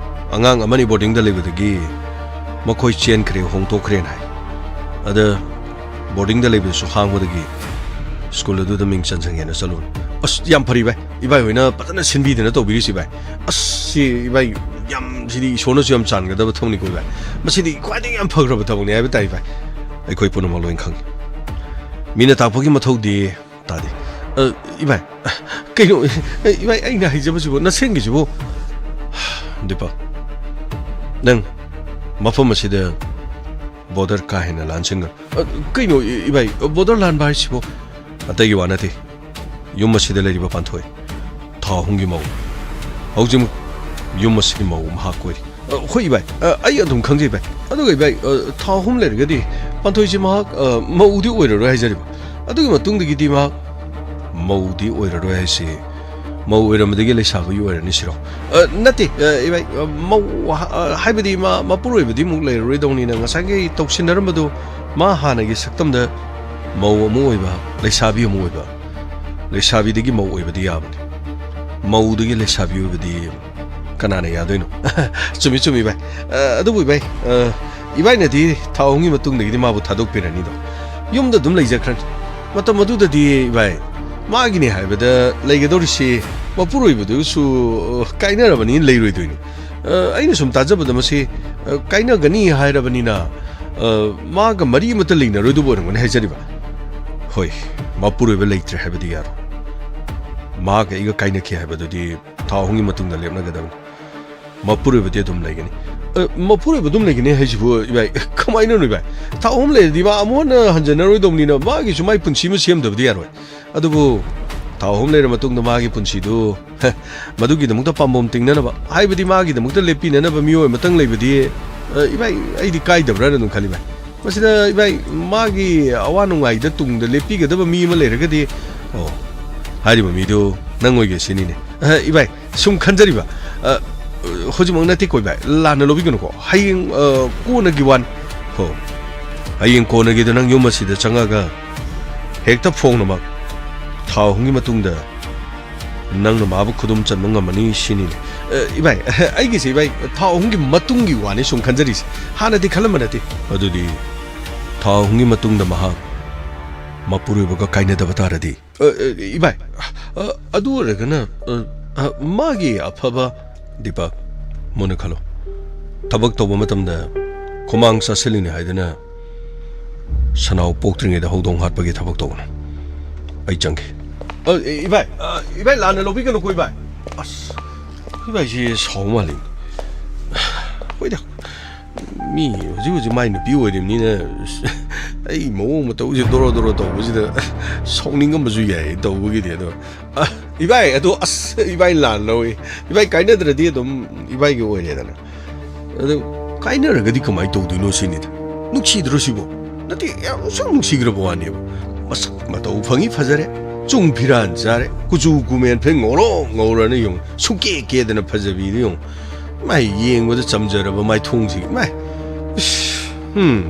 ꯑꯉꯥꯡ ꯑꯃꯅꯤ ꯕꯣꯔꯗꯤꯡꯗ ꯂꯩꯕꯗꯒꯤ ꯃꯈꯣꯏ ꯆꯦꯟꯈ꯭ꯔꯦ, ꯍꯣꯡꯗꯣꯛꯈ꯭ꯔꯦꯅ ꯍꯥꯏ꯫ ꯑꯗ ꯕꯣꯔꯗꯤꯡꯗ ꯂꯩꯕꯗꯁꯨ ꯍꯥꯡꯕꯗꯒꯤ ꯁ꯭ꯀꯨꯜ ꯑꯗꯨꯗ ꯃꯤꯡ ꯆꯟꯁꯟꯒꯦꯅ ꯆꯠꯂꯨꯕꯅꯤ꯫" "ꯑꯁ, ꯌꯥꯝ ꯐꯔꯤ ꯚꯥꯏ꯫ ꯏꯕꯥꯏ ꯍꯣꯏꯅ ꯐꯖꯅ ꯁꯤꯟꯕꯤꯗꯅ ꯇꯧꯕꯤꯔꯤꯁꯤ ꯚꯥꯏ꯫ ꯑꯁ, ꯁꯤ ꯏꯕꯥꯏ ꯌꯥꯝ, ꯁꯤꯗꯤ ꯏꯁꯣꯔꯅꯁꯨ ꯌꯥꯝ ꯆꯥꯟꯒꯗꯕ ꯊꯕꯛꯅꯤꯀꯣ ꯚꯥꯏ꯫ ꯃꯁꯤꯗꯤ ꯈ꯭ꯋꯥꯏꯗꯒꯤ ꯌꯥꯝ ꯐꯈ꯭ꯔꯕ ꯊꯕꯛꯅꯤ ꯍꯥꯏꯕ ꯇꯥꯏ ꯚꯥꯏ꯫ ꯑꯩꯈꯣꯏ ꯄꯨꯝꯅꯃꯛ ꯂꯣꯏꯅ ꯈꯪꯉꯤ꯫ ꯃꯤꯅ ꯇꯥꯛꯄꯒꯤ ꯃꯊꯧꯗꯤ ꯇꯥꯗꯦ꯫" "ꯑ, ꯏꯕꯥꯏ, ꯀꯩꯅꯣ, ꯏꯕꯥꯏ, ꯑꯩꯅ ꯍꯥꯏꯖꯕꯁꯤꯕꯨ, ꯅꯁꯦꯟꯒꯤꯁꯤꯕꯨ?" "ꯗꯤꯄꯛ, ꯅꯪ ꯃꯐꯝ ꯑꯁꯤꯗ ꯕꯣꯔꯗꯔ ꯀꯥ ꯍꯦꯟꯅ ꯂꯥꯟꯁꯤꯟꯒꯅꯨ꯫" "ꯑ, ꯀꯩꯅꯣ, ꯏꯕꯥꯏ, ꯕꯣꯔꯗꯔ ꯂꯥꯟꯕ ꯍꯥꯏꯁꯤꯕꯨ?" "ꯑꯇꯩꯒꯤ ꯋꯥ ꯅꯠꯇꯦ꯫ ꯌꯨꯝ ꯑꯁꯤꯗ ꯂꯩꯔꯤꯕ ꯄꯥꯟꯊꯣꯏ, ꯊꯥ ꯑꯍꯨꯝꯒꯤ ꯃꯧ, ꯍꯧꯖꯤꯛꯃꯛ ꯌꯨꯝ ꯑꯁꯤꯒꯤ ꯃꯧ ꯃꯍꯥꯛ ꯀꯣꯏꯔꯤ꯫" "ꯑ, ꯍꯣꯏ, ꯏꯕꯥꯏ, ꯑ, ꯑꯩ ꯑꯗꯨꯝ ꯈꯪꯖꯩ, ꯏꯕꯥꯏ꯫ ꯑꯗꯨꯒ, ꯏꯕꯥꯏ, ꯑ, ꯊꯥ ꯑꯍꯨꯝ ꯂꯩꯔꯒꯗꯤ ꯄꯥꯟꯊꯣꯏꯁꯤ ꯃꯍꯥꯛ, ꯑ, ꯃꯧꯗꯤ ꯑꯣꯏꯔꯔꯣꯏ ꯍꯥꯏꯖꯔꯤꯕ꯫ ꯑꯗꯨꯒꯤ ꯃꯇꯨꯡꯗꯒꯤꯗꯤ ꯃꯍꯥꯛ ꯃꯧꯗꯤ ꯑꯣꯏꯔꯔꯣꯏ ꯍꯥꯏꯁꯤ ꯃꯧ ꯑꯣꯏꯔꯝꯕꯗꯒꯤ ꯂꯩꯁꯥꯕꯤ ꯑꯣꯏꯔꯅꯤ ꯁꯤꯔꯣ? ꯑ, ꯅꯠꯇꯦ, ꯑ, ꯏꯕꯥꯏ, ꯑ, ꯃꯧ ꯍ-, ꯑ, ꯍꯥꯏꯕꯗꯤ ꯃꯥ ꯃꯄꯨꯔꯣꯏꯕꯗꯤ ꯑꯃꯨꯛ ꯂꯩꯔꯔꯣꯏꯗꯧꯅꯤꯅ ꯉꯁꯥꯏꯒꯤ ꯇꯧꯁꯤꯟꯅꯔꯝꯕꯗꯣ ꯃꯥ ꯍꯥꯟꯅꯒꯤ ꯁꯛꯇꯝꯗ ꯃꯧ ꯑꯃꯨꯛ ꯑꯣꯏꯕ, ꯂꯩꯁꯥꯕꯤ ꯑꯃꯨꯛ ꯑꯣꯏꯕ, ꯂꯩꯁꯥꯕꯤꯗꯒꯤ ꯃꯧ ꯑꯣꯏꯕꯗꯤ ꯌꯥꯕꯅꯤ, ꯃꯧꯗꯒꯤ ꯂꯩꯁꯥꯕꯤ ꯑꯣꯏꯕꯗꯤ ꯀꯅꯥꯅ ꯌꯥꯗꯣꯏꯅꯣ? ꯆꯨꯝꯃꯤ, ꯆꯨꯝꯃꯤ, ꯏꯕꯥꯏ꯫ ꯑ, ꯑꯗꯨꯕꯨ, ꯏꯕꯥꯏ, ꯑ, ꯏꯕꯥꯏꯅꯗꯤ ꯊꯥ ꯑꯍꯨꯝꯒꯤ ꯃꯇꯨꯡꯗꯒꯤꯗꯤ ꯃꯥꯕꯨ ꯊꯥꯗꯣꯛꯄꯤꯔꯅꯤꯗꯣ꯫ ꯌꯨꯝꯗ ꯑꯗꯨꯝ ꯂꯩꯖꯈ꯭ꯔꯅꯤ꯫ ꯃꯇꯝ ꯑꯗꯨꯗꯗꯤ, ꯏꯕꯥꯏ, ꯃꯥꯒꯤꯅꯦ ꯍꯥꯏꯕꯗ ꯂꯩꯒꯗꯧꯔꯤꯁꯤ ꯃꯄꯨꯔꯣꯏꯕꯗꯨꯁꯨ, ꯑ, ꯀꯥꯏꯅꯔꯕꯅꯤꯅ ꯂꯩꯔꯣꯏꯗꯣꯏꯅꯤ꯫ ꯑ, ꯑꯩꯅ ꯁꯨꯝ ꯇꯥꯖꯕꯗ ꯃꯁꯤ, ꯑ, ꯀꯥꯏꯅꯒꯅꯤ ꯍꯥꯏꯔꯕꯅꯤꯅ, ꯑ, ꯃꯥꯒ ꯃꯔꯤ ꯑꯃꯠꯇ ꯂꯩꯅꯔꯣꯏꯗꯕ ꯑꯣꯏꯔꯝꯒꯅꯤ ꯍꯥꯏꯖꯔꯤꯕ꯫ ꯍꯣꯏ, ꯃꯄꯨꯔꯣꯏꯕ ꯂꯩꯇ꯭ꯔꯦ ꯍꯥꯏꯕꯗꯤ ꯌꯥꯔꯣꯏ꯫ ꯃꯥꯒ ꯑꯩꯒ ꯀꯥꯏꯅꯈꯤ ꯍꯥꯏꯕꯗꯨꯗꯤ ꯊꯥ ꯑꯍꯨꯝꯒꯤ ꯃꯇꯨꯡꯗ ꯂꯦꯞꯅꯒꯗꯕꯅꯤ꯫ ꯃꯄꯨꯔꯣꯏꯕꯗꯤ ꯑꯗꯨꯝ ꯂꯩꯒꯅꯤ꯫ ꯑ, ꯃꯄꯨꯔꯣꯏꯕ ꯑꯗꯨꯝ ꯂꯩꯒꯅꯤ ꯍꯥꯏꯁꯤꯕꯨ, ꯏꯕꯥꯏ, ꯀꯃꯥꯏꯅꯅꯣ, ꯏꯕꯥꯏ? ꯊꯥ ꯑꯍꯨꯝ ꯂꯩꯔꯗꯤ ꯃꯥ ꯑꯃꯨꯛ ꯍꯟꯅ ꯍꯟꯖꯅꯔꯣꯏꯗꯧꯕꯅꯤꯅ ꯃꯥꯒꯤꯁꯨ ꯃꯥꯏ ꯄꯨꯟꯁꯤ ꯑꯃ ꯁꯦꯝꯗꯕꯗꯤ ꯌꯥꯔꯣꯏ꯫ ꯑꯗꯨꯕꯨ ꯊꯥ ꯑꯍꯨꯝ ꯂꯩꯔ ꯃꯇꯨꯡꯗ ꯃꯥꯒꯤ ꯄꯨꯟꯁꯤꯗꯨ, ꯃꯗꯨꯒꯤꯗꯃꯛꯇ ꯄꯥꯝꯕꯣꯝ ꯇꯤꯡꯅꯅꯕ, ꯍꯥꯏꯕꯗꯤ ꯃꯥꯒꯤꯗꯃꯛꯇ ꯂꯦꯞꯄꯤꯅꯅꯕ ꯃꯤꯑꯣꯏ ꯑꯃꯇꯪ ꯂꯩꯕꯗꯤ, ꯑ, ꯏꯕꯥꯏ, ꯑꯩꯗꯤ ꯀꯥꯏꯗꯕ꯭ꯔꯥꯅ ꯑꯗꯨꯝ ꯈꯜꯂꯤ, ꯚꯥꯏ꯫ ꯃꯁꯤꯗ, ꯏꯕꯥꯏ, ꯃꯥꯒꯤ ꯑꯋꯥ ꯅꯨꯡꯉꯥꯏꯗ ꯇꯨꯡꯗ ꯂꯦꯞꯄꯤꯒꯗꯕ ꯃꯤ ꯑꯃ ꯂꯩꯔꯒꯗꯤ, ꯑꯣ, ꯍꯥꯏꯔꯤꯕ ꯃꯤꯗꯨ ꯅꯪ ꯑꯣꯏꯒꯦ ꯁꯤꯅꯤꯅꯦ꯫ ꯑ, ꯏꯕꯥꯏ, ꯁꯨꯝ ꯈꯟꯖꯔꯤꯕ, ꯑ, ꯍꯧꯖꯤꯛꯃꯛ ꯅꯠꯇꯦꯀꯣ, ꯏꯕꯥꯏ, ꯂꯥꯟꯅ ꯂꯧꯕꯤꯒꯅꯨꯀꯣ꯫ ꯍꯌꯦꯡ, ꯑ, ꯀꯣꯟꯅꯒꯤ ꯋꯥꯅꯤ꯫ ꯍꯣ, ꯍꯌꯦꯡ ꯀꯣꯟꯅꯒꯤꯗ ꯅꯪ ꯌꯨꯝ ꯑꯁꯤꯗ ꯆꯪꯉꯒ ꯍꯦꯛꯇ ꯐꯣꯡꯅꯃꯛ ꯊꯥ ꯑꯍꯨꯝꯒꯤ ꯃꯇꯨꯡꯗ ꯅꯪꯅ ꯃꯥꯕꯨ ꯈꯨꯗꯨꯝ ꯆꯟꯕ ꯉꯝꯃꯅꯤ ꯁꯤꯅꯤꯅꯦ꯫ ꯑ, ꯏꯕꯥꯏ, ꯑꯩꯒꯤꯁꯦ, ꯏꯕꯥꯏ, ꯊꯥ ꯑꯍꯨꯝꯒꯤ ꯃꯇꯨꯡꯒꯤ ꯋꯥꯅꯤ ꯁꯨꯝ ꯈꯟꯖꯔꯤꯁꯦ꯫ ꯍꯥꯟꯅꯗꯤ ꯈꯜꯂꯝꯕ ꯅꯠꯇꯦ꯫ ꯑꯗꯨꯗꯤ ꯊꯥ ꯑꯍꯨꯝꯒꯤ ꯃꯇꯨꯡꯗ ꯃꯍꯥꯛ ꯃꯄꯨꯔꯣꯏꯕꯒ ꯀꯥꯏꯅꯗꯕ ꯇꯥꯔꯗꯤ? ꯑ, ꯑ, ꯏꯕꯥꯏ, ꯑ, ꯑꯗꯨ ꯑꯣꯏꯔꯒꯅ, ꯑ, ꯑ, ꯃꯥꯒꯤ ꯑꯐꯕ, ꯗꯤꯄꯛ, ꯃꯨꯟꯅ ꯈꯜꯂꯣ꯫ ꯊꯕꯛ ꯇꯧꯕ ꯃꯇꯝꯗ ꯈꯨꯃꯥꯡ ꯆꯥꯁꯤꯜꯂꯤꯅꯤ ꯍꯥꯏꯗꯅ ꯁꯅꯥꯎ ꯄꯣꯛꯇ꯭ꯔꯤꯉꯩꯗ ꯍꯧꯗꯣꯡ ꯍꯥꯠꯄꯒꯤ ꯊꯕꯛ ꯇꯧꯒꯅꯨ꯫ ꯑꯩ ꯆꯪꯒꯦ꯫ ꯑ, ꯏꯕꯥꯏ, ꯑ, ꯏꯕꯥꯏ, ꯂꯥꯟꯅ ꯂꯧꯕꯤꯒꯅꯨꯀꯣ, ꯏꯕꯥꯏ꯫ ꯑꯁ, ꯏꯕꯥꯏꯁꯤ ꯁꯥꯎ ꯃꯥꯜꯂꯤ꯫ ꯍꯣꯏꯗ, ꯃꯤ ꯍꯧꯖꯤꯛ ꯍꯧꯖꯤꯛ ꯃꯥꯏ ꯅꯨꯄꯤ ꯑꯣꯏꯔꯤꯕꯅꯤꯅ ꯑꯩ ꯃꯑꯣꯡ ꯃꯇꯧꯁꯦ ꯗꯣꯔꯣ ꯗꯣꯔꯣ ꯇꯧꯕꯁꯤꯗ ꯁꯥꯎꯅꯤꯡꯉꯝꯕꯁꯨ ꯌꯥꯏ ꯇꯧꯕꯒꯤꯗꯤ꯫ ꯑꯗꯣ, ꯑ, ꯏꯕꯥꯏ, ꯑꯗꯣ ꯑꯁ, ꯏꯕꯥꯏ ꯂꯥꯟ ꯂꯧꯏ꯫ ꯏꯕꯥꯏ ꯀꯥꯏꯅꯗ꯭ꯔꯗꯤ ꯑꯗꯨꯝ ꯏꯕꯥꯏꯒꯤ ꯑꯣꯏꯔꯦꯗꯅ꯫ ꯑꯗꯨ ꯀꯥꯏꯅꯔꯒꯗꯤ ꯀꯃꯥꯏꯅ ꯇꯧꯗꯣꯏꯅꯣ ꯁꯤꯅꯤꯗ꯫ ꯅꯨꯡꯁꯤꯗ꯭ꯔꯣ ꯁꯤꯕꯣ? ꯅꯠꯇꯦ, ꯌꯥꯝ ꯁꯨꯝ ꯅꯨꯡꯁꯤꯈ꯭ꯔꯕ ꯋꯥꯅꯦꯕ꯫ ꯃꯁꯛ ꯃꯇꯧ ꯐꯪꯉꯤ, ꯐꯖꯔꯦ꯫ ꯆꯨꯡ ꯐꯤꯔꯥꯟ ꯆꯥꯔꯦ꯫ ꯀꯨꯆꯨ ꯀꯨꯃꯦꯟ ꯐꯩ ꯉꯧꯔꯣꯛ ꯉꯧꯔꯅ ꯌꯦꯡꯉꯨ꯫ ꯁꯨꯡꯀꯦ ꯀꯦꯗꯅ ꯐꯖꯕꯤꯗꯨ ꯌꯦꯡꯉꯨ꯫ ꯃꯥꯏ ꯌꯦꯡꯕꯗ ꯆꯝꯖꯔꯕ ꯃꯥꯏꯊꯣꯡꯁꯤꯒꯤ꯫ ꯃꯥꯏ꯫ ꯏꯁ, ꯎꯝ꯫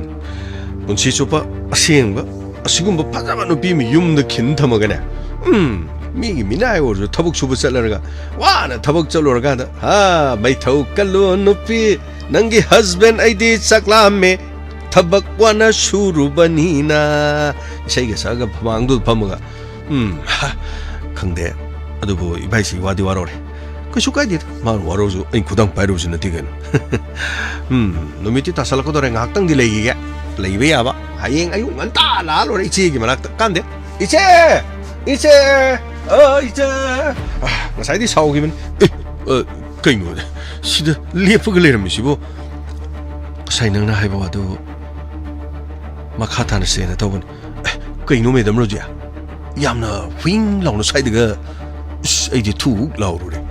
ꯄꯨꯟꯁꯤ ꯆꯨꯞꯄ ꯑꯁꯦꯡꯕ ꯑꯁꯤꯒꯨꯝꯕ ꯐꯖꯕ ꯅꯨꯄꯤ ꯑꯃ ꯌꯨꯝꯗ ꯈꯤꯟ ꯊꯝꯃꯒꯅꯦ꯫ ꯎꯝ꯫ ꯃꯤꯒꯤ ꯃꯤꯅꯥꯏ ꯑꯣꯏꯔꯁꯨ ꯊꯕꯛ ꯁꯨꯕ ꯆꯠꯂꯔꯒ ꯋꯥꯅ ꯊꯕꯛ ꯆꯠꯂꯨꯔꯀꯥꯟꯗ, "ꯍꯥ, ꯃꯩꯊꯧ ꯀꯜꯂꯨ ꯅꯨꯄꯤ, ꯅꯪꯒꯤ husband ꯑꯩꯗꯤ ꯆꯥꯛ ꯂꯥꯝꯃꯦ, ꯊꯕꯛ ꯋꯥꯅ ꯁꯨꯔꯨꯕꯅꯤꯅ"꯫ ꯏꯁꯩꯒ ꯁꯛꯑꯒ ꯐꯃꯥꯡꯗꯨꯗ ꯐꯝꯃꯒ꯫ ꯎꯝ, ꯍꯥ, ꯈꯪꯗꯦ꯫ ꯑꯗꯨꯕꯨ ꯏꯕꯥꯏꯁꯤ ꯋꯥꯗꯤ ꯋꯥꯔꯧꯔꯦ꯫ ꯀꯩꯁꯨ ꯀꯥꯏꯗꯦꯗ꯫ ꯃꯥꯅ ꯋꯥꯔꯧꯁꯨ ꯑꯩ ꯈꯨꯗꯥꯡ ꯄꯥꯏꯔꯨꯕꯁꯨ ꯅꯠꯇꯦ ꯀꯩꯅꯣ꯫ ꯎꯝ, ꯅꯨꯃꯤꯠꯇꯤ ꯇꯥꯁꯜꯂꯛꯀꯗꯧꯔꯦ꯫ ꯉꯥꯏꯍꯥꯛꯇꯪꯗꯤ ꯂꯩꯈꯤꯒꯦ꯫ ꯂꯩꯕ ꯌꯥꯕ꯫ ꯍꯌꯦꯡ ꯑꯌꯨꯛ ꯉꯟꯇꯥ ꯂꯥꯛꯑ ꯂꯣꯏꯔꯦ ꯏꯆꯦꯒꯤ ꯃꯅꯥꯛꯇ꯫ ꯀꯥꯟꯗꯦ꯫ "ꯏꯆꯦ! ꯏꯆꯦ! ꯑ, ꯏꯆꯦ!" ꯑ, ꯉꯁꯥꯏꯗꯤ ꯁꯥꯎꯈꯤꯕꯅꯤ꯫ "ꯑꯦ, ꯑ, ꯀꯩꯅꯣ? ꯁꯤꯗ ꯂꯦꯞꯄꯒ ꯂꯩꯔꯝꯃꯤꯁꯤꯕꯨ?" "ꯉꯁꯥꯏ ꯅꯪꯅ ꯍꯥꯏꯕ ꯋꯥꯗꯨ ꯃꯈꯥ ꯇꯥꯅ ꯁꯦꯅ ꯇꯧꯕꯅꯤ꯫" "ꯑꯦ, ꯀꯩꯅꯣ, ꯃꯦꯗꯝ ꯔꯣꯖꯤꯌꯥ? ꯌꯥꯝꯅ ꯍꯨꯏꯡ ꯂꯥꯎꯅ ꯁ꯭ꯋꯥꯏꯗꯒ, ꯏꯁ, ꯑꯩꯗꯤ ꯊꯨ ꯂꯥꯎꯔꯨꯔꯦ꯫"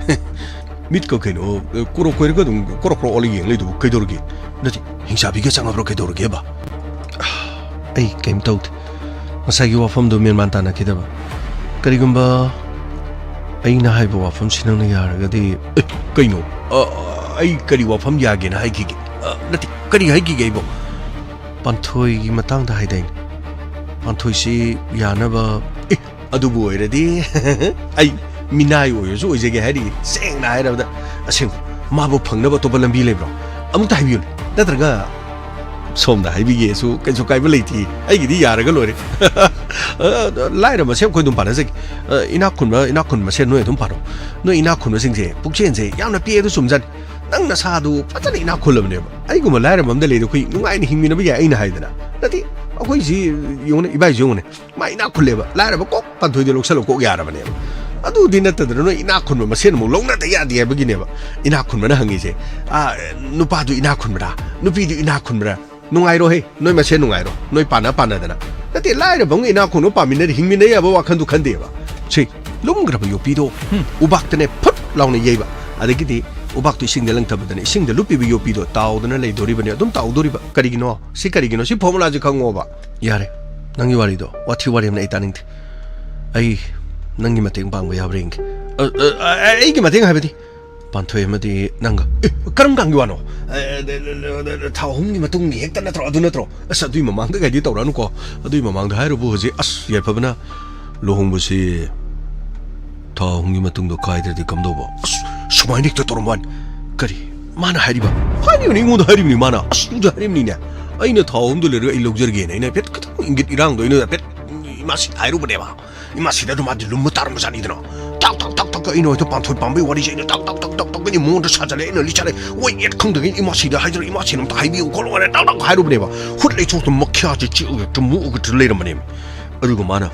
"ꯃꯤꯠꯀ ꯀꯩꯅꯣ, ꯀꯣꯔꯣꯛ ꯀꯣꯏꯔꯒ ꯑꯗꯨꯝ ꯀꯣꯔꯣꯛ ꯀꯣꯔꯣꯛ ꯑꯣꯜꯂ ꯌꯦꯡ ꯂꯩꯗꯨꯕꯨ ꯀꯩꯗꯧꯔꯒꯦ? ꯅꯠꯇꯦ, ꯍꯤꯡꯆꯥꯕꯤꯒ ꯆꯪꯉꯕ꯭ꯔꯣ ꯀꯩꯗꯧꯔꯒꯦꯕ?" "ꯑꯩ ꯀꯩꯝ ꯇꯧꯗꯦ꯫ ꯉꯁꯥꯏꯒꯤ ꯋꯥꯐꯝꯗꯨ ꯃꯦꯟꯃꯥꯟ ꯇꯥꯅꯈꯤꯗꯕ꯫ ꯀꯔꯤꯒꯨꯝꯕ ꯑꯩꯅ ꯍꯥꯏꯕ ꯋꯥꯐꯝꯁꯤ ꯅꯪꯅ ꯌꯥꯔꯒꯗꯤ꯫" "ꯑꯦ, ꯀꯩꯅꯣ? ꯑ, ꯑꯩ ꯀꯔꯤ ꯋꯥꯐꯝ ꯌꯥꯒꯦꯅ ꯍꯥꯏꯈꯤꯒꯦ? ꯑ, ꯅꯠꯇꯦ, ꯀꯔꯤ ꯍꯥꯏꯈꯤꯒꯦ ꯑꯩꯕꯣ?" "ꯄꯥꯟꯊꯣꯏꯒꯤ ꯃꯇꯥꯡꯗ ꯍꯥꯏꯗꯥꯏꯅꯦ? ꯄꯥꯟꯊꯣꯏꯁꯤ ꯌꯥꯅꯕ꯫" "ꯑꯦ, ꯑꯗꯨꯕꯨ ꯑꯣꯏꯔꯗꯤ ꯑꯩ ꯃꯤꯅꯥꯏ ꯑꯣꯏꯔꯁꯨ ꯑꯣꯏꯖꯒꯦ ꯍꯥꯏꯔꯤ꯫ ꯁꯦꯡꯅ ꯍꯥꯏꯔꯕꯗ, ꯑꯁꯦꯡꯕ, ꯃꯥꯕꯨ ꯐꯪꯅꯕ ꯑꯇꯣꯞꯄ ꯂꯝꯕꯤ ꯂꯩꯕ꯭ꯔꯣ? ꯑꯃꯨꯛꯇ ꯍꯥꯏꯕꯤꯌꯨꯅꯦ꯫ ꯅꯠꯇ꯭ꯔꯒ ꯁꯣꯝꯗ ꯍꯥꯏꯕꯤꯒꯦꯁꯨ ꯀꯩꯁꯨ ꯀꯥꯏꯕ ꯂꯩꯇꯦ꯫ ꯑꯩꯒꯤꯗꯤ ꯌꯥꯔꯒ ꯂꯣꯏꯔꯦ꯫" "ꯑ, ꯂꯥꯏꯔ ꯃꯁꯦꯟ ꯑꯩꯈꯣꯏ ꯑꯗꯨꯝ ꯄꯥꯟꯅꯖꯒꯦ꯫ ꯑ, ꯏꯅꯥꯛ ꯈꯨꯟꯕ, ꯏꯅꯥꯛ ꯈꯨꯟꯕ ꯃꯁꯦꯟ ꯅꯣꯏ ꯑꯗꯨꯝ ꯄꯥꯟꯅꯧ꯫ ꯅꯣꯏ ꯏꯅꯥꯛ ꯈꯨꯟꯕꯁꯤꯡꯁꯦ ꯄꯨꯛꯆꯦꯜꯁꯦ ꯌꯥꯝꯅ ꯄꯤꯛꯑꯦ, ꯑꯗꯨ ꯆꯨꯝꯖꯥꯠꯅꯤ꯫ ꯅꯪ ꯅꯁꯥꯗꯨ ꯐꯖꯅ ꯏꯅꯥꯛ ꯈꯨꯜꯂꯕꯅꯦꯕ꯫ ꯑꯩꯒꯨꯝꯕ ꯂꯥꯏꯔꯕ ꯑꯃꯗ ꯂꯩꯔꯗꯤ ꯑꯩꯈꯣꯏ ꯅꯨꯡꯉꯥꯏꯅ ꯍꯤꯡꯃꯤꯟꯅꯕ ꯌꯥꯏ ꯑꯩꯅ ꯍꯥꯏꯗꯅ꯫ ꯅꯠꯇꯦ, ꯑꯩꯈꯣꯏꯁꯤ ꯌꯦꯡꯉꯨꯅꯦ, ꯏꯕꯥꯏꯁꯤ ꯌꯦꯡꯉꯨꯅꯦ꯫ ꯃꯥ ꯏꯅꯥꯛ ꯈꯨꯜꯂꯦꯕ, ꯂꯥꯏꯔꯕ ꯀꯣꯛ ꯄꯥꯟꯊꯣꯏꯗ ꯂꯧꯁꯜꯂ ꯀꯣꯛ ꯌꯥꯔꯕꯅꯦꯕ꯫ ꯑꯗꯨꯗꯤ ꯅꯠꯇꯗꯅ ꯅꯣꯏ ꯏꯅꯥꯛ ꯈꯨꯟꯕ ꯃꯁꯦꯟ ꯑꯃꯨꯛ ꯂꯧꯅꯗ ꯌꯥꯗꯦ ꯍꯥꯏꯕꯒꯤꯅꯦꯕ ꯏꯅꯥꯛ ꯈꯨꯟꯕꯅ ꯍꯪꯉꯤꯁꯦ꯫ "ꯑꯥ, ꯅꯨꯄꯥꯗꯨ ꯏꯅꯥꯛ ꯈꯨꯟꯕ꯭ꯔꯥ? ꯅꯨꯄꯤꯗꯨ ꯏꯅꯥꯛ ꯈꯨꯟꯕ꯭ꯔꯥ?" ꯅꯨꯡꯉꯥꯏꯔꯣꯍꯦ, ꯅꯣꯏ ꯃꯁꯦꯟ ꯅꯨꯡꯉꯥꯏꯔꯣ, ꯅꯣꯏ ꯄꯥꯟꯅ ꯄꯥꯟꯅꯗꯅ꯫ ꯅꯠꯇꯦ, ꯂꯥꯏꯔꯕ ꯑꯃꯒ ꯏꯅꯥꯛ ꯈꯨꯟꯕ ꯄꯥꯃꯤꯟꯅꯔꯤ, ꯍꯤꯡꯃꯤꯟꯅꯩ ꯍꯥꯏꯕ ꯋꯥꯈꯟꯗꯨ ꯈꯟꯗꯦꯕ꯫ ꯁꯤ ꯂꯨꯝꯈ꯭ꯔꯕ ꯌꯣꯠꯄꯤꯗꯣ, ꯎꯕꯥꯛꯇꯅꯦ ꯐꯨꯠ ꯂꯥꯎꯅ ꯌꯩꯕ, ꯑꯗꯒꯤꯗꯤ ꯎꯕꯥꯛꯇꯨ ꯏꯁꯤꯡꯗ ꯂꯪꯊꯕꯗꯅꯦ, ꯏꯁꯤꯡꯗ ꯂꯨꯞꯄꯤꯕ ꯌꯣꯠꯄꯤꯗꯣ ꯇꯥꯎꯗꯅ ꯂꯩꯗꯣꯔꯤꯕꯅꯦ, ꯑꯗꯨꯝ ꯇꯥꯎꯗꯣꯔꯤꯕ꯫ ꯀꯔꯤꯒꯤꯅꯣ? ꯁꯤ ꯀꯔꯤꯒꯤꯅꯣ? ꯁꯤ ꯐꯣꯔꯃꯨꯂꯥꯁꯤ ꯈꯪꯉꯣꯕ꯫ ꯌꯥꯔꯦ, ꯅꯪꯒꯤ ꯋꯥꯔꯤꯗꯣ, ꯋꯥꯊꯤ ꯋꯥꯔꯦꯝꯅ ꯑꯩ ꯇꯥꯅꯤꯡꯗꯦ꯫ ꯑꯩ ꯅꯪꯒꯤ ꯃꯇꯦꯡ ꯄꯥꯡꯕ ꯌꯥꯕ꯭ꯔꯥ ꯌꯦꯡꯒꯦ꯫ ꯑ, ꯑ, ꯑ, ꯑꯩꯒꯤ ꯃꯇꯦꯡ ꯍꯥꯏꯕꯗꯤ? ꯄꯥꯟꯊꯣꯏ ꯑꯃꯗꯤ ꯅꯪꯒ꯫ ꯑꯦ, ꯀꯔꯝ ꯀꯥꯟꯒꯤ ꯋꯥꯅꯣ? ꯑ, ꯑ, ꯊꯥ ꯑꯍꯨꯝꯒꯤ ꯃꯇꯨꯡꯒꯤ ꯍꯦꯛꯇ ꯅꯠꯇ꯭ꯔꯣ? ꯑꯗꯨ ꯅꯠꯇ꯭ꯔꯣ? ꯑꯁ, ꯑꯗꯨꯏ ꯃꯃꯥꯡꯗ ꯀꯩꯗꯤ ꯇꯧꯔꯛꯑꯅꯨꯀꯣ꯫ ꯑꯗꯨꯏ ꯃꯃꯥꯡꯗ ꯍꯥꯏꯔꯨꯕꯨ ꯍꯧꯖꯤꯛ, ꯑꯁ, ꯌꯥꯏꯐꯕꯅ ꯂꯨꯍꯣꯡꯕꯁꯤ ꯊꯥ ꯑꯍꯨꯝꯒꯤ ꯃꯇꯨꯡꯗ ꯀꯥꯏꯗ꯭ꯔꯗꯤ ꯀꯝꯗꯧꯕ? ꯑꯁ, ꯁꯨꯃꯥꯏꯅ ꯍꯦꯛꯇ ꯇꯧꯔꯝꯕ ꯋꯥꯅꯤ꯫ ꯀꯔꯤ? ꯃꯥꯅ ꯍꯥꯏꯔꯤꯕ? ꯍꯥꯏꯔꯤꯕꯅꯤ, ꯑꯩꯉꯣꯟꯗ ꯍꯥꯏꯔꯤꯕꯅꯤ ꯃꯥꯅ꯫ ꯑꯁ, ꯑꯩꯉꯣꯟꯗ ꯍꯥꯏꯔꯤꯕꯅꯤꯅꯦ꯫ ꯑꯩꯅ ꯊꯥ ꯑꯍꯨꯝꯗꯣ ꯂꯩꯔꯒ ꯑꯩ ꯂꯧꯖꯔꯒꯦꯅ ꯑꯩꯅ ꯍꯥꯏꯐꯦꯠ ꯈꯤꯇꯪ ꯏꯪꯒꯤꯠ ꯏꯔꯥꯡꯗꯣ ꯑꯩꯅ ꯍꯥꯏꯐꯦꯠ ꯏꯃꯥꯁꯤꯗ ꯍꯥꯏꯔꯨꯕꯅꯦꯕ꯫ ꯏꯃꯥꯁꯤꯗ ꯑꯗꯨ ꯃꯥꯗꯤ ꯂꯨꯝꯕ ꯇꯥꯔꯝꯕꯖꯥꯠꯅꯤꯗꯅ꯫ ꯇꯥꯛ, ꯇꯥꯛ, ꯇꯥꯛ, ꯇꯥꯛ, ꯑꯩꯅ ꯍꯦꯛꯇ ꯄꯥꯟꯊꯣꯏ ꯄꯥꯝꯕꯩ ꯋꯥꯔꯤꯁꯦ ꯑꯩꯅ ꯇꯥꯛ, ꯇꯥꯛ, ꯇꯥꯛ, ꯇꯥꯛ, ꯇꯥꯛ, ꯑꯩꯅ ꯃꯉꯣꯟꯗ ꯁꯥꯖꯜꯂꯦ, ꯑꯩꯅ ꯂꯤꯆꯠꯂꯦ꯫ ꯋꯦꯠ ꯌꯦꯠ ꯈꯪꯗꯒꯩ ꯏꯃꯥꯁꯤꯗ ꯍꯥꯏꯖꯔ, "ꯏꯃꯥꯁꯤꯅ ꯑꯝꯇ ꯍꯥꯏꯕꯤꯌꯨ ꯈꯣꯠꯂꯨ" ꯍꯥꯏꯅ ꯇꯥꯛ, ꯇꯥꯛ ꯍꯥꯏꯔꯨꯕꯅꯦꯕ꯫ ꯍꯨꯠ ꯂꯩꯊꯣꯛꯇ ꯃꯈ꯭ꯌꯥꯁꯦ ꯆꯤꯛꯑꯒ ꯍꯦꯛꯇ ꯃꯨꯛꯑꯒ ꯍꯦꯛꯇ ꯂꯩꯔꯝꯕꯅꯦꯕ꯫ ꯑꯗꯨꯒ ꯃꯥꯅ,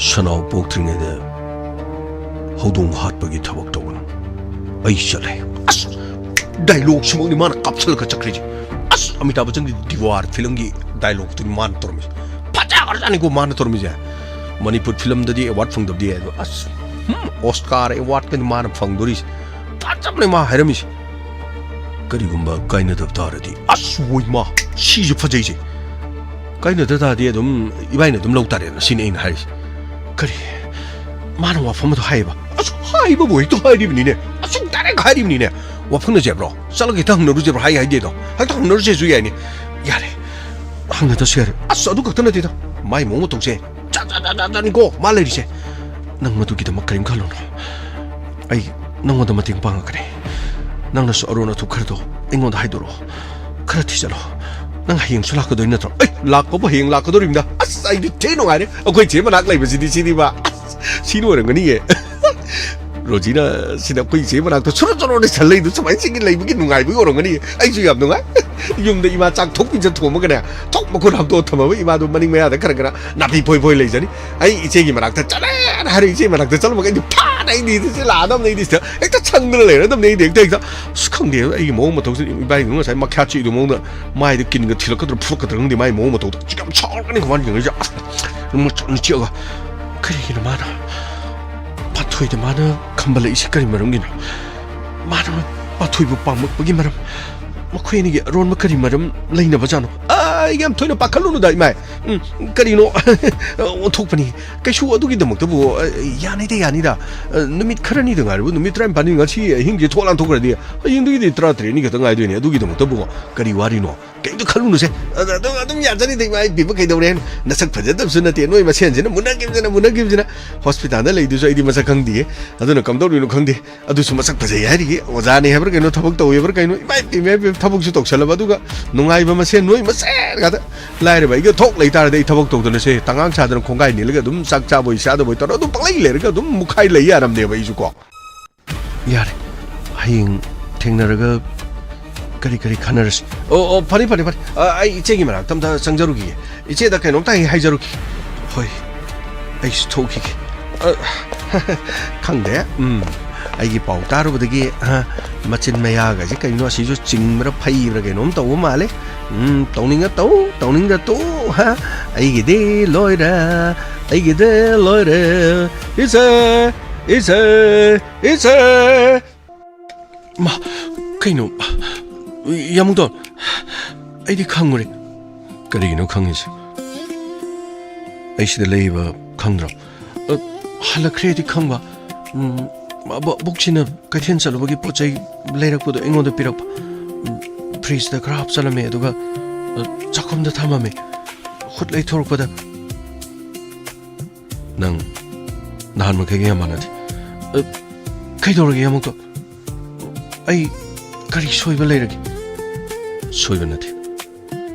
"ꯁꯅꯥꯎ ꯄꯣꯛꯇ꯭ꯔꯤꯉꯩꯗ ꯍꯧꯗꯣꯡ ꯍꯥꯠꯄꯒꯤ ꯊꯕꯛ ꯇꯧꯒꯅꯨ꯫ ꯑꯩ ꯆꯠꯂꯦ"꯫ ꯑꯁ! ꯗꯥꯏꯂꯣꯒꯁꯤꯃꯛꯅꯤ ꯃꯥꯅ ꯀꯥꯞꯁꯜꯂꯒ ꯆꯠꯈ꯭ꯔꯤꯁꯦ꯫ ꯑꯁ! ꯑꯃꯤꯇꯥꯕ ꯕꯆꯟꯒꯤ ꯗꯤꯋꯥꯔ ꯐꯤꯂꯝꯒꯤ ꯗꯥꯏꯂꯣꯒꯇꯨꯅꯤ ꯃꯥꯅ ꯇꯧꯔꯝꯃꯤꯁꯦ꯫ ꯐꯖꯈ꯭ꯔꯖꯥꯠꯅꯤꯀꯣ ꯃꯥꯅ ꯇꯧꯔꯝꯃꯤꯁꯦ꯫ ꯃꯅꯤꯄꯨꯔ ꯐꯤꯂꯝꯗꯗꯤ ꯑꯦꯋꯥꯔꯗ ꯐꯪꯗꯕꯗꯤ ꯌꯥꯏ ꯑꯗꯣ, ꯑꯁ! ꯍꯝ! ꯑꯣꯁꯀꯥꯔ ꯑꯦꯋꯥꯔꯗꯀꯅꯤ ꯃꯥꯅ ꯐꯪꯗꯣꯔꯤꯁꯦ꯫ ꯐꯖꯕꯅꯦ ꯃꯥ ꯍꯥꯏꯔꯝꯃꯤꯁꯦ꯫ "ꯀꯔꯤꯒꯨꯝꯕ ꯀꯥꯏꯅꯗꯕ ꯇꯥꯔꯗꯤ"꯫ ꯑꯁ! ꯋꯣꯏ ꯃꯥ! ꯁꯤꯁꯨ ꯐꯖꯩꯁꯦ꯫ "ꯀꯥꯏꯅꯗ ꯇꯥꯔꯗꯤ ꯑꯗꯨꯝ ꯏꯕꯥꯏꯅ ꯑꯗꯨꯝ ꯂꯧ ꯇꯥꯔꯦꯅ", ꯁꯤꯅꯤ ꯑꯩꯅ ꯍꯥꯏꯔꯤꯁꯦ꯫ ꯀꯔꯤ? ꯃꯥꯅ ꯋꯥꯐꯝ ꯑꯗꯨ ꯍꯥꯏꯌꯦꯕ꯫ ꯑꯁ, ꯍꯥꯏꯕꯕꯨ ꯍꯦꯛꯇ ꯍꯥꯏꯔꯤꯕꯅꯤꯅꯦ꯫ ꯑꯁꯨꯛ ꯗꯥꯏꯔꯦꯛ ꯍꯥꯏꯔꯤꯕꯅꯤꯅꯦ꯫ "ꯋꯥꯐꯝꯅꯁꯦ ꯍꯥꯏꯕ꯭ꯔꯣ? ꯆꯠꯂꯒ ꯍꯦꯛꯇ ꯍꯪꯅꯔꯨꯁꯦ ꯍꯥꯏꯕ꯭ꯔꯣ?" ꯍꯥꯏ ꯍꯥꯏꯗꯦꯗꯣ꯫ "ꯍꯦꯛꯇ ꯍꯪꯅꯔꯨꯁꯦꯁꯨ ꯌꯥꯏꯅꯦ꯫ ꯌꯥꯔꯦ꯫ ꯍꯪꯅꯗꯁꯨ ꯌꯥꯔꯦ"꯫ ꯑꯁ, ꯑꯗꯨ ꯈꯛꯇ ꯅꯠꯇꯦꯗ꯫ ꯃꯥꯏ ꯃꯑꯣꯡ ꯃꯇꯧꯁꯦ꯫ ꯖꯥꯠ, ꯖꯥꯠ, ꯖꯥꯠ, ꯖꯥꯠꯅꯤꯀꯣ ꯃꯥ ꯂꯩꯔꯤꯁꯦ꯫ "ꯅꯪ ꯃꯗꯨꯒꯤꯗꯃꯛ ꯀꯔꯤꯝ ꯈꯜꯂꯨꯅꯨ꯫ ꯑꯩ ꯅꯪꯉꯣꯟꯗ ꯃꯇꯦꯡ ꯄꯥꯡꯉꯛꯀꯅꯤ꯫ ꯅꯪꯅꯁꯨ ꯑꯔꯣꯟ ꯑꯊꯨꯞ ꯈꯔꯗꯣ ꯑꯩꯉꯣꯟꯗ ꯍꯥꯏꯗꯣꯔꯛꯑꯣ꯫ ꯈꯔ ꯊꯤꯖꯜꯂꯣ꯫ ꯅꯪ ꯍꯌꯦꯡꯁꯨ ꯂꯥꯛꯀꯗꯣꯏ ꯅꯠꯇ꯭ꯔꯣ?" ꯑꯩ ꯂꯥꯛꯄꯕꯨ ꯍꯌꯦꯡ ꯂꯥꯛꯀꯗꯣꯔꯤꯕꯅꯤꯗ꯫ ꯑꯁ, ꯑꯩꯗꯤ ꯊꯤ ꯅꯨꯡꯉꯥꯏꯔꯦ꯫ ꯑꯩꯈꯣꯏ ꯆꯦ ꯃꯅꯥꯛ ꯂꯩꯕꯁꯤꯗꯤ ꯁꯤꯅꯤꯕ꯫ ꯑꯁ, ꯁꯤꯅ ꯑꯣꯏꯔꯝꯒꯅꯤꯌꯦ꯫ ꯔꯣꯖꯤꯅ ꯁꯤꯗ ꯑꯩꯈꯣꯏ ꯏꯆꯦ ꯃꯅꯥꯛꯇ ꯁꯨꯔꯨ ꯁꯨꯔꯨ ꯅꯩꯁꯜ ꯂꯩꯗꯨ ꯁꯨꯃꯥꯏꯅ ꯆꯤꯡꯒꯤ ꯂꯩꯕꯒꯤ ꯅꯨꯡꯉꯥꯏꯕꯒꯤ ꯑꯣꯏꯔꯝꯒꯅꯤ꯫ ꯑꯩꯁꯨ ꯌꯥꯝ ꯅꯨꯡꯉꯥꯏ꯫ ꯌꯨꯝꯗ ꯏꯃꯥ ꯆꯥꯛ ꯊꯣꯡ ꯄꯤꯖ ꯊꯣꯡꯉꯒꯅꯦ, ꯊꯣꯛ ꯃꯈꯨꯠ ꯍꯥꯝꯗꯣꯛꯑ ꯊꯝꯃꯕ ꯏꯃꯥꯗꯣ ꯃꯅꯤꯡ ꯃꯌꯥꯗ ꯈꯔ ꯈꯔ ꯅꯥꯄꯤ ꯐꯣꯏ ꯐꯣꯏ ꯂꯩꯖꯅꯤ꯫ ꯑꯩ ꯏꯆꯦꯒꯤ ꯃꯅꯥꯛꯇ ꯆꯠꯂꯦꯅ ꯍꯥꯏꯔ ꯏꯆꯦ ꯃꯅꯥꯛꯇ ꯆꯠꯂꯨꯕꯒ ꯑꯩꯗꯤ ꯐꯥꯅ ꯑꯩꯗꯤ ꯏꯆꯦ ꯂꯥꯛꯑꯗꯕꯅꯤ, ꯑꯩꯗꯤ ꯁꯤꯗ ꯍꯦꯛꯇ ꯁꯪꯗꯅ ꯂꯩꯔꯗꯕꯅꯤ꯫ ꯑꯩꯗꯤ ꯍꯦꯛꯇ, ꯍꯦꯛꯇ, ꯑꯁ, ꯈꯪꯗꯦ, ꯑꯩꯒꯤ ꯃꯑꯣꯡ ꯃꯇꯧꯁꯤꯗ ꯏꯕꯥꯏꯗꯨꯅ ꯉꯁꯥꯏ ꯃꯈ꯭ꯌꯥꯠ ꯆꯤꯛꯏꯗꯨ ꯃꯑꯣꯡꯗ ꯃꯥꯏꯗ ꯀꯤꯟꯒ ꯊꯤꯜꯂꯛꯀꯗ꯭ꯔꯥ ꯐꯨꯔꯛꯀꯗ꯭ꯔꯥ ꯈꯪꯗꯦ꯫ ꯃꯥꯏ ꯃꯑꯣꯡ ꯃꯇꯧꯗ ꯌꯥꯝ ꯁꯥꯎꯔꯒꯅꯤ ꯃꯥꯅ ꯌꯦꯡꯉꯛꯏꯁꯦ꯫ ꯑꯁ, ꯃꯆꯥꯅ ꯆꯤꯛꯑꯒ, "ꯀꯔꯤꯒꯤꯅꯣ ꯃꯥꯅ ꯄꯥꯟꯊꯣꯏꯗ ꯃꯥꯅ ꯈꯝꯕꯜꯂꯛꯏꯁꯤ ꯀꯔꯤ ꯃꯔꯝꯒꯤꯅꯣ? ꯃꯥꯅ ꯄꯥꯟꯊꯣꯏꯕꯨ ꯄꯥꯝꯃꯛꯄꯒꯤ ꯃꯔꯝ, ꯃꯈꯣꯏ ꯑꯅꯤꯒꯤ ꯑꯔꯣꯟꯕ ꯀꯔꯤ ꯃꯔꯝ ꯂꯩꯅꯕꯖꯥꯠꯅꯣ?" ꯑ! ꯑꯩꯒ ꯌꯥꯝ ꯊꯣꯏꯅ ꯄꯥꯈꯠꯂꯨꯅꯨꯗ, ꯏꯃꯥꯏ꯫ ꯎꯝ, ꯀꯔꯤꯅꯣ? ꯑꯣꯟꯊꯣꯛꯄꯅꯤ꯫ ꯀꯩꯁꯨ ꯑꯗꯨꯒꯤꯗꯃꯛꯇꯕꯨ, ꯑ, ꯌꯥꯅꯤꯗ, ꯌꯥꯅꯤꯗ꯫ ꯑ, ꯅꯨꯃꯤꯠ ꯈꯔꯅꯤꯗ ꯉꯥꯏꯔꯕ, ꯅꯨꯃꯤꯠ ꯇꯔꯥꯅꯤꯄꯥꯟꯅꯤ, ꯉꯁꯤ ꯑꯍꯤꯡꯁꯦ ꯊꯣꯛ ꯂꯥꯟꯊꯣꯛꯈ꯭ꯔꯗꯤ, ꯍꯌꯦꯡꯗꯒꯤꯗꯤ ꯇꯔꯥꯇꯔꯦꯠꯅꯤ ꯈꯛꯇ ꯉꯥꯏꯗꯣꯏꯅꯦ꯫ ꯑꯗꯨꯒꯤꯗꯃꯛꯇꯕꯨ ꯀꯔꯤ ꯋꯥꯔꯤꯅꯣ? ꯀꯩꯝꯇ ꯈꯜꯂꯨꯅꯨꯁꯦ꯫ ꯑꯗ ꯑꯗꯨꯝ, ꯑꯗꯨꯝ ꯌꯥꯖꯅꯤꯗ, ꯏꯃꯥ ꯏꯕꯦꯝꯃ, ꯀꯩꯗꯧꯔꯦ ꯍꯥꯏꯅꯣ? ꯅꯁꯛ ꯐꯖꯗꯕꯁꯨ ꯅꯠꯇꯦ, ꯅꯣꯏ ꯃꯁꯦꯟꯁꯤꯅ ꯃꯨꯟꯅꯈꯤꯕꯁꯤꯅ, ꯃꯨꯟꯅꯈꯤꯕꯁꯤꯅ꯫ ꯍꯣꯁꯄꯤꯇꯥꯜꯗ ꯂꯩꯗꯨꯁꯨ ꯑꯩꯗꯤ ꯃꯁꯛ ꯈꯪꯗꯤꯌꯦ, ꯑꯗꯨꯅ ꯀꯝꯗꯧꯔꯤꯅꯣ ꯈꯪꯗꯦ꯫ ꯑꯗꯨꯁꯨ ꯃꯁꯛ ꯐꯖꯩ ꯍꯥꯏꯔꯤꯌꯦ, ꯑꯣꯖꯥꯅꯤ ꯍꯥꯏꯕ꯭ꯔꯥ ꯀꯩꯅꯣ, ꯊꯕꯛ ꯇꯧꯏ ꯍꯥꯏꯕ꯭ꯔꯥ ꯀꯩꯅꯣ, ꯏꯃꯥꯏ ꯄꯦꯝꯃ, ꯏꯃꯥꯏ ꯄꯦꯝꯃ, ꯊꯕꯛꯁꯨ ꯇꯧꯁꯜꯂꯕ, ꯑꯗꯨꯒ ꯅꯨꯡꯉꯥꯏꯕ ꯃꯁꯦꯟ ꯅꯣꯏ ꯃꯁꯦꯟ ꯉꯥꯛꯇ꯫ ꯂꯥꯏꯔꯕ ꯑꯩꯒ ꯊꯣꯛ ꯂꯩꯇꯥꯔꯗꯤ ꯑꯩ ꯊꯕꯛ ꯇꯧꯗꯅ ꯁꯦ, ꯇꯉꯥꯡ ꯁꯥꯗꯅ ꯈꯣꯡꯒꯥꯏ ꯅꯤꯜꯂꯒ ꯑꯗꯨꯝ ꯆꯥꯛ ꯆꯥꯕꯣꯏ ꯆꯥꯗꯕꯣꯏ ꯇꯧꯔ ꯑꯗꯨꯝ ꯄꯪꯂꯩ ꯂꯩꯔꯒ ꯑꯗꯨꯝ ꯃꯨꯛꯈꯥꯏ ꯂꯩ ꯌꯥꯔꯝꯅꯦꯕ ꯑꯩꯁꯨ ꯀꯣ꯫ ꯌꯥꯔꯦ, ꯍꯌꯦꯡ ꯊꯦꯡꯅꯔꯒ ꯀꯔꯤ ꯀꯔꯤ ꯈꯟꯅꯔꯁꯤ꯫ ꯑꯣ, ꯑꯣ, ꯐꯔꯦ, ꯐꯔꯦ, ꯐꯔꯦ꯫ ꯑ, ꯑꯩ ꯏꯆꯦꯒꯤ ꯃꯅꯥꯛꯇ ꯑꯝꯇ ꯆꯪꯖꯔꯨꯈꯤꯒꯦ꯫ ꯏꯆꯦꯗ ꯀꯩꯅꯣꯝꯇ ꯑꯩ ꯍꯥꯏꯖꯔꯨꯈꯤꯒꯦ꯫ ꯍꯣꯏ, ꯑꯩꯁꯨ ꯊꯣꯛꯈꯤꯒꯦ꯫ ꯑ, ꯈꯪꯗꯦ꯫ ꯎꯝ, ꯑꯩꯒꯤ ꯄꯥꯎ ꯇꯥꯔꯨꯕꯗꯒꯤ, ꯑ, ꯃꯆꯤꯟ ꯃꯌꯥꯒꯁꯦ ꯀꯩꯅꯣ, ꯑꯁꯤꯁꯨ ꯆꯤꯡꯕ꯭ꯔꯥ ꯐꯩꯕ꯭ꯔꯥ ꯀꯩꯅꯣꯝ ꯇꯧꯕ ꯃꯥꯜꯂꯦ꯫ ꯎꯝ, ꯇꯧꯅꯤꯡꯉ ꯇꯧ, ꯇꯧꯅꯤꯡꯗ ꯇꯣꯛ, ꯍꯥ? ꯑꯩꯒꯤꯗꯤ ꯂꯣꯏꯔꯦ, ꯑꯩꯒꯤꯗꯤ ꯂꯣꯏꯔꯦ꯫ ꯏꯆꯦ, ꯏꯆꯦ, ꯏꯆꯦ꯫ ꯃꯥ, ꯀꯩꯅꯣ? ꯌꯥꯃꯨꯡꯗꯣꯟ, ꯑꯩꯗꯤ ꯈꯪꯉꯨꯔꯦ꯫ ꯀꯔꯤꯒꯤꯅꯣ ꯈꯪꯉꯤꯁꯦ? ꯑꯩ ꯁꯤꯗ ꯂꯩꯕ ꯈꯪꯗ꯭ꯔꯣ? ꯑ, ꯍꯜꯂꯛꯈ꯭ꯔꯦꯗꯤ ꯈꯪꯕ꯫ ꯎꯝ, ꯑꯕ-, ꯑꯕꯣꯛꯁꯤꯅ ꯀꯩꯊꯦꯜ ꯆꯠꯂꯨꯕꯒꯤ ꯄꯣꯠ ꯆꯩ ꯂꯩꯔꯛꯄꯗꯣ ꯑꯩꯉꯣꯟꯗ ꯄꯤꯔꯛꯄ꯫ ꯎꯝ, ꯐ꯭ꯔꯤꯖꯇ ꯈꯔ ꯍꯥꯞꯆꯜꯂꯝꯃꯦ, ꯑꯗꯨꯒ, ꯑ, ꯆꯥꯛꯈꯨꯝꯗ ꯊꯝꯃꯝꯃꯦ꯫ ꯈꯨꯠ ꯂꯩꯊꯣꯔꯛꯄꯗ꯫ ꯅꯪ ꯅꯍꯥꯟ ꯃꯈꯩꯒ ꯌꯥꯝ ꯃꯥꯟꯅꯗꯦ꯫ ꯑ, ꯀꯩꯗꯧꯔꯒꯦ ꯑꯃꯨꯛꯀ? ꯑꯩ ꯀꯔꯤ ꯁꯣꯏꯕ ꯂꯩꯔꯒꯦ? ꯁꯣꯏꯕ ꯅꯠꯇꯦ꯫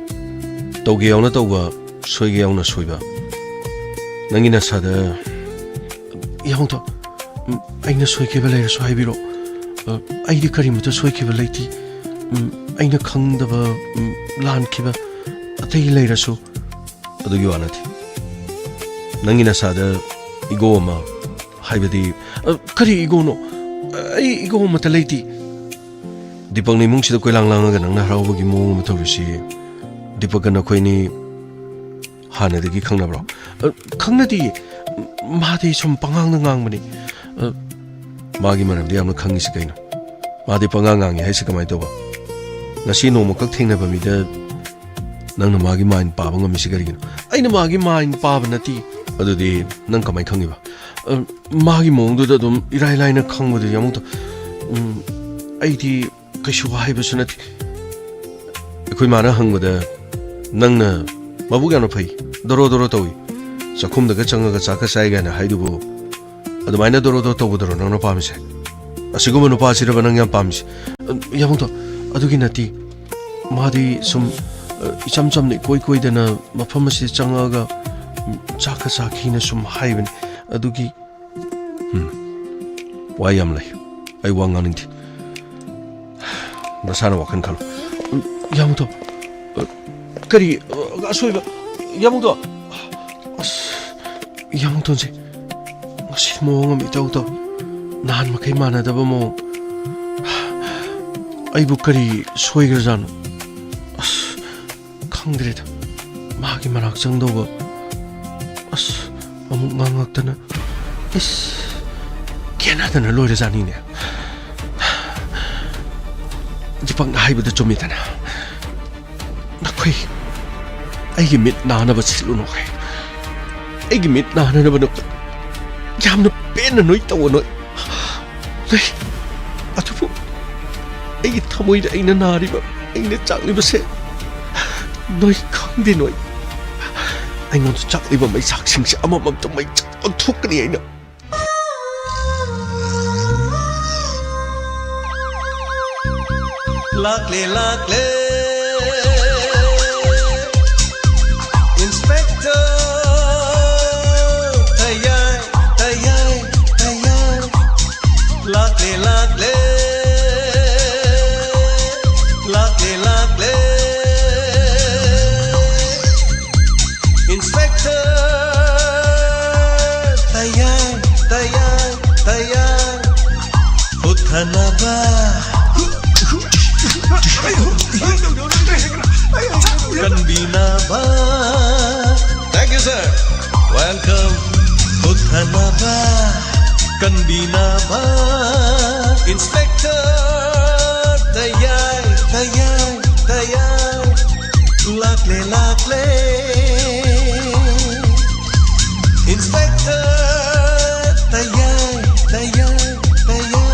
ꯇꯧꯒꯦ ꯌꯥꯎꯅ ꯇꯧꯕ, ꯁꯣꯏꯒꯦ ꯌꯥꯎꯅ ꯁꯣꯏꯕ꯫ ꯅꯪꯒꯤ ꯅꯁꯥꯗ, ꯌꯥꯍꯧꯗꯣ, ꯎꯝ, ꯑꯩꯅ ꯁꯣꯏꯈꯤꯕ ꯂꯩꯔꯁꯨ ꯍꯥꯏꯕꯤꯔꯣ꯫ ꯑ, ꯑꯩꯗꯤ ꯀꯔꯤꯃꯠꯇ ꯁꯣꯏꯈꯤꯕ ꯂꯩꯇꯦ꯫ ꯎꯝ, ꯑꯩꯅ ꯈꯪꯗꯕ, ꯎꯝ, ꯂꯥꯟꯈꯤꯕ ꯑꯇꯩ ꯂꯩꯔꯁꯨ ꯑꯗꯨꯒꯤ ꯋꯥ ꯅꯠꯇꯦ꯫ ꯅꯪꯒꯤ ꯅꯁꯥꯗ ꯏꯒꯣ ꯑꯃ, ꯍꯥꯏꯕꯗꯤ, ꯑ, ꯀꯔꯤ ꯏꯒꯣꯅꯣ? ꯑ, ꯑꯩ ꯏꯒꯣ ꯑꯃꯠꯇ ꯂꯩꯇꯦ꯫ ꯗꯤꯄꯛꯅ ꯏꯃꯨꯡꯁꯤꯗ ꯀꯣꯏꯂꯥꯡ ꯂꯥꯡꯉꯒ ꯅꯪꯅ ꯍꯔꯥꯎꯕꯒꯤ ꯃꯑꯣꯡ ꯑꯃ ꯇꯧꯔꯤꯁꯤ, ꯗꯤꯄꯛꯀ ꯅꯈꯣꯏꯅꯤ ꯍꯥꯟꯅꯗꯒꯤ ꯈꯪꯅꯕ꯭ꯔꯣ? ꯑ, ꯈꯪꯅꯗꯤꯌꯦ꯫ ꯃꯥꯗꯤ ꯁꯨꯝ ꯄꯉꯥꯡꯗ ꯉꯥꯡꯕꯅꯤ꯫ ꯑ, ꯃꯥꯒꯤ ꯃꯔꯝꯗ ꯌꯥꯝꯅ ꯈꯪꯉꯤꯁꯤ ꯀꯩꯅꯣ? ꯃꯥꯗꯤ ꯄꯉꯥꯡ ꯉꯥꯡꯉꯤ ꯍꯥꯏꯁꯤ ꯀꯃꯥꯏꯅ ꯇꯧꯕ? ꯉꯁꯤ ꯅꯣꯡꯃꯈꯛ ꯊꯦꯡꯅꯕ ꯃꯤꯗ ꯅꯪꯅ ꯃꯥꯒꯤ ꯃꯥꯏꯟ ꯄꯥꯕ ꯉꯝꯃꯤꯁꯤ ꯀꯔꯤꯒꯤꯅꯣ? ꯑꯩꯅ ꯃꯥꯒꯤ ꯃꯥꯏꯟ ꯄꯥꯕ ꯅꯠꯇꯦ꯫ ꯑꯗꯨꯗꯤ ꯅꯪ ꯀꯃꯥꯏꯅ ꯈꯪꯉꯤꯕ? ꯑ, ꯃꯥꯒꯤ ꯃꯑꯣꯡꯗꯨꯗ ꯑꯗꯨꯝ ꯏꯔꯥꯏ ꯂꯥꯏꯅ ꯈꯪꯕꯗꯨ ꯌꯥꯝ ꯇꯧ-, ꯎꯝ, ꯑꯩꯗꯤ ꯀꯩꯁꯨ ꯍꯥꯏꯕꯁꯨ ꯅꯠꯇꯦ꯫ ꯑꯩꯈꯣꯏ ꯃꯥꯅ ꯍꯪꯕꯗ ꯅꯪꯅ ꯃꯕꯨꯛ ꯌꯥꯝꯅ ꯐꯩ, ꯗꯣꯔꯣ ꯗꯣꯔꯣ ꯇꯧꯏ, ꯆꯥꯛꯈꯨꯝꯗꯒ ꯆꯪꯉꯒ ꯆꯥꯛꯀ ꯆꯥꯏ ꯀꯥꯏꯅ ꯍꯥꯏꯗꯨꯕꯨ, ꯑꯗꯨꯃꯥꯏꯅ ꯗꯣꯔꯣ ꯗꯣꯔꯣ ꯇꯧꯕꯗꯨꯔꯣ ꯅꯪꯅ ꯄꯥꯝꯃꯤꯁꯦ? ꯑꯁꯤꯒꯨꯝꯕ ꯅꯨꯄꯥꯁꯤꯔꯕ ꯅꯪ ꯌꯥꯝ ꯄꯥꯝꯃꯤꯁꯦ? ꯑ, ꯌꯥꯝꯕꯨꯡꯗꯣ, ꯑꯗꯨꯒꯤ ꯅꯠꯇꯦ꯫ ꯃꯥꯗꯤ ꯁꯨꯝ, ꯑ, ꯏꯆꯝ ꯆꯝꯅ ꯏꯀꯣꯏ ꯀꯣꯏꯗꯅ ꯃꯐꯝ ꯑꯁꯤꯗ ꯆꯪꯉꯛꯑꯒ, ꯎꯝ, ꯆꯥꯛꯀ ꯆꯥꯈꯤꯅ ꯁꯨꯝ ꯍꯥꯏꯕꯅꯤ꯫ ꯑꯗꯨꯒꯤ ꯎꯝ꯫ ꯋꯥ ꯌꯥꯝ ꯂꯩ꯫ ꯑꯩ ꯋꯥ ꯉꯥꯡꯅꯤꯡꯗꯦ꯫ ꯅꯁꯥꯅ ꯋꯥꯈꯜ ꯈꯜꯂꯣ꯫ ꯎꯝ, ꯌꯥꯃꯨꯗꯣ꯫ ꯑ, ꯀꯔꯤ? ꯑ, ꯑꯁꯣꯏꯕ? ꯌꯥꯃꯨꯗꯣ꯫ ꯑꯁ, ꯌꯥꯃꯨꯗꯣꯟꯁꯦ ꯉꯁꯤ ꯃꯑꯣꯡ ꯑꯃ ꯏꯇꯧ ꯇꯧ꯫ ꯅꯍꯥꯟ ꯃꯈꯩ ꯃꯥꯟꯅꯗꯕ ꯃꯑꯣꯡ꯫ ꯑꯩꯕꯨ ꯀꯔꯤ ꯁꯣꯏꯈ꯭ꯔꯖꯥꯠꯅꯣ? ꯑꯁ, ꯈꯪꯗ꯭ꯔꯦꯗ꯫ ꯃꯥꯒꯤ ꯃꯅꯥꯛ ꯆꯪꯗꯧꯕ꯫ ꯑꯁ, ꯑꯃꯨꯛ ꯉꯥꯡꯉꯛꯇꯅ꯫ ꯏꯁ, ꯈꯦꯠꯅꯗꯅ ꯂꯣꯏꯔꯖꯥꯠꯅꯤꯅꯦ꯫ ꯗꯤꯄꯛꯅ ꯍꯥꯏꯕꯗ ꯆꯨꯝꯃꯤꯗꯅ꯫ ꯅꯈꯣꯏ ꯑꯩꯒꯤ ꯃꯤꯠ ꯅꯥꯅꯕ ꯁꯤꯠꯂꯨꯅꯨ꯫ ꯑꯩꯒꯤ ꯃꯤꯠ ꯅꯥꯅꯅꯕ ꯅꯈꯣꯏ ꯌꯥꯝꯅ ꯄꯦꯟꯅ ꯅꯣꯏ ꯇꯧꯑꯣ ꯅꯣꯏ꯫ ꯅꯣꯏ, ꯑꯗꯨꯕꯨ ꯑꯩꯒꯤ ꯊꯃꯣꯏꯗ ꯑꯩꯅ ꯅꯥꯔꯤꯕ, ꯑꯩꯅ ꯆꯥꯛꯂꯤꯕꯁꯦ ꯅꯣꯏ ꯈꯪꯗꯦ ꯅꯣꯏ꯫ ꯑꯩꯉꯣꯟꯗ ꯆꯥꯛꯂꯤꯕ ꯃꯩꯆꯥꯛꯁꯤꯡꯁꯦ ꯑꯃꯃꯝꯇ ꯃꯩ ꯆꯥꯛ ꯑꯣꯟꯊꯣꯛꯀꯅꯤ ꯑꯩꯅ꯫ ꯂꯥꯛꯂꯦ, ꯂꯥꯛꯂꯦ, Inspector ꯇꯌꯥꯏ, ꯇꯌꯥꯏ, ꯇꯌꯥꯏ꯫ ꯂꯥꯛꯂꯦ, ꯂꯥꯛꯂꯦ, ꯂꯥꯛꯂꯦ, ꯂꯥꯛꯂꯦ, Inspector ꯇꯌꯥꯏ, ꯇꯌꯥꯏ, ꯇꯌꯥꯏ꯫ ꯍꯨꯠꯊꯅꯕ, ꯀꯟꯕꯤꯅꯕ꯫ Thank you, sir. Welcome. ꯍꯨꯠꯊꯅꯕ, ꯀꯟꯕꯤꯅꯕ, Inspector ꯇꯌꯥꯏ, ꯇꯌꯥꯏ, ꯇꯌꯥꯏ꯫ ꯂꯥꯛ ꯂꯥꯛꯂꯦ ꯏꯟꯁꯄꯦꯛꯇꯔ ꯇꯌꯥꯏ, ꯇꯌꯥꯏ, ꯇꯌꯥꯏ꯫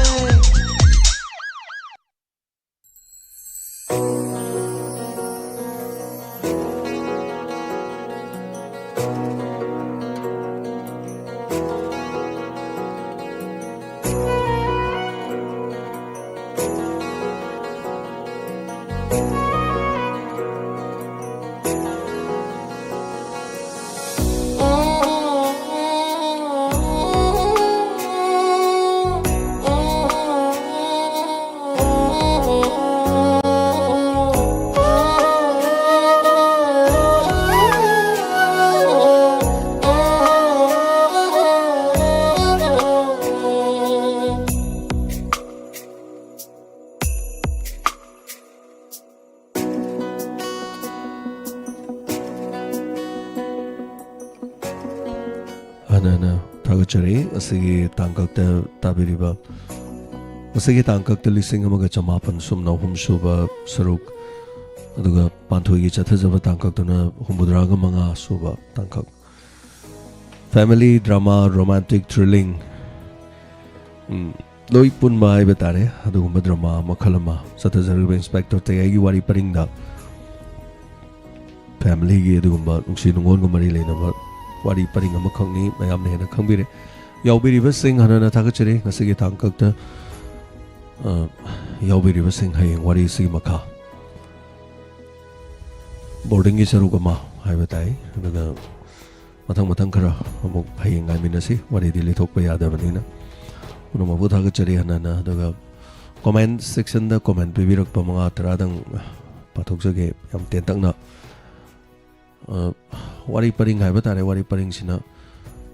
ꯍꯥꯟꯅ ꯍꯥꯟꯅ ꯊꯥꯒꯠꯆꯔꯤ꯫ ꯑꯁꯤꯒꯤ ꯇꯥꯡꯀꯛꯇ ꯇꯥꯕꯤꯔꯤꯕ, ꯑꯁꯤꯒꯤ ꯇꯥꯡꯀꯛꯇ ꯂꯤꯁꯤꯡ ꯑꯃꯒ ꯆꯃꯥꯄꯟ ꯁꯨꯞꯅ ꯑꯍꯨꯝ ꯁꯨꯕ ꯁꯔꯨꯛ, ꯑꯗꯨꯒ ꯄꯥꯟꯊꯣꯏꯒꯤ ꯆꯠꯊꯖꯕ ꯇꯥꯡꯀꯛꯇꯅ ꯍꯨꯝꯐꯨꯇꯔꯥꯒ ꯃꯉꯥ ꯁꯨꯕ ꯇꯥꯡꯀꯛ꯫ Family drama, romantic thrilling, ꯎꯝ, ꯂꯣꯏ ꯄꯨꯟꯕ ꯍꯥꯏꯕ ꯇꯥꯔꯦ꯫ ꯑꯗꯨꯒꯨꯝꯕ drama ꯃꯈꯜ ꯑꯃ ꯆꯠꯊꯖꯔꯤꯕ ꯏꯟꯁꯄꯦꯛꯇꯔ ꯇꯌꯥꯏꯒꯤ ꯋꯥꯔꯤ ꯄꯔꯤꯡꯗ familyꯒꯤ ꯑꯗꯨꯒꯨꯝꯕ ꯅꯨꯡꯁꯤ ꯅꯨꯡꯉꯣꯟꯒ ꯃꯔꯤ ꯂꯩꯅꯕ ꯋꯥꯔꯤ ꯄꯔꯤꯡ ꯑꯃꯈꯛꯅꯤ꯫ ꯃꯌꯥꯝꯅ ꯍꯦꯟꯅ ꯈꯪꯕꯤꯔꯦ꯫ ꯌꯥꯎꯕꯤꯔꯤꯕꯁꯤꯡ ꯍꯟꯅ ꯍꯟꯅ ꯊꯥꯒꯠꯆꯔꯤ꯫ ꯉꯁꯤꯒꯤ ꯇꯥꯡꯀꯛꯇ, ꯑ, ꯌꯥꯎꯕꯤꯔꯤꯕꯁꯤꯡ ꯍꯌꯦꯡ ꯋꯥꯔꯤꯁꯤꯒꯤ ꯃꯈꯥ boardingꯒꯤ ꯁꯔꯨꯛ ꯑꯃ ꯍꯥꯏꯕ ꯇꯥꯏ꯫ ꯑꯗꯨꯒ ꯃꯊꯪ ꯃꯊꯪ ꯈꯔ ꯑꯃꯨꯛ ꯍꯌꯦꯡ ꯉꯥꯏꯃꯤꯟꯅꯁꯤ, ꯋꯥꯔꯤꯗꯤ ꯂꯤꯊꯣꯛꯄ ꯌꯥꯗꯕꯅꯤꯅ꯫ ꯄꯨꯝꯅꯃꯛꯄꯨ ꯊꯥꯒꯠꯆꯔꯤ ꯍꯟꯅ ꯍꯟꯅ꯫ ꯑꯗꯨꯒ comment sectionꯗ comment ꯄꯤꯕꯤꯔꯛꯄ ꯃꯉꯥ ꯇꯔꯥꯗꯪ ꯄꯥꯊꯣꯛꯆꯒꯦ ꯌꯥꯝ ꯇꯦꯟꯇꯛꯅ꯫ ꯑ, ꯋꯥꯔꯤ ꯄꯔꯤꯡ ꯍꯥꯏꯕ ꯇꯥꯔꯦ, ꯋꯥꯔꯤ ꯄꯔꯤꯡꯁꯤꯅ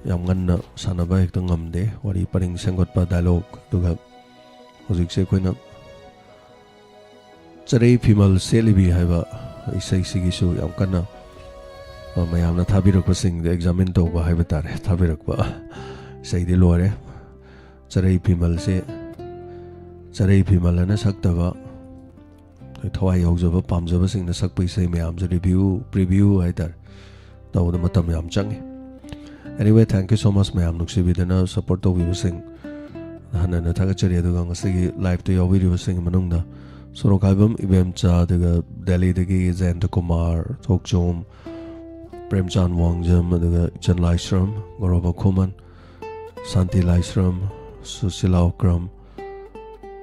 ꯌꯥꯝ ꯉꯟꯅ ꯁꯥꯟꯅꯕ ꯍꯦꯛꯇ ꯉꯝꯗꯦ꯫ ꯋꯥꯔꯤ ꯄꯔꯤꯡ ꯁꯦꯝꯒꯠꯄ, dialogue, ꯑꯗꯨꯒ ꯍꯧꯖꯤꯛꯁꯦ ꯑꯩꯈꯣꯏꯅ ꯆꯔꯩ ꯐꯤꯃꯜ ꯁꯦꯠꯂꯤꯕꯤ ꯍꯥꯏꯕ ꯏꯁꯩꯁꯤꯒꯤꯁꯨ ꯌꯥꯝ ꯀꯟꯅ, ꯑ, ꯃꯌꯥꯝꯅ ꯊꯥꯕꯤꯔꯛꯄꯁꯤꯡꯗ examine ꯇꯧꯕ ꯍꯥꯏꯕ ꯇꯥꯔꯦ, ꯊꯥꯕꯤꯔꯛꯄ ꯏꯁꯩꯗꯤ ꯂꯣꯏꯔꯦ꯫ ꯆꯔꯩ ꯐꯤꯃꯜꯁꯦ, ꯆꯔꯩ ꯐꯤꯃꯜ ꯑꯅ ꯁꯛꯇꯕ, ꯊꯋꯥꯏ ꯌꯥꯎꯖꯕ ꯄꯥꯝꯖꯕꯁꯤꯡꯅ ꯁꯛꯄ ꯏꯁꯩ ꯃꯌꯥꯝꯁꯦ review, preview ꯍꯥꯏꯇꯥꯔꯦ, ꯇꯧꯕꯗ ꯃꯇꯝ ꯌꯥꯝ ꯆꯪꯉꯤ꯫ Anyway, thank you so much ꯃꯌꯥꯝ ꯅꯨꯡꯁꯤꯕꯤꯗꯅ support ꯇꯧꯕꯤꯕꯁꯤꯡ ꯍꯟꯅ ꯍꯟꯅ ꯊꯥꯒꯠꯆꯔꯤ꯫ ꯑꯗꯨꯒ ꯉꯁꯤꯒꯤ liveꯇ ꯌꯥꯎꯕꯤꯔꯤꯕꯁꯤꯡꯒꯤ ꯃꯅꯨꯡꯗ ꯁꯣꯔꯣꯛꯈꯥꯏꯕꯝ ꯏꯕꯦꯝꯆꯥ, ꯑꯗꯨꯒ ꯗꯦꯜꯂꯤꯗꯒꯤ ꯖꯌꯟꯇ ꯀꯨꯃꯥꯔ ꯊꯣꯛꯆꯣꯝ, ꯄ꯭ꯔꯦꯝꯆꯥꯟ ꯋꯥꯡꯖꯝ, ꯑꯗꯨꯒ ꯏꯆꯟ ꯂꯥꯏꯁ꯭ꯔꯝ, ꯒꯧꯔꯕ ꯈꯨꯃꯟ, ꯁꯥꯟꯇꯤ ꯂꯥꯏꯁ꯭ꯔꯝ, ꯁꯨꯁꯤꯂꯥ ꯑꯣꯀ꯭ꯔꯝ,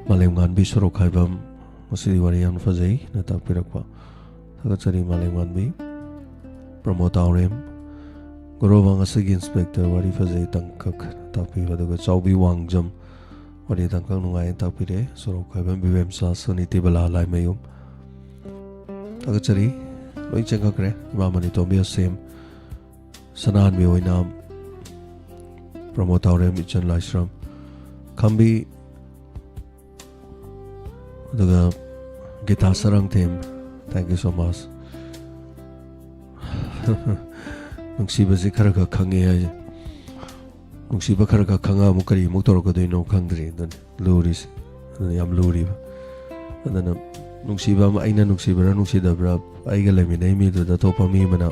ꯃꯥꯂꯦꯝꯉꯥꯟꯕꯤ ꯁꯣꯔꯣꯛꯈꯥꯏꯕꯝ, ꯉꯁꯤꯗꯤ ꯋꯥꯔꯤ ꯌꯥꯝꯅ ꯐꯖꯩꯅ ꯇꯥꯛꯄꯤꯔꯛꯄ꯫ ꯊꯥꯒꯠꯆꯔꯤ ꯃꯥꯂꯦꯝꯉꯥꯟꯕꯤ꯫ ꯄ꯭ꯔꯃꯣꯗ ꯇꯥꯎꯔꯦꯝ, ꯒꯧꯔꯕ ꯉꯁꯤꯒꯤ inspector ꯋꯥꯔꯤ ꯐꯖꯩ ꯇꯥꯡꯀꯛ ꯇꯥꯛꯄꯤꯕ, ꯑꯗꯨꯒ ꯆꯥꯎꯕꯤ ꯋꯥꯡꯖꯝ ꯋꯥꯔꯤ ꯇꯥꯡꯀꯛ ꯅꯨꯡꯉꯥꯏꯅ ꯇꯥꯛꯄꯤꯔꯦ꯫ ꯁꯣꯔꯣꯛꯈꯥꯏꯕꯝ ꯕꯤꯕꯦꯝꯆꯥ, ꯁꯅꯤ ꯇꯤꯕꯂꯥ ꯂꯥꯏꯃꯌꯨꯝ꯫ ꯊꯥꯒꯠꯆꯔꯤ꯫ ꯂꯣꯏ ꯆꯦꯟꯈꯛꯈ꯭ꯔꯦ꯫ ꯏꯃꯥ ꯃꯅꯤꯇꯣꯝꯕꯤ ꯑꯁꯦꯝ, ꯁꯅꯥꯍꯟꯕꯤ ꯑꯣꯏꯅꯥꯝ, ꯄ꯭ꯔꯃꯣꯗ ꯇꯥꯎꯔꯦꯝ, ꯏꯆꯟ ꯂꯥꯏꯁ꯭ꯔꯝ, ꯈꯝꯕꯤ, ꯑꯗꯨꯒ Gita Sarangthem, thank you so much꯫ ꯅꯨꯡꯁꯤꯕꯁꯤ ꯈꯔ ꯈꯔ ꯈꯪꯉꯦ ꯍꯥꯏꯁꯦ꯫ ꯅꯨꯡꯁꯤꯕ ꯈꯔ ꯈꯔ ꯈꯪꯉ ꯑꯃꯨꯛ ꯀꯔꯤ ꯑꯃꯨꯛ ꯇꯧꯔꯛꯀꯗꯣꯏꯅꯣ ꯈꯪꯗ꯭ꯔꯤ꯫ ꯑꯗꯨꯅꯤ ꯂꯨꯔꯤꯁꯦ꯫ ꯑꯗꯨꯅ ꯌꯥꯝ ꯂꯨꯔꯤꯕ꯫ ꯑꯗꯨꯅ ꯅꯨꯡꯁꯤꯕ ꯑꯃ, ꯑꯩꯅ ꯅꯨꯡꯁꯤꯕ꯭ꯔꯥ ꯅꯨꯡꯁꯤꯗꯕ꯭ꯔꯥ, ꯑꯩꯒ ꯂꯩꯃꯤꯟꯅꯩ ꯃꯤꯗꯨꯗ ꯑꯇꯣꯞꯄ ꯃꯤ ꯑꯃꯅ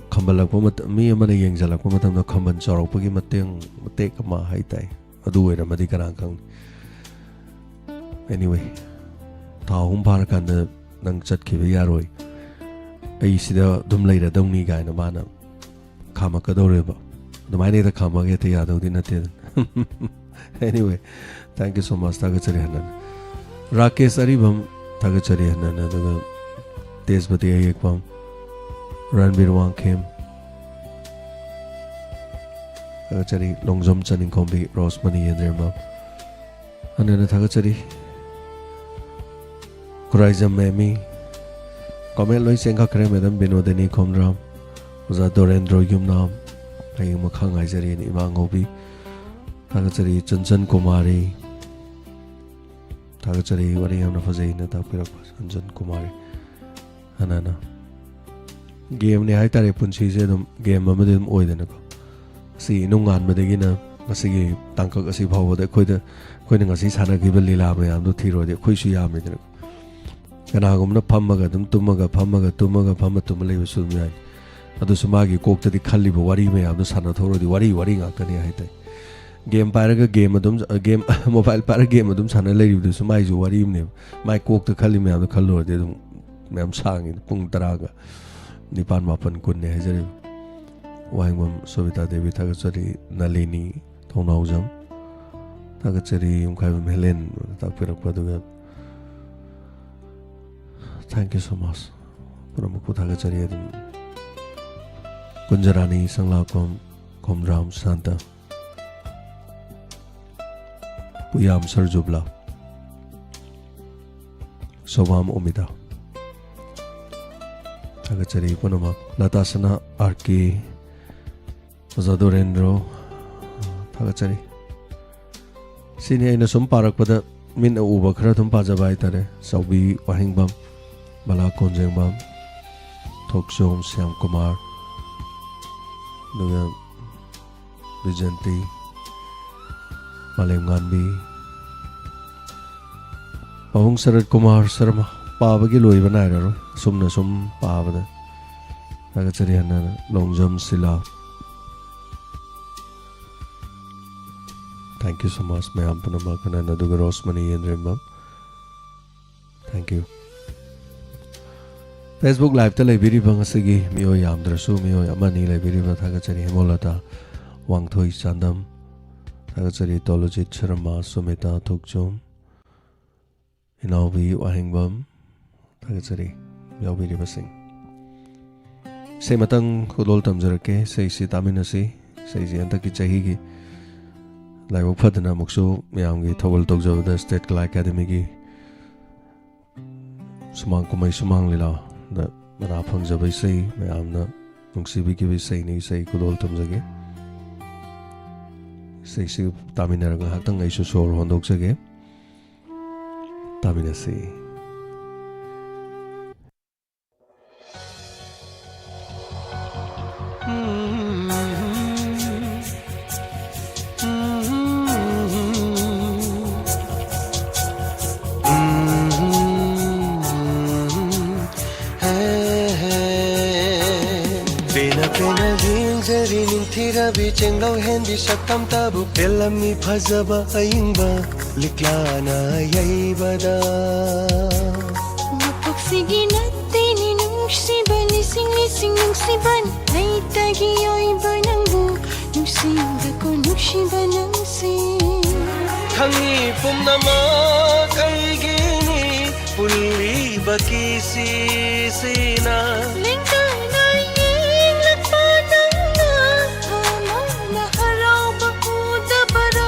ꯈꯝꯕꯜꯂꯛꯄ ꯃꯇꯝ, ꯃꯤ ꯑꯃꯅ ꯌꯦꯡꯁꯤꯜꯂꯛꯄ ꯃꯇꯝꯗ ꯈꯝꯕꯜ ꯆꯥꯎꯔꯛꯄꯒꯤ ꯃꯇꯦꯡ, ꯃꯇꯦꯛ ꯑꯃ ꯍꯥꯏꯇꯥꯏ꯫ ꯑꯗꯨ ꯑꯣꯏꯔꯝꯃꯗꯤ ꯀꯅꯥ ꯈꯪꯅꯤ꯫ Anyway, ꯊꯥ ꯑꯍꯨꯝ ꯐꯥꯔꯀꯥꯟꯗ ꯅꯪ ꯆꯠꯈꯤꯕ ꯌꯥꯔꯣꯏ, ꯑꯩ ꯁꯤꯗ ꯑꯗꯨꯝ ꯂꯩꯔꯗꯧꯅꯤ ꯀꯥꯏꯅ ꯃꯥꯅ ꯈꯥꯝꯃꯛꯀꯗꯧꯔꯦꯕ꯫ ꯑꯗꯨꯃꯥꯏꯅ ꯍꯦꯛꯇ ꯈꯥꯝꯃꯒ ꯍꯦꯛꯇ ꯌꯥꯗꯧꯗꯤ ꯅꯠꯇꯦꯗꯅ꯫ Anyway, thank you so much꯫ ꯊꯥꯒꯠꯆꯔꯤ ꯍꯟꯅ ꯍꯟꯅ꯫ ꯔꯥꯀꯦꯁ ꯑꯔꯤꯕꯝ, ꯊꯥꯒꯠꯆꯔꯤ ꯍꯟꯅ ꯍꯟꯅ꯫ ꯑꯗꯨꯒ ꯇꯦꯖꯄꯇꯤ ꯑꯌꯦꯛꯄꯝ, ꯔꯟꯕꯤꯔ ꯋꯥꯡꯈꯦꯝ, ꯊꯥꯒꯠꯆꯔꯤ꯫ ꯂꯣꯡꯖꯝ ꯆꯅꯤꯡꯈꯣꯝꯕꯤ, ꯔꯣꯁꯃꯅꯤ ꯌꯦꯟꯗ꯭ꯔꯦꯝꯕꯝ, ꯍꯟꯅ ꯍꯟꯅ ꯊꯥꯒꯠꯆꯔꯤ꯫ ꯈꯨꯔꯥꯏꯖꯝ ꯃꯦꯃꯤ, comment ꯂꯣꯏ ꯆꯦꯟꯈꯛꯈ꯭ꯔꯦ꯫ ꯃꯦꯗꯥꯝ ꯕꯤꯅꯣꯗꯤꯅꯤ ꯈꯣꯝꯗ꯭ꯔꯥꯝ, ꯑꯣꯖꯥ ꯗꯣꯔꯦꯟꯗ꯭ꯔꯣ ꯌꯨꯝꯅꯥꯝ, ꯍꯌꯦꯡ ꯃꯈꯥ ꯉꯥꯏꯖꯔꯤꯅ ꯏꯃꯥ ꯉꯧꯕꯤ, ꯊꯥꯒꯠꯆꯔꯤ꯫ ꯆꯟꯆꯟ ꯀꯨꯃꯥꯔꯤ, ꯊꯥꯒꯠꯆꯔꯤ꯫ ꯋꯥꯔꯤ ꯌꯥꯝꯅ ꯐꯖꯩꯅ ꯇꯥꯛꯄꯤꯔꯛꯄ ꯆꯟꯆꯟ ꯀꯨꯃꯥꯔꯤ꯫ ꯍꯟꯅ ꯍꯟꯅ꯫ Gameꯅꯦ ꯍꯥꯏꯇꯥꯔꯦ, ꯄꯨꯟꯁꯤꯁꯦ ꯑꯗꯨꯝ game ꯑꯃꯗꯤ ꯑꯗꯨꯝ ꯑꯣꯏꯗꯅꯀꯣ꯫ ꯉꯁꯤ ꯅꯣꯡꯉꯥꯟꯕꯗꯒꯤꯅ ꯉꯁꯤꯒꯤ ꯇꯥꯡꯀꯛ ꯑꯁꯤ ꯐꯥꯎꯕꯗ ꯑꯩꯈꯣꯏꯗ, ꯑꯩꯈꯣꯏꯅ ꯉꯁꯤ ꯁꯥꯟꯅꯈꯤꯕ ꯂꯤꯂꯥ ꯃꯌꯥꯝꯗꯣ ꯊꯤꯔꯨꯔꯗꯤ ꯑꯩꯈꯣꯏꯁꯨ ꯌꯥꯝꯃꯤꯗꯅ꯫ ꯀꯅꯥꯒꯨꯝꯕꯅ ꯐꯝꯃꯒ ꯑꯗꯨꯝ ꯇꯨꯝꯃꯒ, ꯐꯝꯃꯒ ꯇꯨꯝꯃꯒ, ꯐꯝꯃ ꯇꯨꯝꯃ ꯂꯩꯕꯁꯨ ꯑꯗꯨꯝ ꯌꯥꯏ꯫ ꯑꯗꯨꯁꯨ ꯃꯥꯒꯤ ꯀꯣꯛꯇꯗꯤ ꯈꯜꯂꯤꯕ ꯋꯥꯔꯤ ꯃꯌꯥꯝꯗꯣ ꯁꯥꯟꯅꯊꯣꯛꯎꯔꯗꯤ ꯋꯥꯔꯤ, ꯋꯥꯔꯤ ꯉꯥꯛꯇꯅꯤ ꯍꯥꯏꯇꯥꯏ꯫ ꯒꯦꯝ ꯄꯥꯏꯔꯒ ꯒꯦꯝ ꯑꯗꯨꯝ, ꯒꯦꯝ, ꯃꯣꯕꯥꯏꯜ ꯄꯥꯏꯔꯒ ꯒꯦꯝ ꯑꯗꯨꯝ ꯁꯥꯟꯅ ꯂꯩꯔꯤꯕꯗꯨꯁꯨ ꯃꯥꯏꯁꯨ ꯋꯥꯔꯤ ꯑꯃꯅꯦꯕ꯫ ꯃꯥꯏ ꯀꯣꯛꯇ ꯈꯜꯂꯤ ꯃꯌꯥꯝꯗꯣ ꯈꯜꯂꯨꯔꯗꯤ ꯑꯗꯨꯝ ꯃꯌꯥꯝ ꯁꯥꯡꯉꯤ꯫ ꯄꯨꯡ ꯇꯔꯥꯒ ꯅꯤꯄꯥꯟ, ꯃꯥꯄꯟ, ꯀꯨꯟꯅꯦ ꯍꯥꯏꯖꯔꯤꯕ꯫ ꯋꯥꯍꯦꯡꯕꯝ ꯁꯣꯕꯤꯇꯥ ꯗꯦꯕꯤ ꯊꯥꯒꯠꯆꯔꯤ, ꯅꯂꯤꯅꯤ ꯊꯣꯡꯅꯥꯎꯖꯝ ꯊꯥꯒꯠꯆꯔꯤ, ꯌꯨꯝꯈꯥꯏꯕꯝ ꯍꯦꯂꯦꯟ ꯇꯥꯛꯄꯤꯔꯛꯄ, ꯑꯗꯨꯒ thank you so much ꯄꯨꯝꯅꯃꯛꯄꯨ ꯊꯥꯒꯠꯆꯔꯤ꯫ ꯑꯗꯨꯝ ꯀꯨꯟꯖꯔꯥꯅꯤ ꯁꯪꯂꯥꯛꯄꯝ, ꯈꯣꯝꯗ꯭ꯔꯥꯝ ꯁꯥꯟꯇ, ꯄꯨꯌꯥꯝ ꯁꯔꯖꯨꯕꯂꯥ, ꯁꯣꯕꯥꯝ ꯑꯣꯃꯤꯗꯥ ꯊꯥꯒꯠꯆꯔꯤ ꯄꯨꯝꯅꯃꯛ꯫ ꯂꯇꯥ ꯁꯅꯥ, ꯑꯥꯔ ꯀꯦ, ꯑꯣꯖꯥ ꯗꯣꯔꯦꯟꯗ꯭ꯔꯣ, ꯊꯥꯒꯠꯆꯔꯤ꯫ ꯁꯤꯅꯤ ꯑꯩꯅ ꯁꯨꯝ ꯄꯥꯔꯛꯄꯗ ꯃꯤꯠꯅ ꯎꯕ ꯈꯔ ꯑꯗꯨꯝ ꯄꯥꯖꯕ ꯍꯥꯏꯇꯥꯔꯦ꯫ ꯆꯥꯎꯕꯤ ꯋꯥꯍꯦꯡꯕꯝ, ꯕꯂꯥ ꯀꯣꯟꯖꯦꯡꯕꯝ, ꯊꯣꯛꯆꯣꯝ ꯁ꯭ꯌꯥꯝ ꯀꯨꯃꯥꯔ, ꯑꯗꯨꯒ ꯕꯤꯖꯦꯟꯇꯤ, ꯃꯥꯂꯦꯝꯉꯥꯟꯕꯤ, ꯄꯥꯕꯨꯡ ꯁꯔꯠ ꯀꯨꯃꯥꯔ ꯁꯔꯃ꯫ ꯄꯥꯕꯒꯤ ꯂꯣꯏꯕ ꯅꯥꯏꯔꯔꯣꯏ, ꯑꯁꯨꯝꯅ ꯁꯨꯝ ꯄꯥꯕꯗ꯫ ꯊꯥꯒꯠꯆꯔꯤ ꯍꯟꯅ ꯍꯟꯅ꯫ Longjam Sheela, thank you so much ꯃꯌꯥꯝ ꯄꯨꯝꯅꯃꯛ꯫ ꯍꯟꯅ ꯍꯟꯅ꯫ ꯑꯗꯨꯒ ꯔꯣꯁꯃꯅꯤ ꯌꯦꯟꯔꯦꯝꯕꯝ, thank you꯫ Facebook Liveꯇ ꯂꯩꯕꯤꯔꯤꯕ ꯉꯁꯤꯒꯤ ꯃꯤꯑꯣꯏ ꯌꯥꯝꯗ꯭ꯔꯁꯨ ꯃꯤꯑꯣꯏ ꯑꯃ ꯑꯅꯤ ꯂꯩꯕꯤꯔꯤꯕ ꯊꯥꯒꯠꯆꯔꯤ꯫ ꯍꯦꯃꯣꯂꯇꯥ ꯋꯥꯡꯊꯣꯏ ꯆꯥꯟꯗꯝ ꯊꯥꯒꯠꯆꯔꯤ꯫ ꯇꯣꯂꯨꯖꯤꯠ ꯁꯔꯃ, ꯁꯨꯃꯤꯇꯥ ꯊꯣꯛꯆꯣꯝ, ꯏꯅꯥꯎꯕꯤ ꯋꯥꯍꯦꯡꯕꯝ ꯊꯥꯒꯠꯆꯔꯤ꯫ ꯌꯥꯎꯕꯤꯔꯤꯕꯁꯤꯡ ꯏꯁꯩ ꯑꯃꯇꯪ ꯈꯨꯗꯣꯜ ꯇꯝꯖꯔꯛꯀꯦ꯫ ꯏꯁꯩꯁꯤ ꯇꯥꯃꯤꯟꯅꯁꯤ꯫ ꯏꯁꯩꯁꯤ ꯍꯟꯗꯛꯀꯤ ꯆꯍꯤꯒꯤ ꯂꯥꯏꯕꯛ ꯐꯗꯅ ꯑꯃꯨꯛꯁꯨ ꯃꯌꯥꯝꯒꯤ ꯊꯧꯒꯜ ꯇꯧꯖꯕꯗ ꯁ꯭ꯇꯦꯠ ꯀꯂꯥ ꯑꯦꯀꯥꯗꯃꯤꯒꯤ ꯁꯨꯃꯥꯡ ꯀꯨꯝꯍꯩ ꯁꯨꯃꯥꯡ ꯂꯤꯂꯥꯗ ꯃꯅꯥ ꯐꯪꯖꯕ ꯏꯁꯩ, ꯃꯌꯥꯝꯅ ꯅꯨꯡꯁꯤꯕꯤꯈꯤꯕ ꯏꯁꯩꯅꯤ꯫ ꯏꯁꯩ ꯈꯨꯗꯣꯜ ꯇꯝꯖꯒꯦ꯫ ꯏꯁꯩꯁꯤ ꯇꯥꯃꯤꯟꯅꯔꯒ ꯉꯥꯏꯍꯥꯛꯇꯪ ꯑꯩꯁꯨ ꯁꯣꯔ ꯍꯣꯟꯗꯣꯛꯆꯒꯦ꯫ ꯇꯥꯃꯤꯟꯅꯁꯤ꯫ ꯌꯦꯡꯖꯔꯤ ꯅꯤꯡꯊꯤꯔꯕꯤ ꯆꯦꯡꯂꯧ ꯍꯦꯟꯕꯤ ꯁꯛꯇꯝꯇꯕꯨ, ꯄꯦꯜꯂꯝꯃꯤ ꯐꯖꯕ ꯑꯏꯪꯕ ꯂꯤꯛꯂꯥꯅ ꯌꯩꯕꯗ꯫ ꯃꯄꯣꯛꯁꯤꯒꯤ ꯅꯠꯇꯦꯅꯦ ꯅꯨꯡꯁꯤꯕ, ꯂꯤꯁꯤꯡ ꯂꯤꯁꯤꯡ ꯅꯨꯡꯁꯤꯕꯅꯤ꯫ ꯂꯩꯇꯒꯤ ꯑꯣꯏꯕ ꯅꯪꯕꯨ ꯅꯨꯡꯁꯤꯕꯀꯣ ꯅꯨꯡꯁꯤꯕ ꯅꯪꯁꯤ꯫ ꯈꯪꯉꯤ ꯄꯨꯝꯅꯃꯛ ꯑꯩꯒꯤꯅꯤ ꯄꯨꯜꯂꯤꯕ ꯀꯤꯁꯤꯁꯤꯅ꯫ ꯂꯦꯡꯗꯅ ꯌꯦꯡꯂꯛꯄ ꯅꯪꯅ ꯊꯃꯣꯏꯅ ꯍꯔꯥꯎꯕ ꯎꯗꯕꯔꯥ?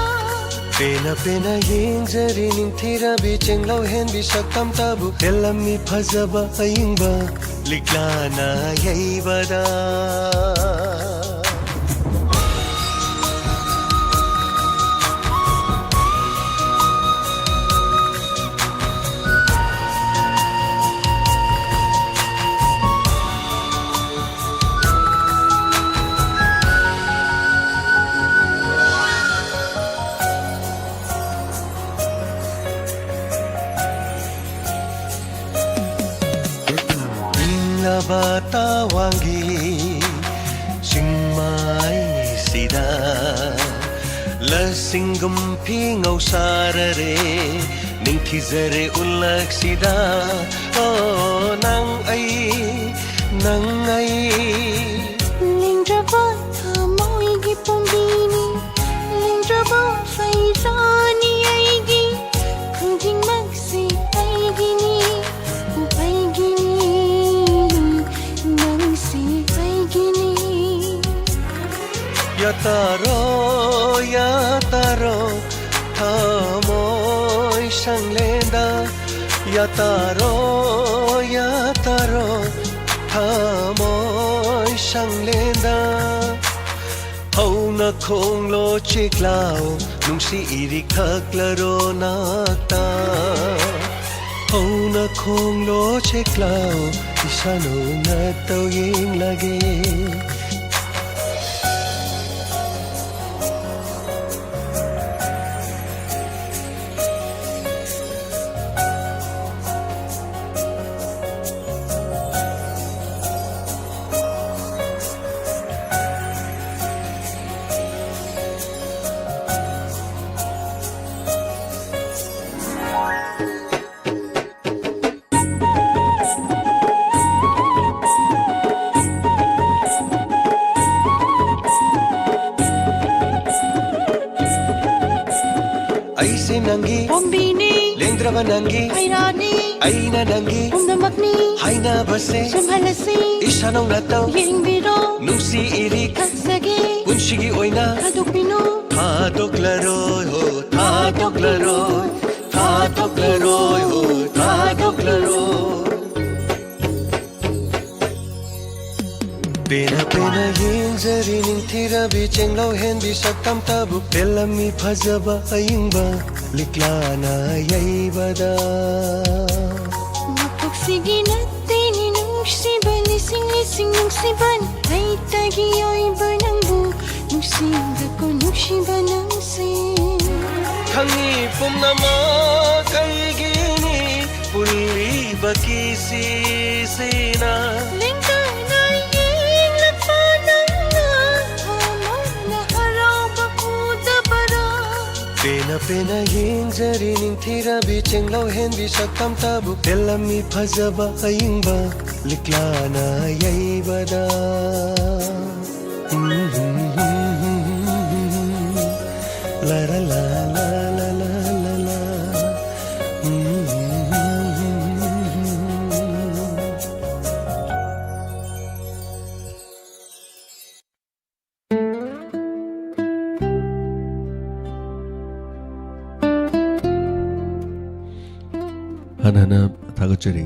ꯄꯦꯟꯅ ꯄꯦꯟꯅ ꯌꯦꯡꯖꯔꯤ ꯅꯤꯡꯊꯤꯔꯕꯤ ꯆꯦꯡꯂꯧ ꯍꯦꯟꯕꯤ ꯁꯛꯇꯝꯇꯕꯨ, ꯄꯦꯜꯂꯝꯃꯤ ꯐꯖꯕ ꯑꯏꯪꯕ ꯂꯤꯛꯂꯥꯅ ꯌꯩꯕꯗ꯫ ꯏꯪꯂꯕ ꯇꯋꯥꯡꯒꯤ ꯆꯤꯡꯃꯥꯏꯁꯤꯗ ꯂꯁꯤꯡꯒꯨꯝ ꯐꯤꯉꯧ ꯁꯥꯔꯔꯦ, ꯅꯤꯡꯊꯤꯖꯔꯦ ꯎꯜꯂꯛꯁꯤꯗ꯫ ꯑꯣ, ꯅꯪ ꯑꯩ, ꯅꯪ ꯑꯩ꯫ ꯂꯦꯡꯗ꯭ꯔꯕ ꯊꯃꯣꯏꯒꯤ ꯄꯣꯝꯕꯤꯅꯤ, ꯂꯦꯡꯗ꯭ꯔꯕ ꯐꯩꯖꯥꯅꯤ ꯑꯩꯒꯤ꯫ ꯈꯨꯗꯤꯡꯃꯛꯁꯤ ꯑꯩꯒꯤꯅꯤ, ꯑꯩꯒꯤꯅꯤ, ꯅꯪꯁꯤ ꯑꯩꯒꯤꯅꯤ꯫ ꯌꯥꯇꯥꯔꯣ, ꯌꯥꯇꯥꯔꯣ, ꯊꯃꯣꯏ ꯁꯪꯂꯦꯟꯗ꯫ ꯌꯥꯇꯥꯔꯣ, ꯌꯥꯇꯥꯔꯣ, ꯊꯃꯣꯏ ꯁꯪꯂꯦꯟꯗ꯫ ꯍꯧꯅ ꯈꯣꯡꯂꯣ ꯆꯦꯛꯂꯥꯎ, ꯅꯨꯡꯁꯤ ꯏꯔꯤꯛ ꯊꯛꯂꯔꯣ ꯅꯥꯛꯇ꯫ ꯍꯧꯅ ꯈꯣꯡꯂꯣ ꯆꯦꯛꯂꯥꯎ, ꯏꯁꯥꯅꯧ ꯅꯠꯇꯧ ꯌꯦꯡꯂꯒꯦ꯫ ꯅꯪꯒꯤ ꯄꯣꯝꯕꯤꯅꯤ꯫ ꯂꯦꯡꯗ꯭ꯔꯕ ꯅꯪꯒꯤ ꯍꯩꯔꯥꯅꯤ꯫ ꯑꯩꯅ ꯅꯪꯒꯤ ꯄꯨꯝꯅꯃꯛꯅꯤ꯫ ꯍꯥꯏꯅꯕꯁꯦ ꯁꯨꯝꯍꯜꯂꯁꯤ꯫ ꯏꯁꯥꯅꯧ ꯅꯇꯧ ꯌꯦꯡꯕꯤꯔꯣ꯫ ꯅꯨꯡꯁꯤ ꯏꯔꯤꯛ ꯊꯛꯆꯒꯦ꯫ ꯄꯨꯟꯁꯤꯒꯤ ꯑꯣꯏꯅ ꯊꯥꯗꯣꯛꯄꯤꯅꯨ꯫ ꯊꯥꯗꯣꯛꯂꯔꯣꯏ ꯍꯣ, ꯊꯥꯗꯣꯛꯂꯔꯣꯏ꯫ ꯊꯥꯗꯣꯛꯂꯔꯣꯏ ꯍꯣ, ꯊꯥꯗꯣꯛꯂꯔꯣꯏ꯫ ꯄꯦꯟꯅ ꯄꯦꯟꯅ ꯌꯦꯡꯖꯔꯤ ꯅꯤꯡꯊꯤꯔꯕꯤ ꯆꯦꯡꯂꯧ ꯍꯦꯟꯕꯤ ꯁꯛꯇꯝꯇꯕꯨ ꯄꯦꯜꯂꯝꯃꯤ ꯐꯖꯕ ꯑꯏꯪꯕ ꯂꯤꯛꯂꯥꯅ ꯌꯩꯕꯗ꯫ ꯃꯄꯣꯛꯁꯤꯒꯤ ꯅꯠꯇꯦꯅꯤ ꯅꯨꯡꯁꯤꯕ ꯂꯤꯁꯤꯡ ꯂꯤꯁꯤꯡ ꯅꯨꯡꯁꯤꯕꯅ ꯂꯩꯇꯒꯤ ꯑꯣꯏꯕ ꯅꯪꯕꯨ ꯅꯨꯡꯁꯤꯕꯀꯣ ꯅꯨꯡꯁꯤꯕ ꯅꯪꯁꯦ꯫ ꯈꯪꯉꯤ ꯄꯨꯝꯅꯃꯛ ꯑꯩꯒꯤꯅꯤ ꯄꯨꯜꯂꯤꯕ ꯀꯤꯁꯤꯁꯤꯅ꯫ ꯂꯦꯡꯗꯅ ꯌꯦꯡꯂꯛꯄ ꯅꯪꯅ ꯊꯃꯣꯏꯅ ꯍꯔꯥꯎꯕ ꯎꯗꯕꯔꯥ? ꯄꯦꯟꯅ ꯄꯦꯟꯅ ꯌꯦꯡꯖꯔꯤ ꯅꯤꯡꯊꯤꯔꯕꯤ ꯆꯦꯡꯂꯧ ꯍꯦꯟꯕꯤ ꯁꯛꯇꯝꯇꯕꯨ ꯄꯦꯜꯂꯝꯃꯤ ꯐꯖꯕ ꯑꯏꯪꯕ ꯂꯤꯛꯂꯥꯅ ꯌꯩꯕꯗ꯫ ꯍꯟꯅ ꯍꯟꯅ ꯊꯥꯒꯠꯆꯔꯤ꯫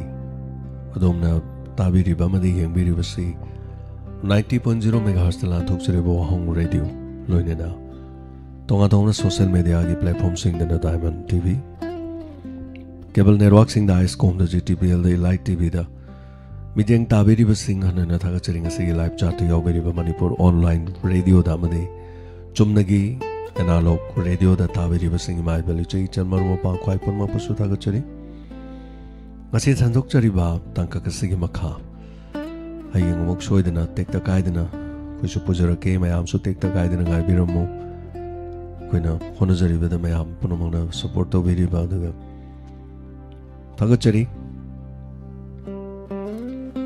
ꯑꯗꯣꯝꯅ ꯇꯥꯕꯤꯔꯤꯕ ꯑꯃꯗꯤ ꯌꯦꯡꯕꯤꯔꯤꯕꯁꯤ ninety point zero megahertzꯇ ꯂꯥꯟꯊꯣꯛꯆꯔꯤꯕ ꯋꯥꯍꯣꯡ ꯔꯦꯗꯤꯑꯣ, ꯂꯣꯏꯅꯅ ꯇꯣꯉꯥꯟ ꯇꯣꯉꯥꯟꯕ social mediaꯒꯤ platformꯁꯤꯡꯗꯅ Diamond TV, cable networkꯁꯤꯡꯗ iScomꯗ, GTPLꯗ, Elite TVꯗ ꯃꯤꯠꯌꯦꯡ ꯇꯥꯕꯤꯔꯤꯕꯁꯤꯡ ꯍꯟꯅ ꯍꯟꯅ ꯊꯥꯒꯠꯆꯔꯤ꯫ ꯉꯁꯤꯒꯤ live chatꯇ ꯌꯥꯎꯕꯤꯔꯤꯕ ꯃꯅꯤꯄꯨꯔ online radioꯗ ꯑꯃꯗꯤ ꯆꯨꯝꯅꯒꯤ analog radioꯗ ꯇꯥꯕꯤꯔꯤꯕꯁꯤꯡ ꯏꯃꯥ ꯏꯕꯦꯜ ꯏꯆꯦ ꯏꯆꯜ ꯃꯔꯨꯞ ꯃꯄꯥꯡ ꯈ꯭ꯋꯥꯏ ꯄꯨꯝꯅꯃꯛꯄꯨꯁꯨ ꯊꯥꯒꯠꯆꯔꯤ꯫ ꯉꯁꯤ ꯁꯟꯗꯣꯛꯆꯔꯤꯕ ꯇꯥꯡꯀꯛ ꯑꯁꯤꯒꯤ ꯃꯈꯥ ꯍꯌꯦꯡ ꯑꯃꯨꯛ ꯁꯣꯏꯗꯅ ꯇꯦꯛꯇ ꯀꯥꯏꯗꯅ ꯑꯩꯈꯣꯏꯁꯨ ꯄꯨꯖꯔꯛꯀꯦ꯫ ꯃꯌꯥꯝꯁꯨ ꯇꯦꯛꯇ ꯀꯥꯏꯗꯅ ꯉꯥꯏꯕꯤꯔꯝꯃꯨ꯫ ꯑꯩꯈꯣꯏꯅ ꯍꯣꯠꯅꯖꯔꯤꯕꯗ ꯃꯌꯥꯝ ꯄꯨꯝꯅꯃꯛꯅ support ꯇꯧꯕꯤꯔꯤꯕ ꯑꯗꯨꯒ ꯊꯥꯒꯠꯆꯔꯤ꯫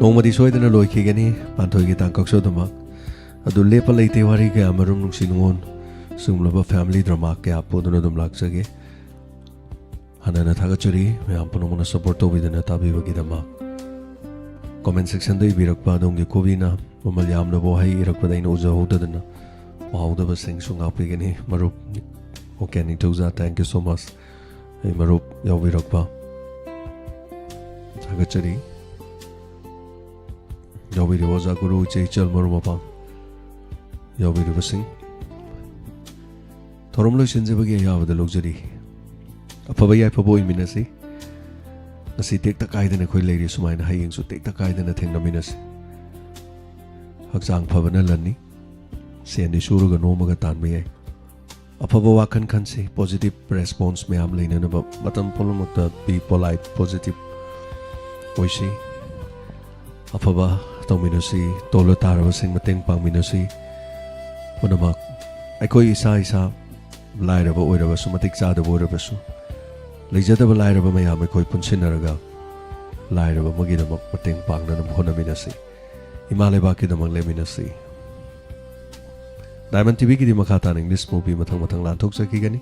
ꯅꯣꯡꯃꯗꯤ ꯁꯣꯏꯗꯅ ꯂꯣꯏꯈꯤꯒꯅꯤ ꯄꯥꯟꯊꯣꯏꯒꯤ ꯇꯥꯡꯀꯛꯁꯨ ꯑꯗꯨꯃꯛ꯫ ꯑꯗꯨ ꯂꯦꯞꯄ ꯂꯩꯇꯦ, ꯋꯥꯔꯤ ꯀꯌꯥ ꯃꯔꯨꯝ ꯅꯨꯡꯁꯤ ꯅꯨꯡꯉꯣꯟ ꯁꯤꯒꯨꯝꯂꯕ family drama ꯀꯌꯥ ꯄꯨꯗꯨꯅ ꯑꯗꯨꯝ ꯂꯥꯛꯆꯒꯦ꯫ ꯍꯥꯟꯅꯅ ꯊꯥꯒꯠꯆꯔꯤ ꯃꯌꯥꯝ ꯄꯨꯝꯅꯃꯛꯅ support ꯇꯧꯕꯤꯗꯨꯅ ꯇꯥꯕꯤꯕꯒꯤꯗꯃꯛ꯫ Comment section ꯗ ꯏꯕꯤꯔꯛꯄ ꯑꯗꯣꯝꯒꯤ ꯈꯨꯕꯤꯅ ꯃꯃꯜ ꯌꯥꯝꯂꯕ ꯋꯥꯍꯩ ꯏꯔꯛꯄꯗ ꯑꯩꯅ ꯎꯖꯍꯧꯗꯗꯅ ꯎꯍꯧꯗꯕꯁꯤꯡꯁꯨ ꯉꯥꯛꯄꯤꯒꯅꯤ꯫ ꯃꯔꯨꯞ ꯑꯣ ꯀꯦ ꯅꯤꯡꯊꯧꯖꯥ, thank you so much꯫ ꯑꯩ ꯃꯔꯨꯞ ꯌꯥꯎꯕꯤꯔꯛꯄ ꯊꯥꯒꯠꯆꯔꯤ꯫ ꯌꯥꯎꯕꯤꯔꯤꯕ ꯑꯣꯖꯥ ꯒꯨꯔꯨ ꯏꯆꯦ ꯏꯆꯜ ꯃꯔꯨꯞ ꯃꯄꯥꯡ ꯌꯥꯎꯕꯤꯔꯤꯕꯁꯤꯡ, ꯊꯧꯔꯝ ꯂꯣꯏꯁꯤꯟꯖꯕꯒꯤ ꯑꯌꯥꯕꯗ ꯂꯧꯖꯔꯤ꯫ ꯑꯐꯕ ꯌꯥꯏꯐꯕ ꯑꯣꯏꯃꯤꯟꯅꯁꯤ꯫ ꯉꯁꯤ ꯇꯦꯛꯇ ꯀꯥꯏꯗꯅ ꯑꯩꯈꯣꯏ ꯂꯩꯔꯤ, ꯁꯨꯃꯥꯏꯅ ꯍꯌꯦꯡꯁꯨ ꯇꯦꯛꯇ ꯀꯥꯏꯗꯅ ꯊꯦꯡꯅꯃꯤꯟꯅꯁꯤ꯫ ꯍꯛꯆꯥꯡ ꯐꯕꯅ ꯂꯟꯅꯤ꯫ ꯁꯦꯟꯗꯤ ꯁꯨꯔꯒ ꯅꯣꯝꯃꯒ ꯇꯥꯟꯕ ꯌꯥꯏ꯫ ꯑꯐꯕ ꯋꯥꯈꯜ ꯈꯟꯁꯤ, positive response ꯃꯌꯥꯝ ꯂꯩꯅꯅꯕ꯫ ꯃꯇꯝ ꯄꯨꯝꯅꯃꯛꯇ be polite, positive ꯑꯣꯏꯁꯤ꯫ ꯑꯐꯕ ꯇꯧꯃꯤꯟꯅꯁꯤ, ꯇꯣꯜꯂ ꯇꯥꯔꯕꯁꯤꯡ ꯃꯇꯦꯡ ꯄꯥꯡꯃꯤꯟꯅꯁꯤ꯫ ꯄꯨꯝꯅꯃꯛ ꯑꯩꯈꯣꯏ ꯏꯁꯥ ꯏꯁꯥ ꯂꯥꯏꯔꯕ ꯑꯣꯏꯔꯕꯁꯨ, ꯃꯇꯤꯛ ꯆꯥꯗꯕ ꯑꯣꯏꯔꯕꯁꯨ, ꯂꯩꯖꯗꯕ ꯂꯥꯏꯔꯕ ꯃꯌꯥꯝ ꯑꯩꯈꯣꯏ ꯄꯨꯟꯁꯤꯟꯅꯔꯒ ꯂꯥꯏꯔꯕ ꯑꯃꯒꯤꯗꯃꯛ ꯃꯇꯦꯡ ꯄꯥꯡꯅꯅꯕ ꯍꯣꯠꯅꯃꯤꯟꯅꯁꯤ꯫ ꯏꯃꯥ ꯂꯩꯕꯥꯛꯀꯤꯗꯃꯛ ꯂꯦꯞꯃꯤꯟꯅꯁꯤ꯫ Diamond ꯇꯤꯚꯤꯒꯤꯗꯤ ꯃꯈꯥ ꯇꯥꯅ English movie ꯃꯊꯪ ꯃꯊꯪ ꯂꯥꯟꯊꯣꯛꯆꯈꯤꯒꯅꯤ꯫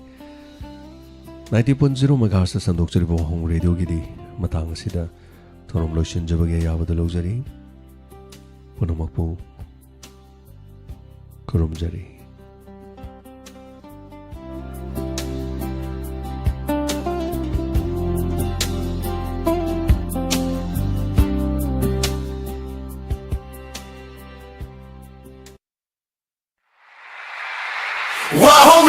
Ninety point zero megahertz ꯁꯟꯗꯣꯛꯆꯔꯤꯕ ꯋꯥꯍꯣꯡ ꯔꯦꯗꯤꯑꯣꯒꯤꯗꯤ ꯃꯇꯥꯡ ꯑꯁꯤꯗ ꯊꯧꯔꯝ ꯂꯣꯏꯁꯤꯟꯖꯕꯒꯤ ꯑꯌꯥꯕꯗ ꯂꯧꯖꯔꯤ꯫ ꯄꯨꯝꯅꯃꯛꯄꯨ ꯈꯨꯔꯨꯝꯖꯔꯤ꯫ Wahoo